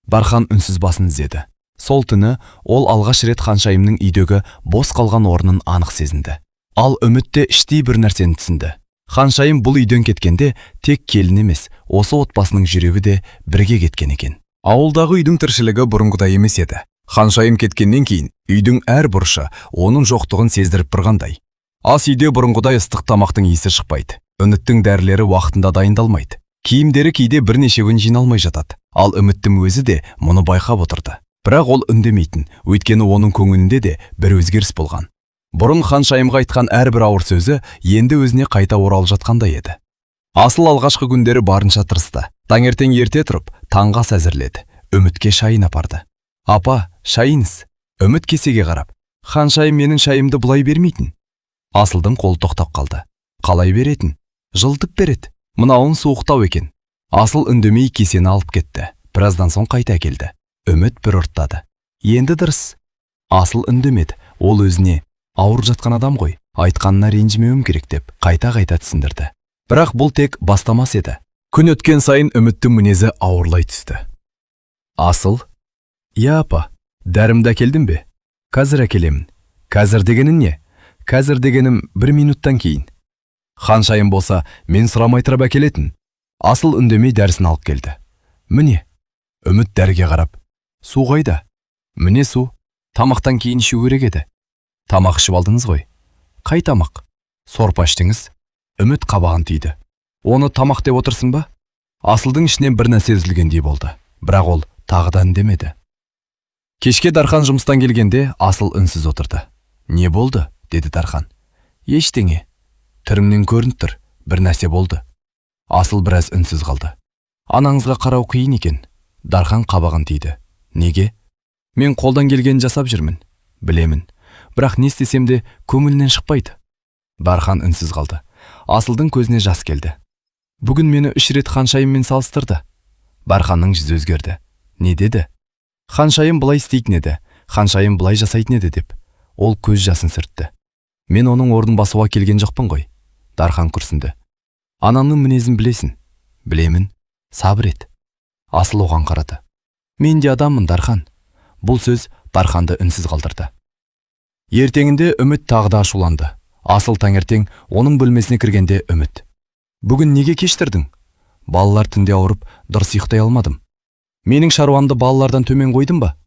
Дархан үнсіз басын изеді. Сол түні ол алғаш рет Ханшайымның үйдегі бос қалған орнын анық сезінді. Ал Үміт те іштей бір нәрсені түсінді. Ханшайым бұл үйден кеткенде тек келін емес, осы отбасының жүрегі де бірге кеткен екен. Ауылдағы үйдің тіршілігі бұрынғыдай емес еді. Ханшайым кеткеннен кейін үйдің әр бұрышы оның жоқтығын сездіріп тұрғандай. Ас үйде бұрынғыдай ыстық тамақтың иісі шықпайды. Үміттің дәрілері уақытында дайындалмайды. Киімдері кейде бірнеше күн жиналмай жатады. Ал Үміттің өзі де мұны байқап отырды. Бірақ ол үндемейтін, өйткені оның көңілінде де бір өзгеріс болған. Бұрын Ханшайымға айтқан әрбір ауыр сөзі енді өзіне қайта оралып жатқандай еді. Асыл алғашқы күндері барынша тырысты. Таңертең ерте тұрып, таңғы ас әзірледі. Үмітке шайын апарды. Апа, шайыңыз. Үміт кесеге қарап, Ханшайым менің шайымды бұлай бермейтін. Асылдың қолы тоқтап қалды. Қалай беретін? Жылытып береді. Мынауың суықтау екен. Асыл үндемей кесені алып кетті. Біраздан соң қайта әкелді. Үміт бір ұрттады. Енді дұрыс. Асыл үндемеді. Ол өзіне ауырып жатқан адам ғой, айтқанына ренжімеуім керек деп қайта-қайта түсіндірді. Бірақ бұл тек бастамас еді. Күн өткен сайын Үміттің мінезі ауырлай түсті. Асыл, иә, апа, дәрімді әкелдің бе? Қазір әкелемін. Қазір дегенің не? Қазір дегенім бір минуттан кейін. Ханшайым болса, мен сұрамай тұрып әкелетін. Асыл үндемей дәрісін алып келді. Міне. Үміт дәріге қарап, су қайда? Міне су. Тамақтан кейін ішу керек еді. Тамақ ішіп алдыңыз ғой. Қай тамақ? Сорпа іштіңіз. Үміт қабағын түйді. Оны тамақ деп отырсың ба? Асылдың ішінен бір нәрсе үзілгендей болды. Бірақ ол тағы да үндемеді. Кешке Дархан жұмыстан келгенде Асыл үнсіз отырды. Не болды? Деді Дархан. Ештеңе. Түріңнен көрініп тұр. Бір нәрсе болды. Асыл біраз үнсіз қалды. Анаңызға қарау қиын екен. Дархан қабағын түйді. Неге? Мен қолдан келгенін жасап жүрмін. Білемін. Бірақ не істесем де көңілінен шықпайды. Дархан үнсіз қалды. Асылдың көзіне жас келді. Бүгін мені 3 рет Ханшайыммен салыстырды. Дарханның жүзі өзгерді. Не деді? Ханшайым былай істейтін еді, Ханшайым былай жасайтын еді деп. Ол көз жасын сүртті. Мен оның орнын басуға келген жоқпын ғой. Дархан күрсінді. Анамның мінезін білесің. Білемін. Сабыр ет. Асыл оған қарады. Мен де адаммын, Дархан. Бұл сөз Дарханды үнсіз қалдырды. Ертеңінде Үміт тағы да ашуланды. Асыл таңертең оның бөлмесіне кіргенде Үміт: «Бүгін неге кештірдің?» «Балалар түнде ауырып, дұрыс ұйықтай алмадым». «Менің шаруамды балалардан төмен қойдың ба?»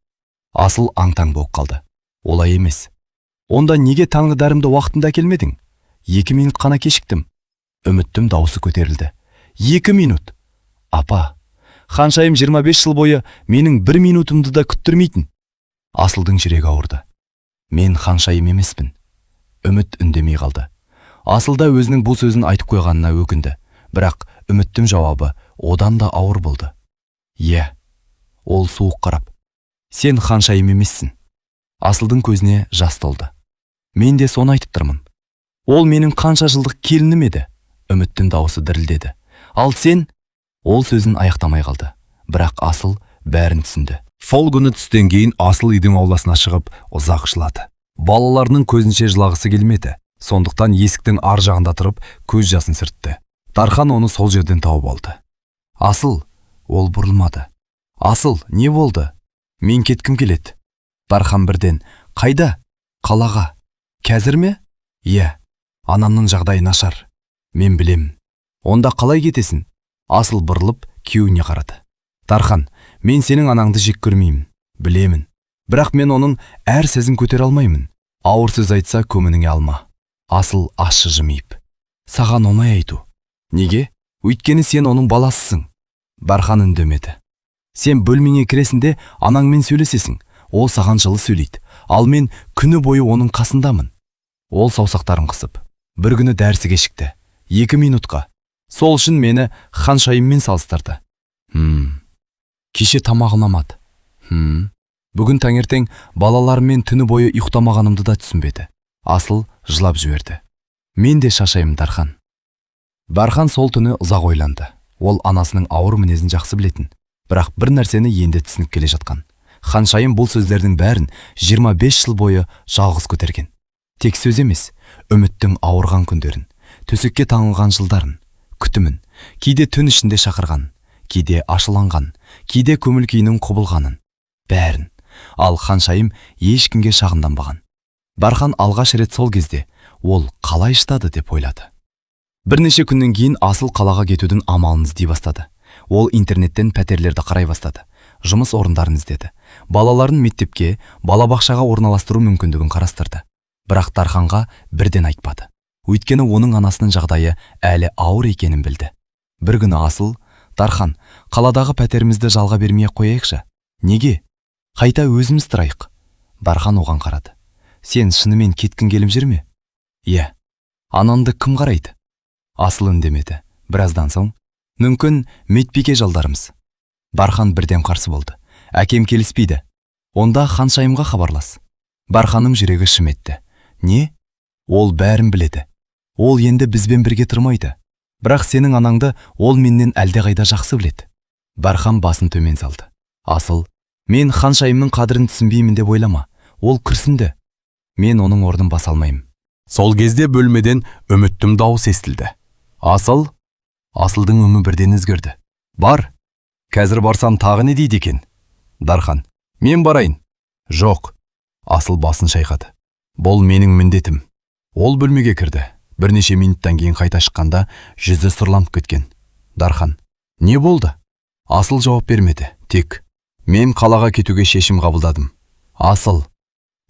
Асыл аң-таң болып қалды. «Олай емес». «Онда неге таңғы дәрімді уақытында әкелмедің?» «2 минут қана кешіктім». Үміттің даусы көтерілді. «2 минут! Апа, Ханшайым 25 жыл бойы менің бір минутымды да күттірмейтін». Асылдың жүрегі ауырды. «Мен Ханшайым емеспін». Үміт үндемей қалды. Асыл да өзінің бұл сөзін айтып қойғанына өкінді. Бірақ Үміттің жауабы одан да ауыр болды. «Иә». Ол суық қарап: «Сен Ханшайым емессің». Асылдың көзіне жас толды. «Мен де соны айтып тұрмын. Ол менің қанша жылдық келінім еді». Үміттің даусы дірілдеді. «Ал сен…» Ол сөзін аяқтамай қалды. Бірақ Асыл бәрін түсінді. Сол күні түстен кейін Асыл үйдің ауласына шығып, ұзақ жылады. Балаларының көзінше жылағысы келмеді. Сондықтан есіктің ар жағында тұрып, көз жасын сүртті. Дархан оны сол жерден тауып алды. «Асыл!» Ол бұрылмады. «Асыл, не болды?» «Мен кеткім келеді». Дархан бірден: «Қайда?» «Қалаға». «Қазір ме?» «Иә, анамның жағдайы нашар». «Мен білемін». «Онда қалай кетесің?» Асыл бұрылып күйеуіне қарады. «Дархан, мен сенің анаңды жек көрмеймін. Білемін. Бірақ мен оның әр сөзін көтере алмаймын. Ауыр сөз айтса, көңіліңе алма». Асыл ащы жымиып: «Саған оңай айту». «Неге?» «Өйткені сен оның баласысың». Дархан үндемеді. «Сен бөлмеңе кіресің де, анаңмен сөйлесесің. Ол саған жылы сөйлейді. Ал мен күні бойы оның қасындамын». Ол саусақтарын қысып: «Бір күні дәрісі кешікті. 2 минутқа. Сол үшін мені Ханшайыммен салыстырды. Кеше тамағы ұнамады. Бүгін таңертең балаларыммен түні бойы ұйықтамағанымды да түсінбеді». Асыл жылап жіберді. «Мен де шаршаймын, Дархан». Дархан сол түні ұзақ ойланды. Ол анасының ауыр мінезін жақсы білетін. Бірақ бір нәрсені енді түсініп келе жатқан. Ханшайым бұл сөздердің бәрін 25 жыл бойы жалғыз көтерген. Тек сөз емес, Үміттің ауырған күндерін, төсекке таңылған жылдарын, күтімін, кейде түн ішінде шақырған, кейде ашуланған, кейде көңіл күйінің құбылғанын. Бәрін. Ал Ханшайым ешкімге шағымданбаған. Дархан алғаш рет сол кезде ол қалай шыдады деп ойлады. Бірнеше күннен кейін Асыл қалаға кетудің амалын іздей бастады. Ол интернеттен пәтерлерді қарай бастады. Жұмыс орындарын іздеді. Балаларын мектепке, балабақшаға орналастыру мүмкіндігін қарастырды. Бірақ Дарханға бірден айтпады. Өйткені оның анасының жағдайы әлі ауыр екенін білді. Бір күні Асыл: «Дархан, қаладағы пәтерімізді жалға бермей ақ қояйықшы». «Неге?» «Қайта өзіміз тұрайық». Дархан оған қарады. «Сен шынымен кеткің келіп жүр ме?» «Иә». «Анаңды кім қарайды?» Асыл үндемеді. Біраздан соң: «Мүмкін, медбике жалдармыз». Дархан бірден қарсы болды. «Әкем келіспейді». «Онда Ханшайымға хабарлас». Дарханның жүрегі шым етті. «Не?» «Ол бәрін біледі. Ол енді бізбен бірге тұрмайды. Бірақ сенің анаңды ол менен әлдеқайда жақсы біледі». Дархан басын төмен салды. «Асыл, мен Ханшайымның қадірін түсінбеймін деп ойлама». Ол күрсінді. «Мен оның орнын баса алмаймын». Сол кезде бөлмеден Үміттің дауысы естілді. Асыл! Асылдың өңі бірден өзгерді. Бар. Қазір барсам, тағы не дейді екен? Дархан: «Мен барайын». «Жоқ». Асыл басын шайқады. «Бұл менің міндетім». Ол бөлмеге кірді. Бірнеше минуттан кейін қайта шыққанда, жүзі сұрланып кеткен. Дархан: «Не болды?» Асыл жауап бермеді. Тек: «Мен қалаға кетуге шешім қабылдадым». «Асыл,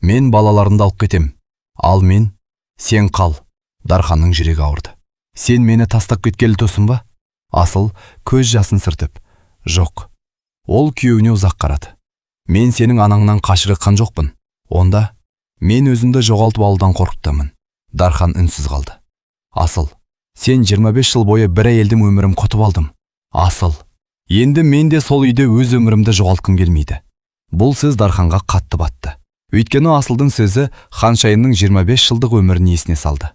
мен балаларымды алып кетем». «Ал мен?» «Сен қал». Дарханның жүрегі ауырды. «Сен мені тастап кеткелі тұрсың ба?» Асыл көз жасын сүртіп: «Жоқ». Ол күйеуіне ұзақ қарады. «Мен сенің анаңнан қашып жоқпын». «Онда?» «Мен өзімді жоғалтып алудан қорқып». Дархан үнсіз қалды. «Асыл, сен 25 жыл бойы бір әйелдің өмірін құтып алдым. Асыл, енді мен де сол үйде өз өмірімді жоғалтқым келмейді». Бұл сөз Дарханға қатты батты. Өйткені Асылдың сөзі Ханшайымның 25 жылдық өмірін есіне салды.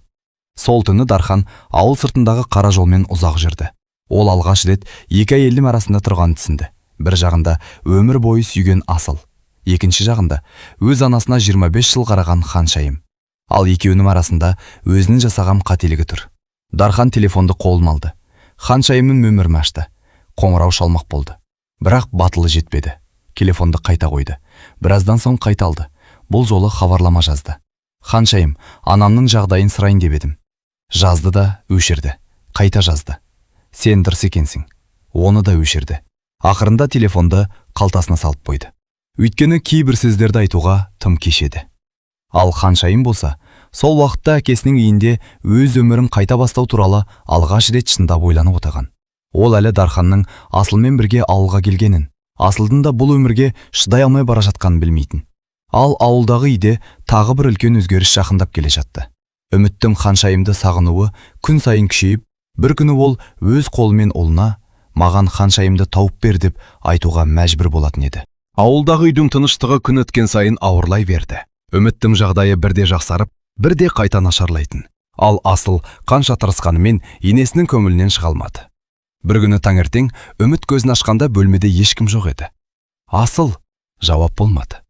Сол түні Дархан ауыл сыртындағы қара жолмен ұзақ жүрді. Ол алғаш рет екі әйелдің арасында тұрғанын түсінді. Бір жағында өмір бойы сүйген Асыл, екінші жағында өз анасына 25 жыл қараған Ханшайым. Ал екеуінің арасында өзінің жасаған қателігі тұр. Дархан телефонды қолына алды. Ханшайымның нөмірін ашты. Қоңырау шалмақ болды. Бірақ батылы жетпеді. Телефонды қайта қойды. Біраздан соң қайта алды. Бұл жолы хабарлама жазды. Ханшайым, анамның жағдайын сұрайын деп едім. Жазды да өшірді. Қайта жазды. Сен дұрыс екенсің. Оны да өшірді. Ақырында телефонды қалтасына салып қойды. Өйткені кейбір сөздерді айтуға тым кеш еді. Ал Ханшайым болса, сол уақытта әкесінің үйінде өз өмірін қайта бастау туралы алғаш рет шындап ойланып отырған. Ол әлі Дарханның Асылмен бірге ауылға келгенін, Асылдың да бұл өмірге шыдай алмай бара жатқанын білмейтін. Ал ауылдағы үйде тағы бір үлкен өзгеріс жақындап келе жатты. Үміттің Ханшайымды сағынуы күн сайын күшейіп, бір күні ол өз қолымен ұлына «Маған Ханшайымды тауып бер» деп айтуға мәжбүр болатын еді. Ауылдағы үйдің тыныштығы күн өткен сайын ауырлай берді. Үміттің жағдайы бірде жақсарып, бірде қайта нашарлайтын. Ал Асыл қанша тырысқанымен енесінің көңілінен шыға алмады. Бір күні таңертең Үміт көзін ашқанда бөлмеде ешкім жоқ еді. Асыл! Жауап болмады.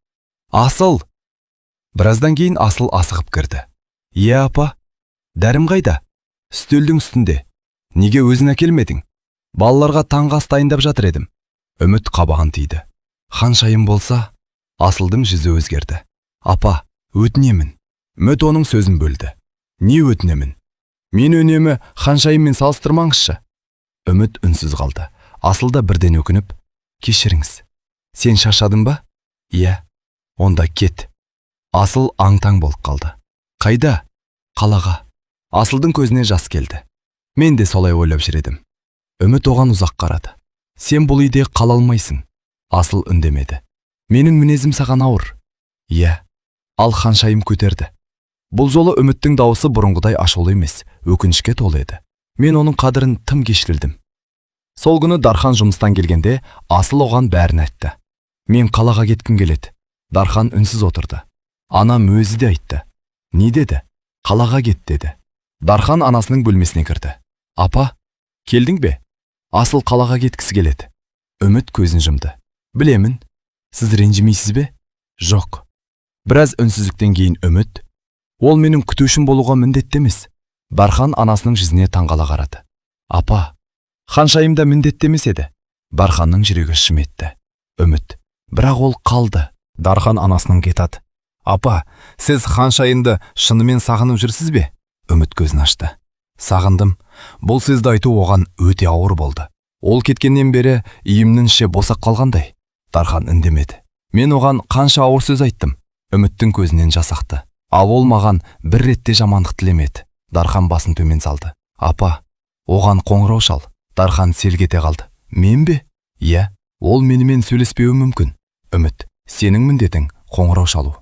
Асыл! Біраздан кейін Асыл асығып кірді. Иә, апа. Дәрім қайда? Үстелдің үстінде. Неге өзің әкелмедің? Балаларға таңғы ас дайындап жатыр едім. Үміт қабағын түйді. Ханшайым болса, Асылдың жүзі өзгерді. Апа, өтінемін. Үміт оның сөзін бөлді. Не өтінемін? Мен үнемі Ханшайыммен салыстырмаңызшы. Үміт үнсіз қалды. Асыл да бірден өкініп, кешіріңіз. Сен шаршадың ба? Иә. Онда кет. Асыл аң-таң болып қалды. Қайда? Қалаға. Асылдың көзіне жас келді. Мен де солай ойлап жүр едім. Үміт оған ұзақ қарады. Сен бұл үйде қала алмайсың. Асыл үндемеді. Менің мінезім саған ауыр. Иә. Ал Ханшайым көтерді. Бұл жолы Үміттің дауысы бұрынғыдай ашулы емес, өкінішке толы еді. Мен оның қадірін тым кеш білдім. Сол күні Дархан жұмыстан келгенде Асыл оған бәрін айтты. Мен қалаға кеткім келеді. Дархан үнсіз отырды. Анам өзі де айтты. Не деді? Қалаға кет деді. Дархан анасының бөлмесіне кірді. Апа, келдің бе? Асыл қалаға кеткісі келеді. Үміт көзін жұмды. Білемін. Сіз ренжімейсіз бе? Жоқ. Біраз үнсіздіктен кейін Үміт, ол менің күтушім болуға міндетті емес. Дархан анасының жүзіне таңғала қарады. Апа, Ханшайым да міндетті емес еді. Дарханның жүрегі шым етті. Үміт, бірақ ол қалды. Дархан анасының кетады. Апа, сіз Ханшайымды шынымен сағынып жүрсіз бе? Үміт көзін ашты. Сағындым. Бұл сөзді айту оған өте ауыр болды. Ол кеткеннен бері үйімнің іші босап қалғандай. Дархан үндемеді. Мен оған қанша ауыр сөз айттым. Үміттің көзінен жас ақты. Ал ол маған бір ретте жамандық тілемеді. Дархан басын төмен салды. Апа, оған қоңырау шал. Дархан селк ете қалды. Мен бе? Иә, ол менімен сөйлеспеуі мүмкін. Үміт, сенің міндетің қоңырау шалу.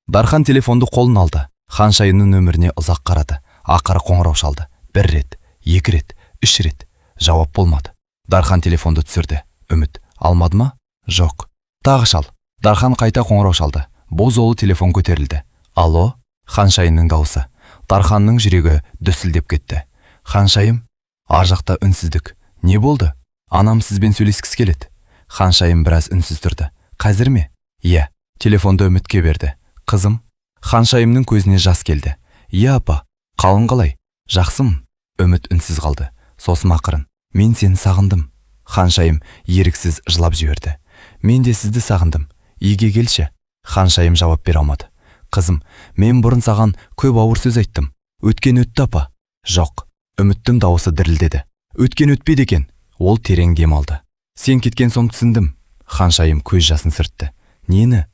Дархан телефонды қолына алды. Ханшайымның нөміріне ұзақ қарады. Ақыры қоңырау шалды. Бір рет, екі рет, үш рет. Жауап болмады. Дархан телефонды түсірді. Үміт, алмады ма? Жоқ. Тағы шал. Дархан қайта қоңырау шалды. Бұл жолы телефон көтерілді. Алло? Ханшайымның дауысы. Дарханның жүрегі дүрсілдеп кетті. Ханшайым? Ар жақта үнсіздік. Не болды? Анам сізбен сөйлескісі келеді. Ханшайым біраз үнсіз тұрды. Қазір ме? Иә. Телефонды Үмітке берді. Қызым? Ханшайымның көзіне жас келді. Иә, апа. Қалың қалай? Жақсымын. Үміт үнсіз қалды. Сосын ақырын. Мен сені сағындым. Ханшайым еріксіз жылап жіберді. Мен де сізді сағындым. Үйге келші. Ханшайым жауап бере алмады. Қызым, мен бұрын саған көп ауыр сөз айттым. Өткен өтті, апа. Жоқ. Үміттің дауысы дірілдеді. Өткен өтпейді екен. Ол терең дем алды. Сен кеткен соң түсіндім. Ханшайым көз жасын сүртті. Нені?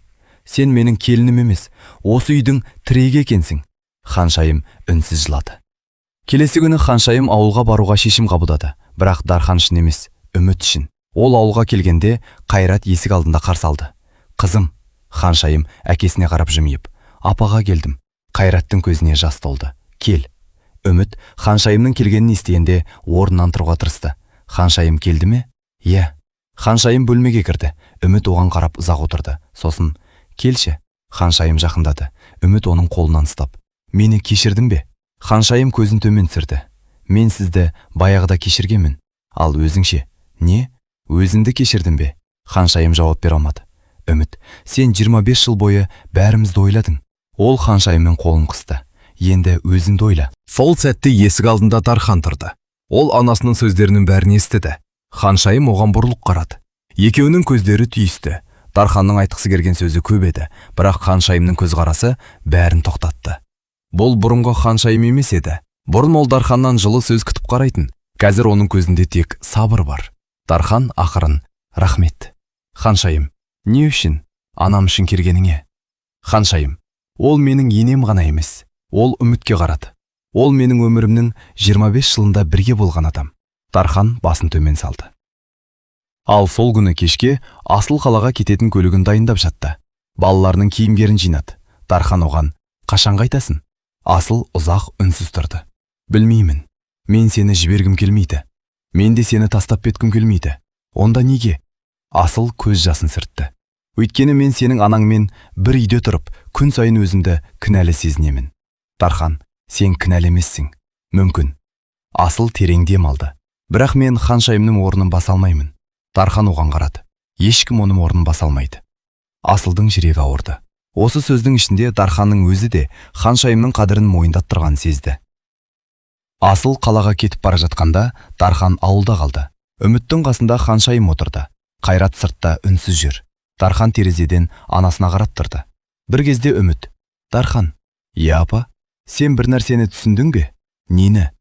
Сен менің келінім емес, осы үйдің тірегі екенсің. Ханшайым үнсіз жылады. Келесі күні Ханшайым ауылға баруға шешім қабылдады. Бірақ Дархан үшін емес, Үміт үшін. Ол ауылға келгенде Қайрат есік алдында қарсы алды. Қызым, Ханшайым әкесіне қарап жымиып, апаға келдім. Қайраттың көзіне жас толды. Кел. Үміт Ханшайымның келгенін естігенде орнынан тұруға тырысты. Ханшайым келді ме? Иә. Ханшайым бөлмеге кірді. Үміт оған қарап ұзақ отырды. Сосын, келші. Ханшайым жақындады. Үміт оның қолынан ұстап. Мені кешірдің бе? Ханшайым көзін төмен түсірді. Мен сізді баяғыда кешіргенмін. Ал өзіңше? Не? Өзіңді кешірдің бе? Ханшайым жауап бере алмады. Үміт, сен 25 жыл бойы бәрімізді ойладың. Ол ханшайымның қолын қысты. Енді өзіңді ойла. Сол сәтте есік алдында Дархан тұрды. Ол анасының сөздерінің бәрін естіді. Ханшайым оған бұрылып қарады. Екеуінің көздері түйісті. Дарханның айтқысы келген сөзі көп еді, бірақ ханшайымның көзқарасы бәрін тоқтатты. Бұл бұрынғы ханшайым емес еді. Бұрын ол Дарханнан жылы сөз күтіп қарайтын. Қазір оның көзінде тек сабыр бар. Дархан ақырын: «Рахмет. Ханшайым, не үшін? Анам үшін келгеніңе». Ханшайым: «Ол менің енем ғана емес». Ол Үмітке қарады. «Ол менің өмірімнің 25 жылында бірге болған адам». Дархан басын төмен салды. Ал сол күні кешке Асыл қалаға кететін көлігін дайындап жатты. Балаларының киімдерін жинады. Дархан оған: «Қашан қайтасың?» Асыл ұзақ үнсіз тұрды. «Білмеймін. Мен сені жібергім келмейді. Мен де сені тастап кеткім келмейді». «Онда неге?» Асыл көз жасын сүртті. «Өйткені мен сенің анаңмен бір үйде тұрып, күн сайын өзімді кінәлі сезінемін». Дархан: «Сен кінәлі емессің». «Мүмкін». Асыл терең дем алды. «Бірақ мен ханшайымның орнын баса алмаймын». Дархан оған қарады. «Ешкім оның орнын баса алмайды». Асылдың жүрегі ауырды. Осы сөздің ішінде Дарханның өзі де ханшайымның қадірін мойындаттырғанын сезді. Асыл қалаға кетіп бара жатқанда, Дархан ауылда қалды. Үміттің қасында ханшайым отырды. Қайрат сыртта үнсіз жүр. Дархан терезеден анасына қарап тұрды. Бір кезде Үміт: «Дархан». «Иә, апа». «Сен бір нәрсені түсіндің бе?» «Нені?»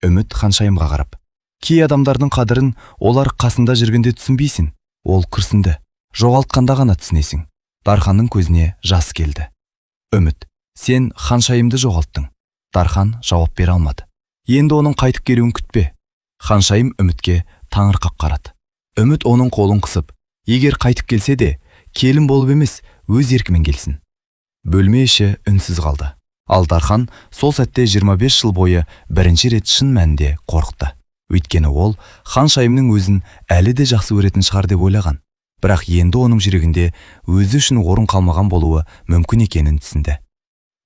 Үміт ханшайымға қарап: «Кей адамдардың қадірін олар қасында жүргенде түсінбейсің». Ол күрсінді. «Жоғалтқанда ғана түсінесің». Дарханның көзіне жас келді. Үміт: «Сен ханшайымды жоғалттың». Дархан жауап бере алмады. «Енді оның қайтып келуін күтпе». Ханшайым Үмітке таңырқап қарады. Үміт оның қолын қысып: «Егер қайтып келсе де, келін болып емес, өз еркімен келсін». Бөлме іші үнсіз қалды. Ал Дархан сол сәтте 25 жыл бойы бірінші рет шын мәнінде қорықты. Өйткені ол ханшайымның өзін әлі де жақсы көретін шығар деп ойлаған. Бірақ енді оның жүрегінде өзі үшін орын қалмаған болуы мүмкін екенін түсінді.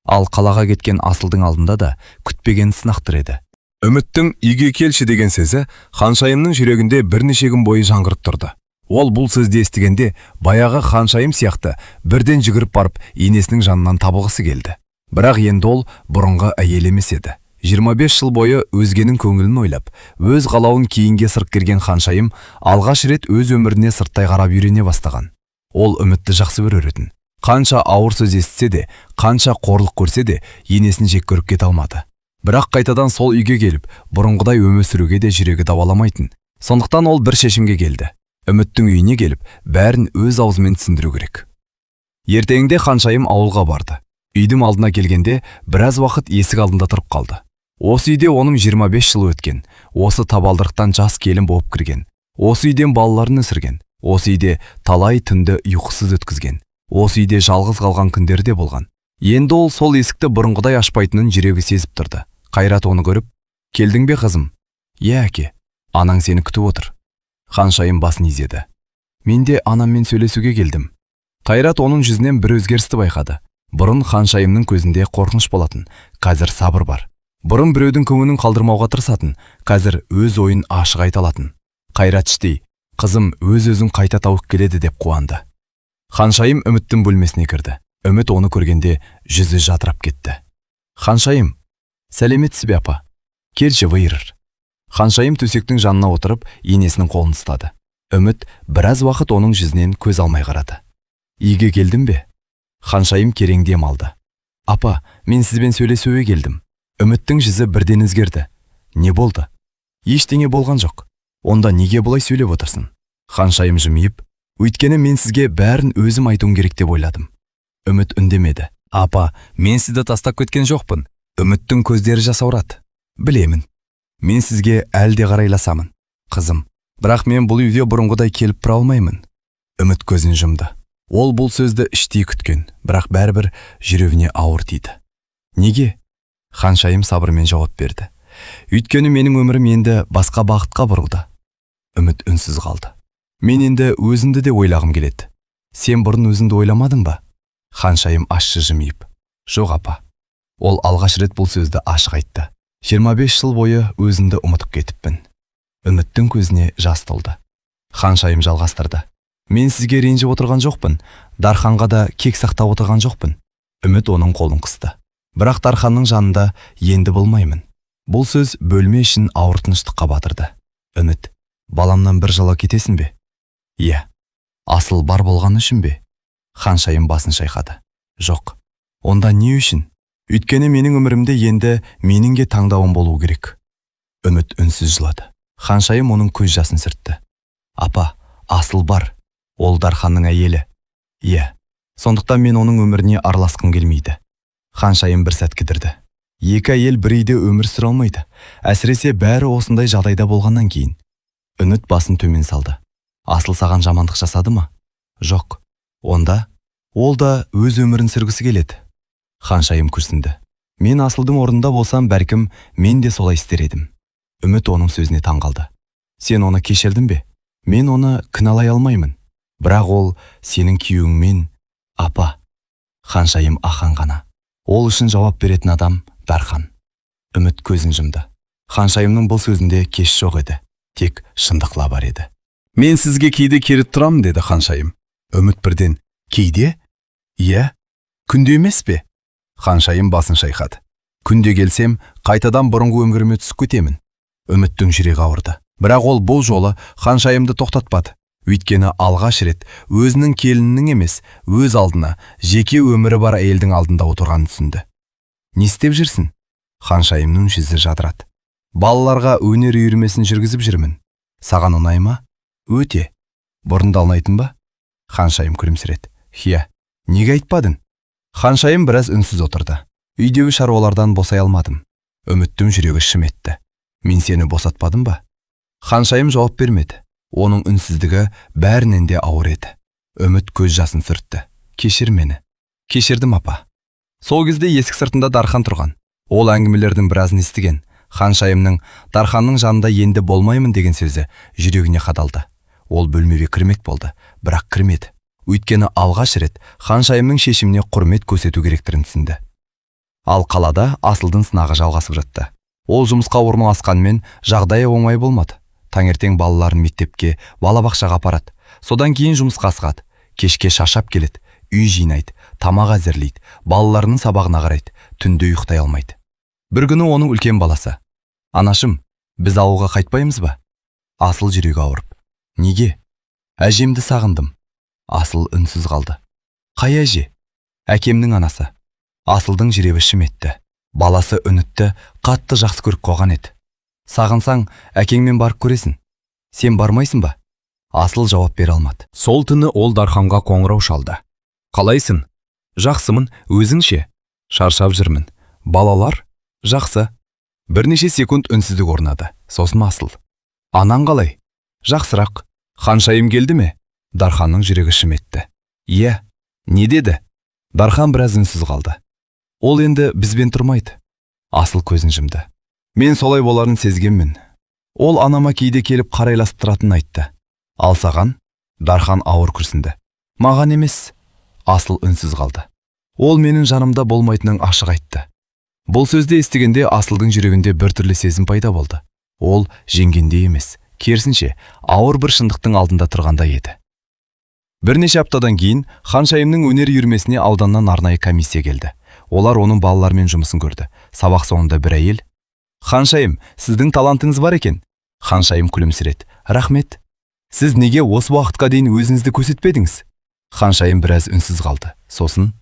Ал қалаға кеткен Асылдың алдында да күтпеген сынақ тұр еді. Үміттің «үйге келші» деген сөзі ханшайымның жүрегінде бірнеше күн бойы жаңғырып тұрды. Ол бұл сөзді естігенде баяғы ханшайым сияқты бірден жүгіріп барып енесінің жанынан табылғысы келді. Бірақ енді ол бұрынғы әйел емес еді. 25 жыл бойы өзгенің көңілін ойлап, өз қалауын кейінге ысырып келген ханшайым алғаш рет өз өміріне сырттай қарап үйрене бастаған. Ол Үмітті жақсы көретін. Қанша ауыр сөз естісе де, қанша қорлық көрсе де, енесін жек көріп кете алмады. Бірақ қайтадан сол үйге келіп, бұрынғыдай өмір сүруге де жүрегі дауаламайтын. Сондықтан ол бір шешімге келді. Үміттің үйіне келіп, бәрін өз аузымен түсіндіру керек. Ертеңінде ханшайым ауылға барды. Үйдің алдына келгенде біраз уақыт есік алдында тұрып қалды. Осы үйде оның 25 жыл өткен. Осы табалдырықтан жас келін болып кірген. Осы үйден балаларын өсірген. Осы үйде талай түнді ұйқысыз өткізген. Осы үйде жалғыз қалған күндері де болған. Енді ол сол есікті бұрынғыдай ашпайтынын жүрегі сезіп тұрды. Қайрат оны көріп: «Келдің бе, қызым?» «Иә, әке». «Анаң сені күтіп отыр». Ханшайым басын изеді. «Мен де анаммен сөйлесуге келдім». Қайрат оның жүзінен бір өзгерісті байқады. Бұрын ханшайымның көзінде қорқыныш болатын, қазір сабыр бар. Бұрын біреудің көңілін қалдырмауға тырысатын, қазір өз ойын ашық айта алатын. Қайрат іштей: «Қызым өз өзін қайта тауып келеді», – деп қуанды. Ханшайым Үміттің бөлмесіне кірді. Үміт оны көргенде жүзі жадырап кетті. Ханшайым: «Сәлеметсіз бе, апа? Келші, бұйыр». Ханшайым төсектің жанына отырып, енесінің қолын ұстады. Үміт біраз уақыт оның жүзінен көз алмай қарады. «Үйге келдің бе?» Ханшайым терең дем алды. «Апа, мен сізбен сөйлесуге келдім». Үміттің жүзі бірден өзгерді. «Не болды?» «Ештеңе болған жоқ». «Онда неге бұлай сөйлеп отырсың?» Ханшайым жымиып: «Өйткені мен сізге бәрін өзім айтуым керек деп ойладым». Үміт үндемеді. «Апа, мен сізді тастап кеткен жоқпын». Үміттің көздері жасаурады. «Білемін. Мен сізге әлі де қарайласамын, қызым. Бірақ мен бұл үйге бұрынғыдай келіп тұра алмаймын». Үміт көзін жұмды. Ол бұл сөзді іштей күткен, бірақ бәрібір жүрегіне ауыр тиді. «Неге?» Ханшайым сабырмен жауап берді. «Өйткені менің өмірім енді басқа бағытқа бұрылды». Үміт үнсіз қалды. «Мен енді өзімді де ойлағым келеді. Сен бұрын өзіңді ойламадың ба?» Ханшайым ащы жымиып: «Жоқ, апа». Ол алғаш рет бұл сөзді ашық айтты. 25 жыл бойы өзімді ұмытып кетіппін. Үміттің көзіне жас толды. Ханшайым жалғастырды. «Мен сізге ренжіп отырған жоқпын. Дарханға да кек сақтап отырған жоқпын. Үміт оның қолын қысты. Бірақ Дарханның жанында енді болмаймын. Бұл сөз бөлме ішін ауыр тыныштыққа батырды. Үміт, баламнан бір жала кетесің бе? Иә. Асыл бар болғаны үшін бе? Ханшайым басын шайқады. Жоқ. Онда не үшін? Өйткені менің өмірімде енді менің де таңдауым болу керек. Үміт үнсіз жылады. Ханшайым оның көз жасын сүртті. Апа, Асыл бар. Ол Дарханның әйелі. Иә. Сондықтан мен оның өміріне араласқым келмейді. Ханшайым бір сәт кідірді. Екі әйел бір үйде өмір сүре алмайды. Әсіресе бәрі осындай жағдайда болғаннан кейін. Үміт басын төмен салды. Асыл саған жамандық жасады ма? Жоқ. Онда ол да өз өмірін сүргісі келеді. Ханшайым күрсінді. Мен Асылдың орнында болсам, бәлкім мен де солай істер едім. Үміт оның сөзіне таң қалды. Сен оны кешірдің бе? Мен оны кінәлай алмаймын. Бірақ ол сенің күйеуіңмен. Апа. Ханшайым ахан ғана. Ол үшін жауап беретін адам Дархан. Үміт көзін жұмды. Ханшайымның бұл сөзінде кеш жоқ еді. Тек шындық бар еді. Мен сізге кейде келіп тұрамын, деді ханшайым. Үміт бірден: «Кейде?» «Иә. Күнде емес пе?» Ханшайым басын шайқады. «Күнде келсем, қайтадан бұрынғы өміріме түсіп кетемін». Үміттің жүрегі ауырды. Бірақ ол бұл жолы ханшайымды тоқтатпады. Өйткені алғаш рет өзінің келінінің емес, өз алдына жеке өмірі бар әйелдің алдында отырғанын түсінді. Не істеп жүрсің? Ханшайымның жүзі жадырады. Балаларға өнер үйірмесін жүргізіп жүрмін. Саған ұнай ма? Өте. Бұрын да ұнайтын ба? Ханшайым күлімсіреді. Иә. Неге айтпадың? Ханшайым біраз үнсіз отырды. Үйдегі шаруалардан босай алмадым. Үміттің жүрегі шым етті. Мен сені босатпадым ба? Ханшайым жауап бермеді. Оның үнсіздігі бәрінен де ауыр еді. Үміт көз жасын сүртті. Кешір мені. Кешірдім, апа. Сол кезде есік сыртында Дархан тұрған. Ол әңгімелердің біразын естіген. Ханшайымның Дарханның жанында енді болмаймын деген сөзі жүрегіне қадалды. Ол бөлмеге кірмек болды, бірақ кірмеді. Өйткені алғаш рет ханшайымның шешіміне құрмет көрсету керектігін түсінді. Ал қалада Асылдың сынағы жалғасып жатты. Ол жұмысқа орналасқанмен, жағдайы оңай болмады. Таңертең балаларын мектепке, балабақшаға апарады. Содан кейін жұмысқа асығады. Кешке шаршап келеді, үй жинайды, тамақ әзірлейді, балаларының сабағына қарайды, түнде ұйықтай алмайды. Бір күні оның үлкен баласы: «Анашым, біз ауылға қайтпаймыз ба?» Асыл жүрегі ауырып: «Неге?» «Әжемді сағындым». Асыл үнсіз қалды. «Қай әже?» «Әкемнің анасы». Асылдың жүрегі шым етті. Баласы Үмітті қатты жақсы көріп қойған еді. «Сағынсаң, әкеңмен барып көресің. Сен бармайсың ба?» Асыл жауап бере алмады. Сол түні ол Дарханға қоңырау шалды. Қалайсың? Жақсымын, өзің ше? Шаршап жүрмін. Балалар? Жақсы. Бірнеше секунд үнсіздік орнады. Сосын Асыл: «Анаң қалай?» «Жақсырақ». «Ханшайым келді ме?» Дарханның жүрегі шым етті. «Иә». «Не деді?» Дархан біраз үнсіз қалды. «Ол енді бізбен тұрмайды». Асыл көзін жұмды. «Мен солай боларын сезгенмін. Ол анама кейде келіп қарайласып тұратынын айтты. Ал саған?» Дархан ауыр күрсінді. «Маған емес». Асыл үнсіз қалды. «Ол менің жанымда болмайтынын ашық айтты». Бұл сөзді естігенде Асылдың жүрегінде біртүрлі сезім пайда болды. Ол жеңгендей емес, керісінше, ауыр бір шындықтың алдында тұрғандай еді. Бірнеше аптадан кейін Ханшайымның өнер үйірмесіне ауданнан арнайы комиссия келді. Олар оның балалармен жұмысын көрді. Сабақ соңында бір әйел: «Ханшайым, сіздің талантыңыз бар екен». Ханшайым күлімсіреді. «Рахмет». «Сіз неге осы уақытқа дейін өзіңізді көрсетпедіңіз?» Ханшайым біраз үнсіз қалды. Сосын: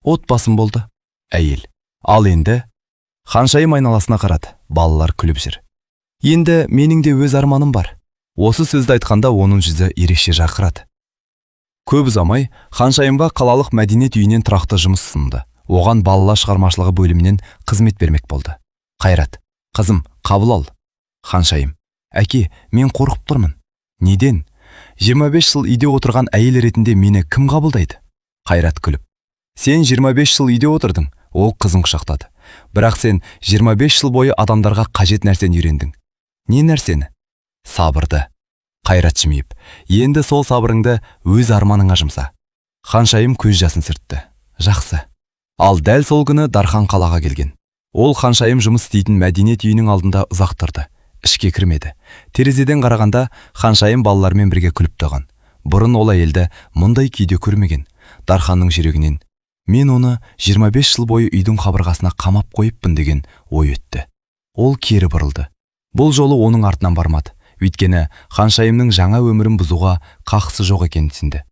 «Отбасым болды». Әйел: «Ал енді?» Ханшайым айналасына қарады. Балалар күліп жүр. «Енді менің де өз арманым бар». Осы сөзді айтқанда оның жүзі ерекше жарқырады. Көп ұзамай Ханшайымға қалалық мәдениет үйінен тұрақты жұмыс ұсынды. Оған балалар шығармашылығы бөлімінен қызмет бермек болды. Қайрат: «Қызым, қабыл ал». Ханшайым: «Әке, мен қорқып тұрмын». «Неден?» «25 жыл үйде отырған әйел ретінде мені кім қабылдайды?» Қайрат күліп: «Сен 25 жыл үйде отырдың». Ол қызын құшақтады. «Бірақ сен 25 жыл бойы адамдарға қажет нәрсені үйрендің». «Не нәрсені?» «Сабырды». Қайрат жымиып: «Енді сол сабырыңды өз арманыңа жұмса». Ханшайым көз жасын сүртті. «Жақсы». Ал дәл сол күні Дархан қалаға келген. Ол Ханшайым жұмыс істейтін мәдениет үйінің алдында ұзақ тұрды. Ішке кірмеді. Терезеден қарағанда Ханшайым балалармен бірге күліп тұрған. Бұрын ол әйелді мұндай күйде көрмеген. Дарханның жүрегінен Мен оны 25 жыл бойы үйдің қабырғасына қамап қойыппын деген ой өтті. Ол кері бұрылды. Бұл жолы оның артынан бармады. Өйткені Ханшайымның жаңа өмірін бұзуға қақысы жоқ екенін түсінді.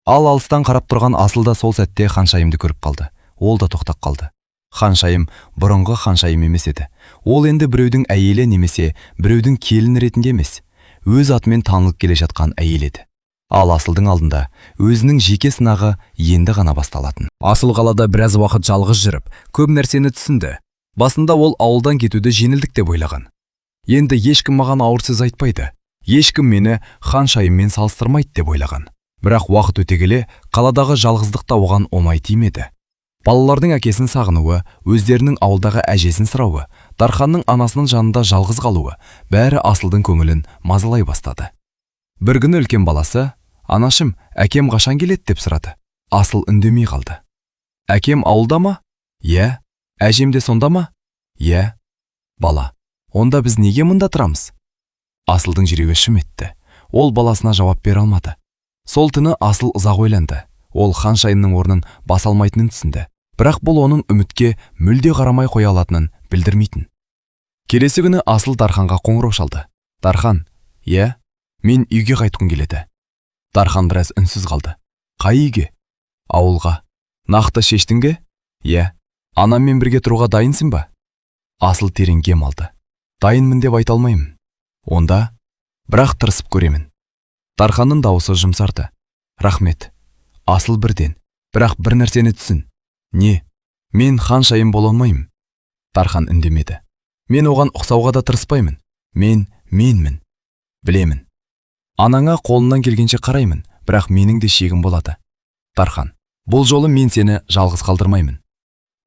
Ал алыстан қарап тұрған Асыл да сол сәтте Ханшайымды көріп қалды. Ол да тоқтап қалды. Ханшайым бұрынғы Ханшайым емес еді. Ол енді біреудің әйелі немесе біреудің келіні ретінде емес, өз атымен танылып келе жатқан әйел еді. Ал Асылдың алдында өзінің жеке сынағы енді ғана басталатын. Асыл қалада біраз уақыт жалғыз жүріп, көп нәрсені түсінді. Басында ол ауылдан кетуді жеңілдік деп ойлаған. Енді ешкім маған ауыр сөз айтпайды. Ешкім мені Ханшайыммен салыстырмайды деп ойлаған. Бірақ уақыт өте келе қаладағы жалғыздық та оған оңай тимеді. Балалардың әкесін сағынуы, өздерінің ауылдағы әжесін сұрауы, Дарханның анасының жанында жалғыз қалуы, бәрі Асылдың көңілін мазалай бастады. Бір күні үлкен баласы: «Анашым, әкем қашан келеді?» деп сұрады. Асыл үндемей қалды. «Әкем ауылда ма?» «Иә». «Әжем де сонда ма?» «Иә». Бала: «Онда біз неге мұнда тұрамыз?» Асылдың жүрегі шым етті. Ол баласына жауап бере алмады. Сол түні Асыл ұзақ ойланды. Ол Ханшайымның орнын баса алмайтынын түсінді. Бірақ бұл оның Үмітке мүлде қарамай қоя алатынын білдірмейтін. Келесі күні Асыл Дарханға қоңырау шалды. «Дархан». «Иә». «Мен үйге қайтқым келеді». Дархан біраз үнсіз қалды. «Қай үйге?» «Ауылға». «Нақты шештің бе?» «Иә». «Анаммен бірге тұруға дайынсың ба?» Асыл терең дем алды. «Дайынмын деп айта алмаймын. Онда бірақ тырысып көремін». Дарханның дауысы жұмсарды. «Рахмет». Асыл бірден: «Бірақ бір нәрсені түсін». «Не?» «Мен Ханшайым бола алмаймын». Дархан үндемеді. «Мен оған ұқсауға да тырыспаймын. Мен менмін». «Білемін. Анаңа қолымнан келгенше қараймын, бірақ менің де шегім болады». «Дархан, бұл жолы мен сені жалғыз қалдырмаймын».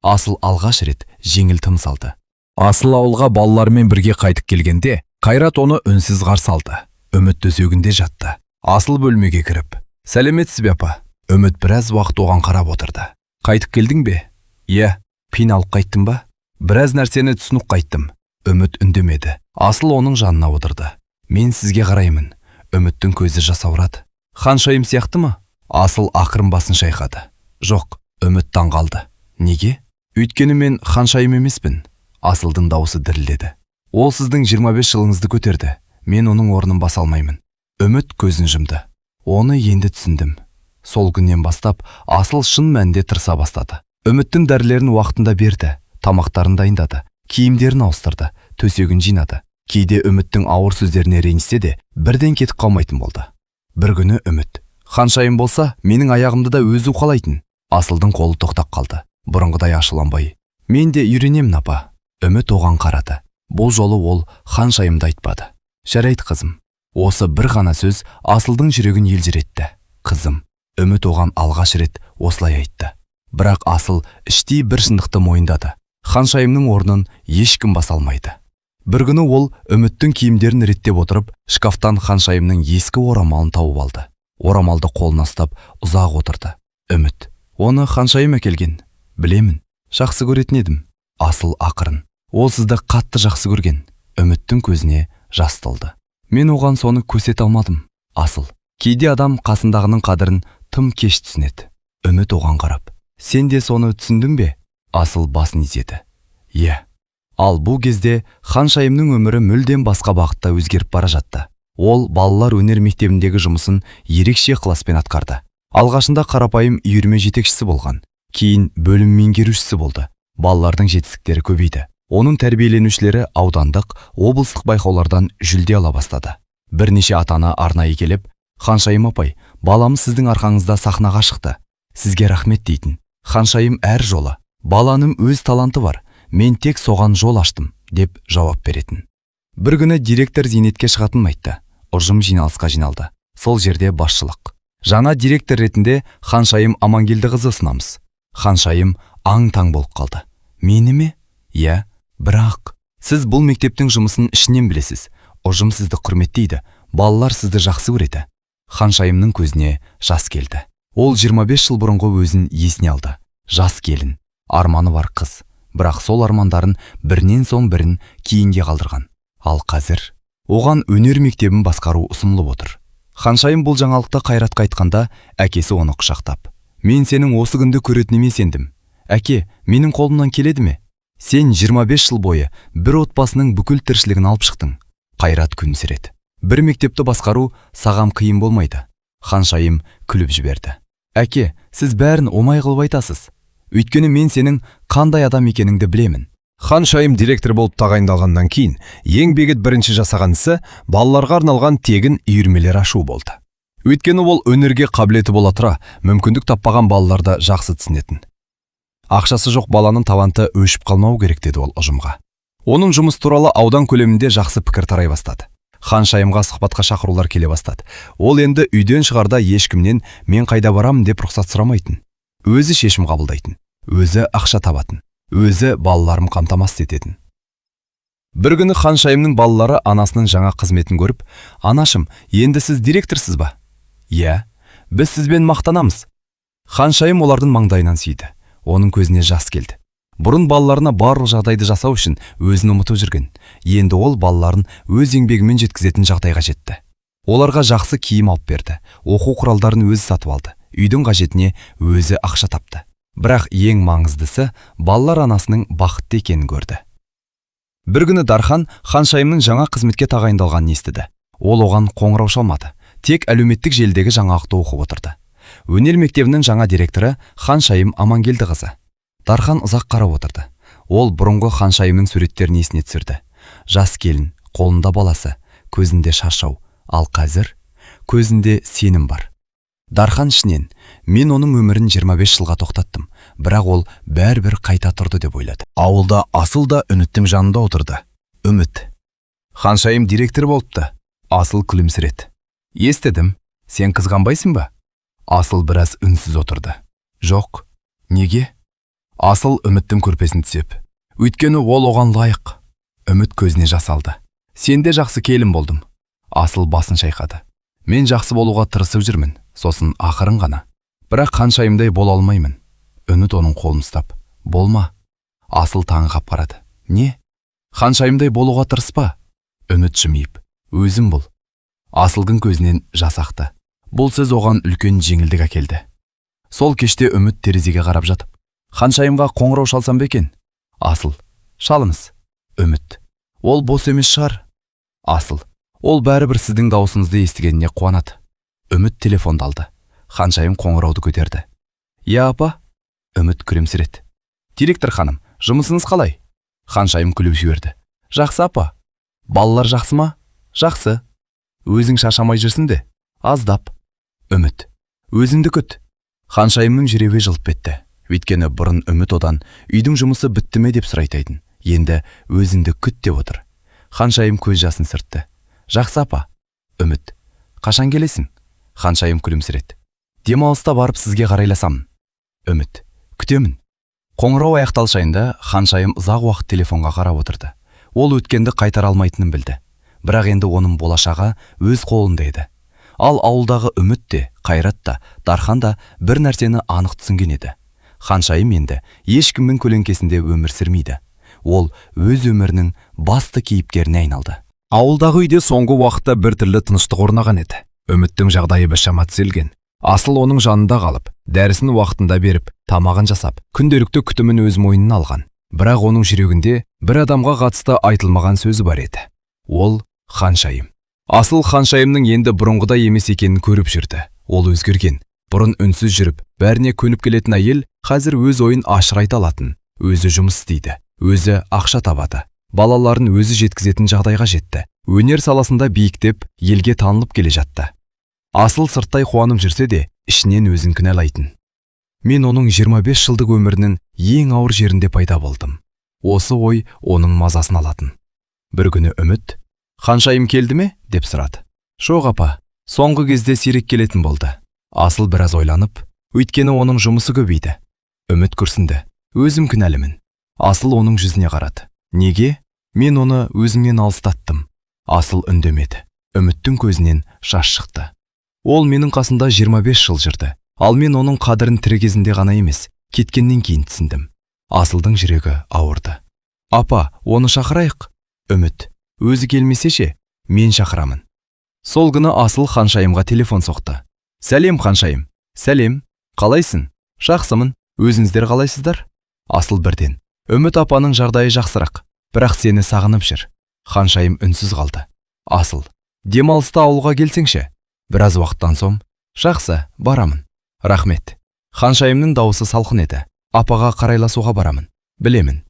Асыл алғаш рет жеңіл тыныс алды. Асыл ауылға балаларымен бірге қайтып келгенде, Қайрат оны үнсіз қарсы алды. Үміт төсегінде жатты. Асыл бөлмеге кіріп: «Сәлеметсіз бе, апа?» Үміт біраз уақыт оған қарап отырды. «Қайтып келдің бе?» «Иә». «Қиналып қайттың ба?» «Біраз нәрсені түсініп қайттым». Үміт үндемеді. Асыл оның жанына отырды. «Мен сізге қараймын». Үміттің көзі жасаурады. «Ханшайым сияқты ма?» Асыл ақырын басын шайқады. «Жоқ». Үміт таң қалды. «Неге?» «Өйткені мен Ханшайым емеспін». Асылдың даусы дірілдеді. «Ол сіздің 25 жылыңызды көтерді. Мен оның орнын баса алмаймын». Үміт көзін жұмды. «Оны енді түсіндім». Сол күннен бастап Асыл шын мәнінде тырыса бастады. Үміттің дәрілерін уақытында берді, тамақтарын дайындады, киімдерін ауыстырды, төсегін жинады. Кейде Үміттің ауыр сөздеріне ренжісе де, бірден кетіп қалмайтын болды. Бір күні Үміт: «Ханшайым болса, менің аяғымды да өзі уқалайтын». Асылдың қолы тоқтап қалды. Бұрынғыдай ашуланбай: «Мен де үйренемін, апа». Үміт оған қарады. Бұл жолы ол Ханшайымды айтпады. «Жарайды, қызым». Осы бір ғана сөз Асылдың жүрегін елжіретті. «Қызым». Үміт оған алғаш рет осылай айтты. Бірақ Асыл іштей бір шындықты мойындады. Ханшайымның орнын ешкім баса алмайды. Бір күні ол Үміттің киімдерін реттеп отырып, шкафтан Ханшайымның ескі орамалын тауып алды. Орамалды қолына ұстап ұзақ отырды. Үміт: «Оны Ханшайым әкелген». «Білемін. Жақсы көретін едім». Асыл ақырын: «Ол сізді қатты жақсы көрген». Үміттің көзіне жас толды. «Мен оған соны көрсете алмадым, Асыл. Кейде адам қасындағының қадірін тым кеш түсінеді». Үміт оған қарап: «Сен де соны түсіндің бе?» Асыл басын изеді. «Иә». Ал бұл кезде Ханшайымның өмірі мүлдем басқа бағытта өзгеріп бара жатты. Ол балалар өнер мектебіндегі жұмысын ерекше ықыласпен атқарды. Алғашында қарапайым үйірме жетекшісі болған, кейін бөлім меңгерушісі болды. Балалардың жетістіктері көбейді. Оның тәрбиеленушілері аудандық, облыстық байқаулардан жүлде ала бастады. Бірнеше ата-ана арнайы келіп: «Ханшайым апай, баламыз сіздің арқаңызда сахнаға шықты. Сізге рахмет», – дейтін. Ханшайым әр жолы: «Баланың өз таланты бар, мен тек соған жол аштым», – деп жауап беретін. Бір күні директор зейнетке шығатынын айтты. Ұжым жиналысқа жиналды. Сол жерде басшылық: «Жаңа директор ретінде Ханшайым Амангелдіқызы ұсынамыз». Ханшайым аң-таң болып қалды. «Мені ме?» «Иә, бірақ сіз бұл мектептің жұмысын ішінен білесіз. Ұжым сізді құрметтейді, балалар сізді жақсы көреді». Ханшайымның көзіне жас келді. Ол 25 жыл бұрынғы өзін есіне алды. Жас келін, арманы бар қыз, бірақ сол армандарын бірінен соң бірін кейінге қалдырған. Ал қазір оған өнер мектебін басқару ұсынылып отыр. Ханшайым бұл жаңалықты Қайратқа айтқанда, әкесі оны құшақтап: Мен сенің осы күнді көретініме сендім. Әке, менің қолымнан келеді ме? Сен 25 жыл бойы бір отбасының бүкіл тіршілігін алып шықтың. Қайрат күлімсіреді. Бір мектепті басқару саған қиын болмайды. Ханшайым күліп жіберді. Әке, сіз бәрін оңай қылып айтасыз. Өйткені мен сенің қандай адам екеніңді білемін. Ханшайым директор болып тағайындалғаннан кейін ең бегет бірінші жасаған ісі балаларға арналған тегін үйірмелер ашу болды. Өйткені ол өнерге қабілеті бола тұра, мүмкіндік таппаған балаларды жақсы түсінетін. Ақшасы жоқ баланың таланты өшіп қалмау керек, деді ол ұжымға. Оның жұмыс туралы аудан көлемінде жақсы пікір тарай бастады. Ханшайымға сұхбатқа шақырулар келе бастады. Ол енді үйден шығарда ешкімнен мен қайда барамын деп рұқсат сұрамайтын. Өзі шешім қабылдайтын, өзі ақша табатын, өзі балаларын қамтамасыз ететін. Бір күні Ханшайымның балалары анасының жаңа қызметін көріп, «Анашым, енді сіз директорсыз ба?» «Иә, біз сізбен мақтанамыз». Ханшайым олардың маңдайынан сүйді. Оның көзіне жас келді. Бұрын балаларына барлық жағдайды жасау үшін өзін ұмытып жүрген. Енді ол балаларын өз еңбегімен жеткізетін жағдайға жетті. Оларға жақсы киім алып берді, оқу құралдарын өзі сатып алды, үйдің қажетіне өзі ақша тапты. Бірақ ең маңыздысы, балалар анасының бақытты екенін көрді. Бір күні Дархан Ханшайымның жаңа қызметке тағайындалғанын естіді. Ол оған қоңырау шалмады, тек әлеуметтік желідегі жаңалықты оқып отырды. Өнер мектебінің жаңа директоры Ханшайым Амангелдіқызы. Дархан ұзақ қарап отырды. Ол бұрынғы Ханшайымның суреттерін есіне түсірді. Жас келін, қолында баласы, көзінде шаршау, ал қазір көзінде сенім бар. Дархан ішінен, мен оның өмірін 25 жылға тоқтаттым, бірақ ол бәрібір қайта тұрды деп ойлады. Ауылда Асыл да Үміттің жанында отырды. Үміт. Ханшайым директор болыпты. Асыл күлімсіреді. Естідім. Сен қызғанбайсың ба? Асыл біраз үнсіз отырды. Жоқ. Неге? Асыл Үміттің көрпесін түсеп. Өйткені ол оған лайық. Үміт көзіне жас алды. Сен де жақсы келін болдым. Асыл басын шайқады. Мен жақсы болуға тырысып жүрмін, сосын ақырын ғана. Бірақ Ханшайымдай бола алмаймын. Үміт оның қолын ұстап. Болма. Асыл таңғап қарады. Не? Ханшайымдай болуға тырыспа. Үміт жымиып. Өзің бол. Асылдың көзінен жас ақты. Бұл сөз оған үлкен жеңілдік әкелді. Сол кеште Үміт терезеге қарап жатып, Ханшайымға қоңырау шалсам ба екен? Асыл. Шалыңыз. Үміт. Ол бос емес шығар. Асыл. Ол бәрібір сіздің дауысыңызды естігеніне қуанады. Үміт телефонды алды. Ханшайым қоңырауды көтерді. Иә, апа? Үміт күлімсіреді. Директор ханым, жұмысыңыз қалай? Ханшайым күліп жіберді. Жақсы, апа. Балалар жақсы ма? Жақсы. Өзің шаршамай жүрсің де? Аздап. Үміт. Өзіңді күт. Ханшайымның жүрегі жылып кетті. Өйткені бұрын Үміт одан үйдің жұмысы бітті ме деп сұрайтын. Енді өзіңді күт деп отыр. Ханшайым көз жасын сүртті. Жақсы, апа. Үміт. Қашан келесің? Ханшайым күлімсіреді. Демалыста барып сізге қарайласамын. Үміт. Күтемін. Қоңырау аяқталшайында Ханшайым ұзақ уақыт телефонға қарап отырды. Ол өткенді қайтара алмайтынын білді. Бірақ енді оның болашағы өз қолында еді. Ал ауылдағы Үміт те, Қайрат та, Дархан да бір нәрсені анық түсінген еді. Ханшайым енді ешкімнің көлеңкесінде өмір сүрмейді. Ол өз өмірінің басты кейіпкеріне айналды. Ауылдағы үйде соңғы уақытта бір түрлі тыныштық орнаған еді. Үміттің жағдайы біршама түзелген. Асыл оның жанында қалып, дәрісін уақытында беріп, тамағын жасап, күнделікті күтімін өз мойнына алған. Бірақ оның жүрегінде бір адамға қатысты айтылмаған сөзі бар еді. Ол Ханшайым. Асыл Ханшайымның енді бұрынғыдай емес екенін көріп жүрді. Ол өзгерген. Бұрын үнсіз жүріп, бәріне көніп келетін әйел қазір өз ойын ашық айта алатын. Өзі жұмыс істейді, өзі ақша табады. Балаларын өзі жеткізетін жағдайға жетті. Өнер саласында биіктеп, елге танылып келе жатты. Асыл сырттай қуанып жүрсе де, ішінен өзін кінәлайтын. Мен оның 25 жылдық өмірінің ең ауыр жерінде пайда болдым. Осы ой оның мазасын алатын. Бір күні Үміт, «Ханшайым келді ме?» деп сұрады. Жоқ, апа, соңғы кезде сирек келетін болды. Асыл біраз ойланып, өйткені оның жұмысы көбейді. Үміт күрсінді. Өзім кінәлімін. Асыл оның жүзіне қарады. Неге? Мен оны өзімнен алыстаттым. Асыл үндемеді. Үміттің көзінен жас шықты. Ол менің қасында 25 жыл жүрді. Ал мен оның қадірін тірі кезінде ғана емес, кеткеннен кейін түсіндім. Асылдың жүрегі ауырды. Апа, оны шақырайық. Үміт, өзі келмесе ше, мен шақырамын. Сол күні Асыл Ханшайымға телефон соқты. Сәлем, Ханшайым. Сәлем. Қалайсың? Жақсымын, өзіңіздер қалайсыздар? Асыл бірден: Үміт апаның жағдайы жақсырақ, бірақ сені сағынып жүр. Ханшайым үнсіз қалды. Асыл: Демалыста ауылға келсеңші. Біраз уақыттан соң: Жақсы, барамын. Рахмет. Ханшайымның дауысы салқын еді. Апаға қарайласуға барамын. Білемін.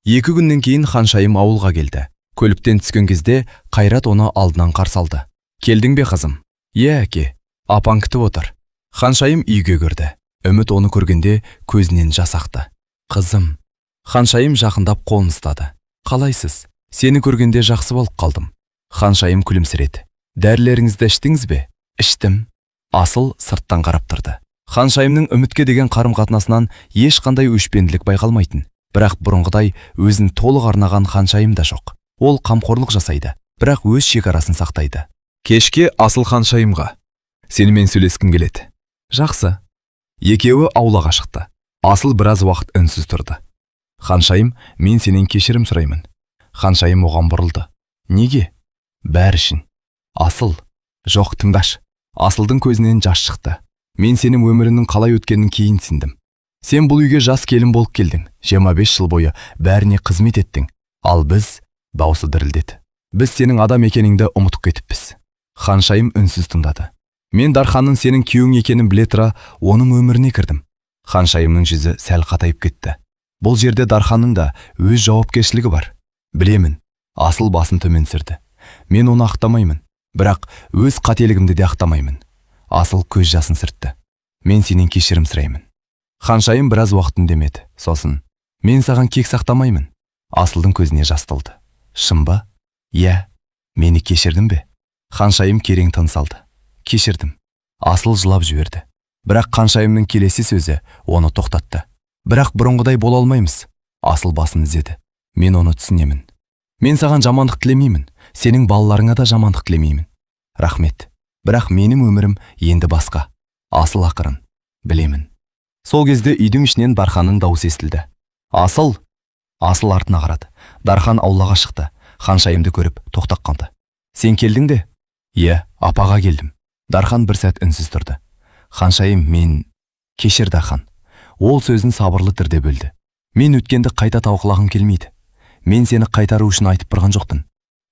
2 күннен кейін Ханшайым ауылға келді. Көліктен түскен кезде Қайрат оны алдынан қарсы алды. Келдің бе, қызым? Иә, әке. Апаң күтіп отыр. Ханшайым үйге кірді. Үміт оны көргенде көзінен жас ақты. Қызым. Ханшайым жақындап қолын ұстады. Қалайсыз? Сені көргенде жақсы болып қалдым. Ханшайым күлімсіреді. Дәрілеріңізді іштіңіз бе? Іштім. Асыл сырттан қарап тұрды. Ханшайымның Үмітке деген қарым-қатынасынан ешқандай өшпенділік байқалмайтын. Бірақ бұрынғыдай өзін толық арнаған Ханшайым да жоқ. Ол қамқорлық жасайды, бірақ өз шекарасын сақтайды. Кешке Асыл Ханшайымға: Сенімен сөйлескім келеді. Жақсы. Екеуі аулаға шықты. Асыл біраз уақыт үнсіз тұрды. Ханшайым, мен сенен кешірім сұраймын. Ханшайым оған бұрылды. Неге? Бәрі үшін. Асыл, жоқ, тыңдашы. Асылдың көзінен жас шықты. Мен сенің өміріңнің қалай өткенін кейін түсіндім. Сен бұл үйге жас келін болып келдің. 25 жыл бойы бәріне қызмет еттің. Ал біз, даусы дірілдеді. Біз сенің адам екеніңді ұмытып кетіппіз. Ханшайым үнсіз тыңдады. Мен Дарханның сенің күйеуің екенін біле тұра, оның өміріне кірдім. Ханшайымның жүзі сәл қатайып кетті. Бұл жерде Дарханның да өз жауапкершілігі бар. Білемін. Асыл басын төмен түсірді. Мен оны ақтамаймын, бірақ өз қателігімді де ақтамаймын. Асыл көз жасын сүртті. Мен сенен кешірім сұраймын. Ханшайым біраз уақыт үндемеді. Сосын: Мен саған кек сақтамаймын. Асылдың көзіне жас толды. Шын ба? Иә. Мені кешірдің бе? Ханшайым керең тыныс алды. Кешірдім. Асыл жылап жіберді. Бірақ Ханшайымның келесі сөзі оны тоқтатты. Бірақ бұрынғыдай бола алмаймыз. Асыл басын изеді. Мен оны түсінемін. Мен саған жамандық тілемеймін. Сенің балаларыңа да жамандық тілемеймін. Рахмет. Бірақ менің өмірім енді басқа. Асыл ақырын: Білемін. Сол кезде үйдің ішінен Дарханның даусы естілді. Асыл! Асыл артына қарады. Дархан аулаға шықты. Ханшайымды көріп тоқтап қалды. Сен келдің де? Иә, апаға келдім. Дархан бір сәт үнсіз тұрды. Ханшайым, мен. Кешір, Дархан. Ол сөзін сабырлы түрде бөлді. Мен өткенді қайта талқылағым келмейді. Мен сені қайтару үшін айтып тұрған жоқпын.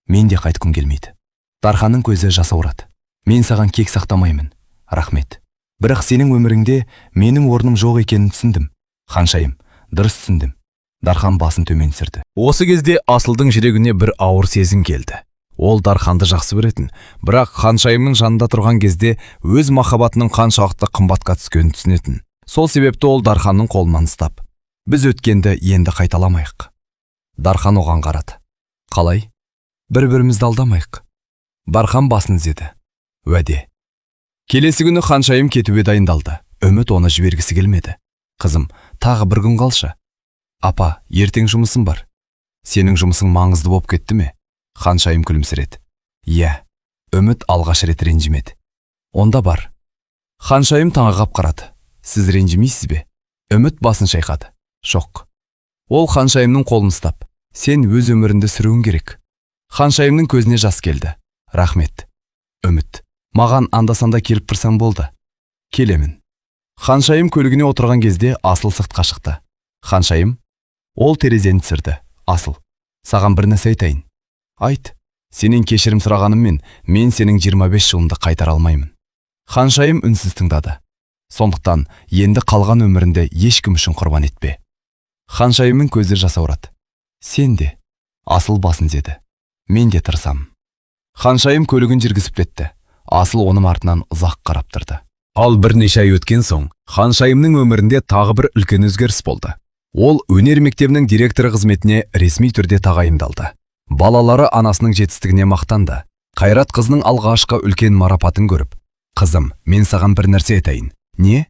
Мен де қайтқым келмейді. Дарханның көзі жасаурады. Мен саған кек сақтамаймын. Рахмет. Бірақ сенің өміріңде менің орным жоқ екенін түсіндім. Ханшайым, дұрыс түсіндім. Дархан басын төмен түсірді. Осы кезде Асылдың жүрегіне бір ауыр сезім келді. Ол Дарханды жақсы көретін, бірақ Ханшайымның жанында тұрған кезде өз махаббатының қаншалықты қымбатқа түскенін түсінетін. Сол себепті ол Дарханның қолынан ұстап: Біз өткенді енді қайталамайық. Дархан оған қарады. Қалай? Бір-бірімізді алдамайық. Дархан басын изеді. Уәде. Келесі күні Ханшайым кетуге дайындалды. Үміт оны жібергісі келмеді. Қызым, тағы бір күн қалшы. Апа, ертең жұмысым бар. Сенің жұмысың маңызды болып кетті ме? Ханшайым күлімсіреді. Иә. Үміт алғаш рет ренжімеді. Онда бар. Ханшайым таңырқап қарады. Сіз ренжімейсіз бе? Үміт басын шайқады. Жоқ. Ол Ханшайымның қолын ұстап: Сен өз өміріңді сүруің керек. Ханшайымның көзіне жас келді. Рахмет. Үміт. Маған анда-санда келіп тұрсаң болды. Келемін. Ханшайым көлігіне отырған кезде Асыл сыртқа шықты. Ханшайым. Ол терезені түсірді. Асыл, саған бір нәрсе айтайын. Айт. Сенен кешірім сұрағаныммен, мен сенің 25 жылыңды қайтара алмаймын. Ханшайым үнсіз тыңдады. Сондықтан енді қалған өміріңді ешкім үшін құрбан етпе. Ханшайымның көзі жасаурады. Сен де. Асыл басын изеді. Мен де тырысамын. Ханшайым көлігін жүргізіп кетті. Асыл оның артынан ұзақ қарап тұрды. Ал бірнеше ай өткен соң, Ханшайымның өмірінде тағы бір үлкен өзгеріс болды. Ол өнер мектебінің директоры қызметіне ресми түрде тағайындалды. Балалары анасының жетістігіне мақтанды. Қайрат қызының алғашқы үлкен марапатын көріп: Қызым, мен саған бір нәрсе айтайын. Не?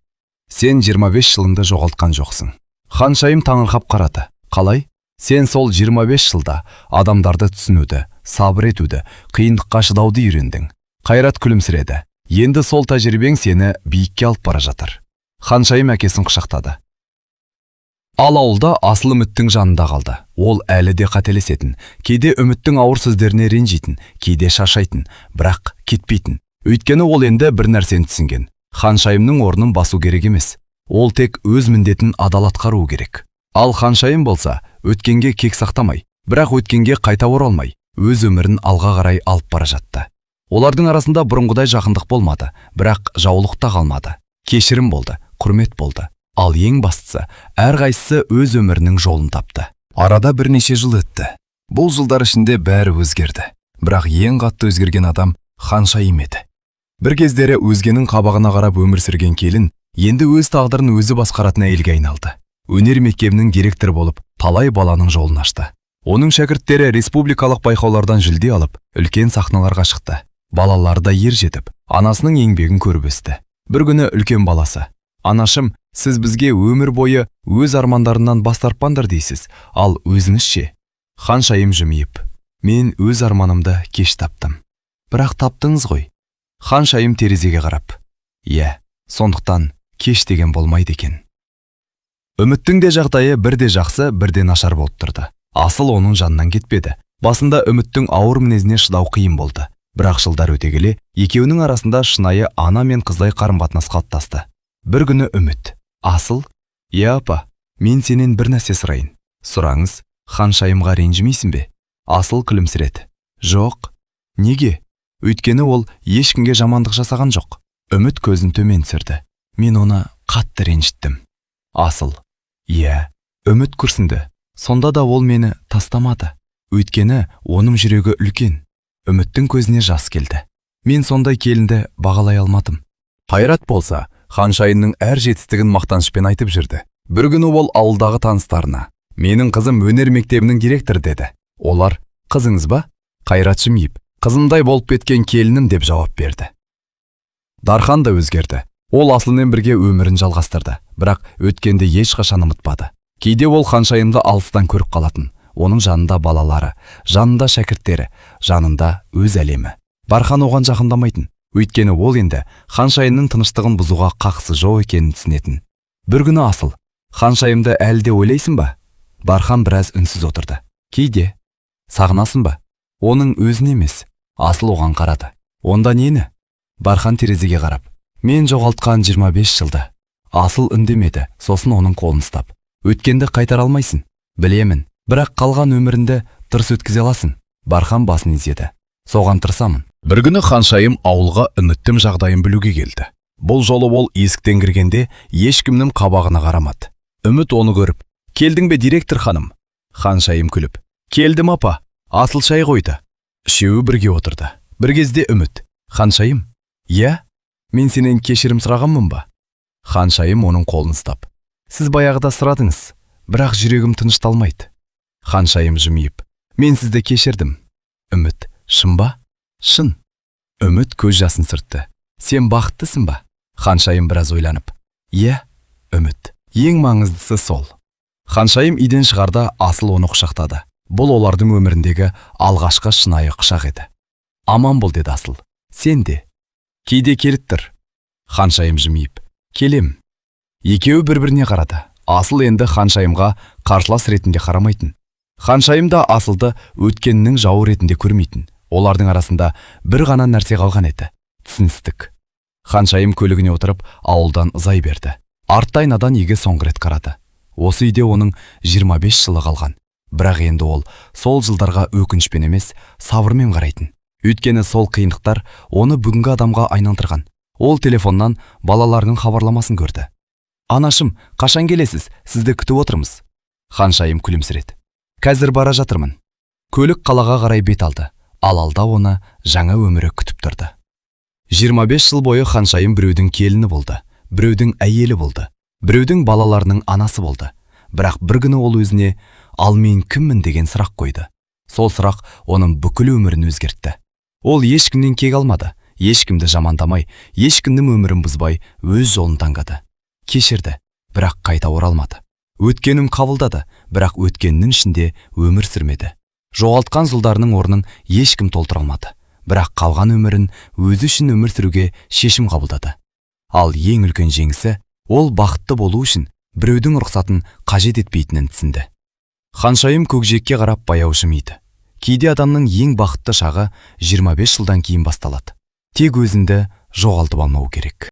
Сен 25 жылыңды жоғалтқан жоқсың. Ханшайым таңырқап қарады. Қалай? Сен сол 25 жылда адамдарды түсінуді, сабыр етуді, қиындыққа шыдауды үйрендің. Қайрат күлімсіреді. Енді сол тәжірибең сені биікке алып бара жатыр. Ханшайым әкесін құшақтады. Ал ауылда Асыл Үміттің жанында қалды. Ол әлі де қателесетін. Кейде Үміттің ауыр сөздеріне ренжитін, кейде шаршайтын, бірақ кетпейтін. Өйткені ол енді бір нәрсені түсінген. Ханшайымның орнын басу керек емес. Ол тек өз міндетін адал атқаруы керек. Ал Ханшайым болса, өткенге кек сақтамай, бірақ өткенге қайта оралмай, өз өмірін алға қарай алып бара жатты. Олардың арасында бұрынғыдай жақындық болмады, бірақ жаулық та қалмады. Кешірім болды, құрмет болды. Ал ең бастысы, әрқайсысы өз өмірінің жолын тапты. Арада бірнеше жыл өтті. Бұл жылдар ішінде бәрі өзгерді. Бірақ ең қатты өзгерген адам Ханшайым еді. Бір кездері өзгенің қабағына қарап өмір сүрген келін, енді өз тағдырын өзі басқаратын әйелге айналды. Өнер мектебінің директоры болып, талай баланың жолын ашты. Оның шәкірттері республикалық байқаулардан жүлде алып, үлкен сахналарға шықты. Балалары да ер жетіп, анасының еңбегін көріп өсті. Бір күні үлкен баласы: "Анашым, сіз бізге өмір бойы өз армандарынан бас тартпаңдар дейсіз, ал өзіңіз ше?" Ханшайым жымиып: "Мен өз арманымды кеш таптым." "Бірақ таптыңыз ғой." Ханшайым терезеге қарап: "Иә, сондықтан кеш деген болмайды екен." Үміттің де жағдайы бірде жақсы, бірде нашар болып тұрды. Асыл оның жанынан кетпеді. Басында Үміттің ауыр мінезіне шыдау қиын болды. Бірақ жылдар өте келе, екеуінің арасында шынайы ана мен қыздай қарым-қатынас қалыптасты. Бір күні Үміт: "Асыл, иә, апа, мен сенен бір нәрсе сұрайын." "Сұраңыз." "Ханшайымға ренжімейсің бе?" Асыл күлімсіреді: "Жоқ." "Неге?" "Өйткені ол ешкімге жамандық жасаған жоқ." Үміт көзін төмен түсірді. "Мен оны қатты ренжіттім." Асыл: "Иә." Үміт күрсінді. "Сонда да ол мені тастамады. Өйткені оның жүрегі үлкен." Үміттің көзіне жас келді. "Мен сондай келінді бағалай алмадым." Қайрат болса, Ханшайымның әр жетістігін мақтанышпен айтып жүрді. Бір күні ол ауылдағы таныстарына: "Менің қызым өнер мектебінің директоры", – деді. Олар: "Қызыңыз ба?" Қайрат жымиып: "Қызымдай болып кеткен келінім", – деп жауап берді. Дархан да өзгерді. Ол Асылмен бірге өмірін жалғастырды, бірақ өткенді ешқашан ұмытпады. Кейде ол Ханшайымды алыстан көріп қалатын. Оның жанында балалары, жанында шәкірттері, жанында өз әлемі. Дархан оған жақындамайтын. Өйткені ол енді Ханшайымның тыныштығын бұзуға қақысы жоқ екенін түсінетін. Бір күні Асыл: "Ханшайымды әлі де ойлайсың ба?" Дархан біраз үнсіз отырды. "Кейде." "Сағынасың ба?" "Оның өзін емес." Асыл оған қарады. "Онда нені?" Дархан терезеге қарап: "Мен жоғалтқан 25 жылды." Асыл үндемеді, сосын оның қолын ұстап: "Өткенді қайтара алмайсың. Білемін, бірақ қалған өміріңді дұрыс өткізе аласың." Дархан басын изеді. "Соған тырысамын." Бір күні Ханшайым ауылға Үміттің жағдайын білуге келді. Бұл жолы ол есіктен кіргенде ешкімнің қабағына қарамады. Үміт оны көріп: "Келдің бе, директор ханым?" Ханшайым күліп: "Келдім, апа, Асыл шай қойды." Үшеуі бірге отырды. Бір кезде Үміт: "Ханшайым, иә, мен сенен кешірім сұрағанмын ба?" Ханшайым оның қолын ұстап: "Сіз баяғыда сұрадыңыз, бірақ жүрегім тынышталмайды." Ханшайым жымиып: "Мен сізді кешірдім." Үміт: "Шын ба?" "Шын." Үміт көз жасын сүртті. "Сен бақыттысың ба?" Ханшайым біраз ойланып: "Иә." Үміт: "Ең маңыздысы сол." Ханшайым үйден шығарда Асыл оны құшақтады. Бұл олардың өміріндегі алғашқы шынайы құшақ еді. "Аман бол", – деді Асыл. "Сен де. Кейде келіп тұр." Ханшайым жымиып: "Келем." Екеуі бір-біріне қарады. Асыл енді Ханшайымға қарсылас ретінде қарамайтын. Ханшайым да Асылды өткеннің жауы ретінде көрмейтін. Олардың арасында бір ғана нәрсе қалған еді: түсіністік. Ханшайым көлігіне отырып, ауылдан ұзай берді. Артты айнадан үйге соңғы рет қарады. Осы үйде оның 25 жылы қалған. Бірақ енді ол сол жылдарға өкінішпен емес, сабырмен қарайтын. Өйткені сол қиындықтар оны бүгінгі адамға айналдырған. Ол телефоннан балаларының хабарламасын көрді. "Анашым, қашан келесіз? Сізді күтіп отырмыз." Ханшайым күлімсіреді. "Қазір бара жатырмын." Көлік қалаға қарай бет алды. Ал алда оны жаңа өмірі күтіп тұрды. 25 жыл бойы Ханшайым біреудің келіні болды, біреудің әйелі болды, біреудің балаларының анасы болды. Бірақ бір күні ол өзіне: "Ал мен кіммін?" деген сұрақ қойды. Сол сұрақ оның бүкіл өмірін өзгертті. Ол ешкімнен кек алмады, ешкімді жамандамай, ешкімнің өмірін бұзбай өз жолын таңдады. Кешірді, бірақ қайта оралмады. Өткенін қабылдады, бірақ өткеннің ішінде өмір сүрмеді. Жоғалтқан жылдарының орнын ешкім толтыра алмады. Бірақ қалған өмірін өзі үшін өмір сүруге шешім қабылдады. Ал ең үлкен жеңісі: ол бақытты болу үшін біреудің рұқсатын қажет етпейтінін түсінді. Ханшайым көкжиекке қарап баяу жымиды. Кейде адамның ең бақытты шағы 25 жылдан кейін басталады. Тек өзіңді жоғалтып алмау керек.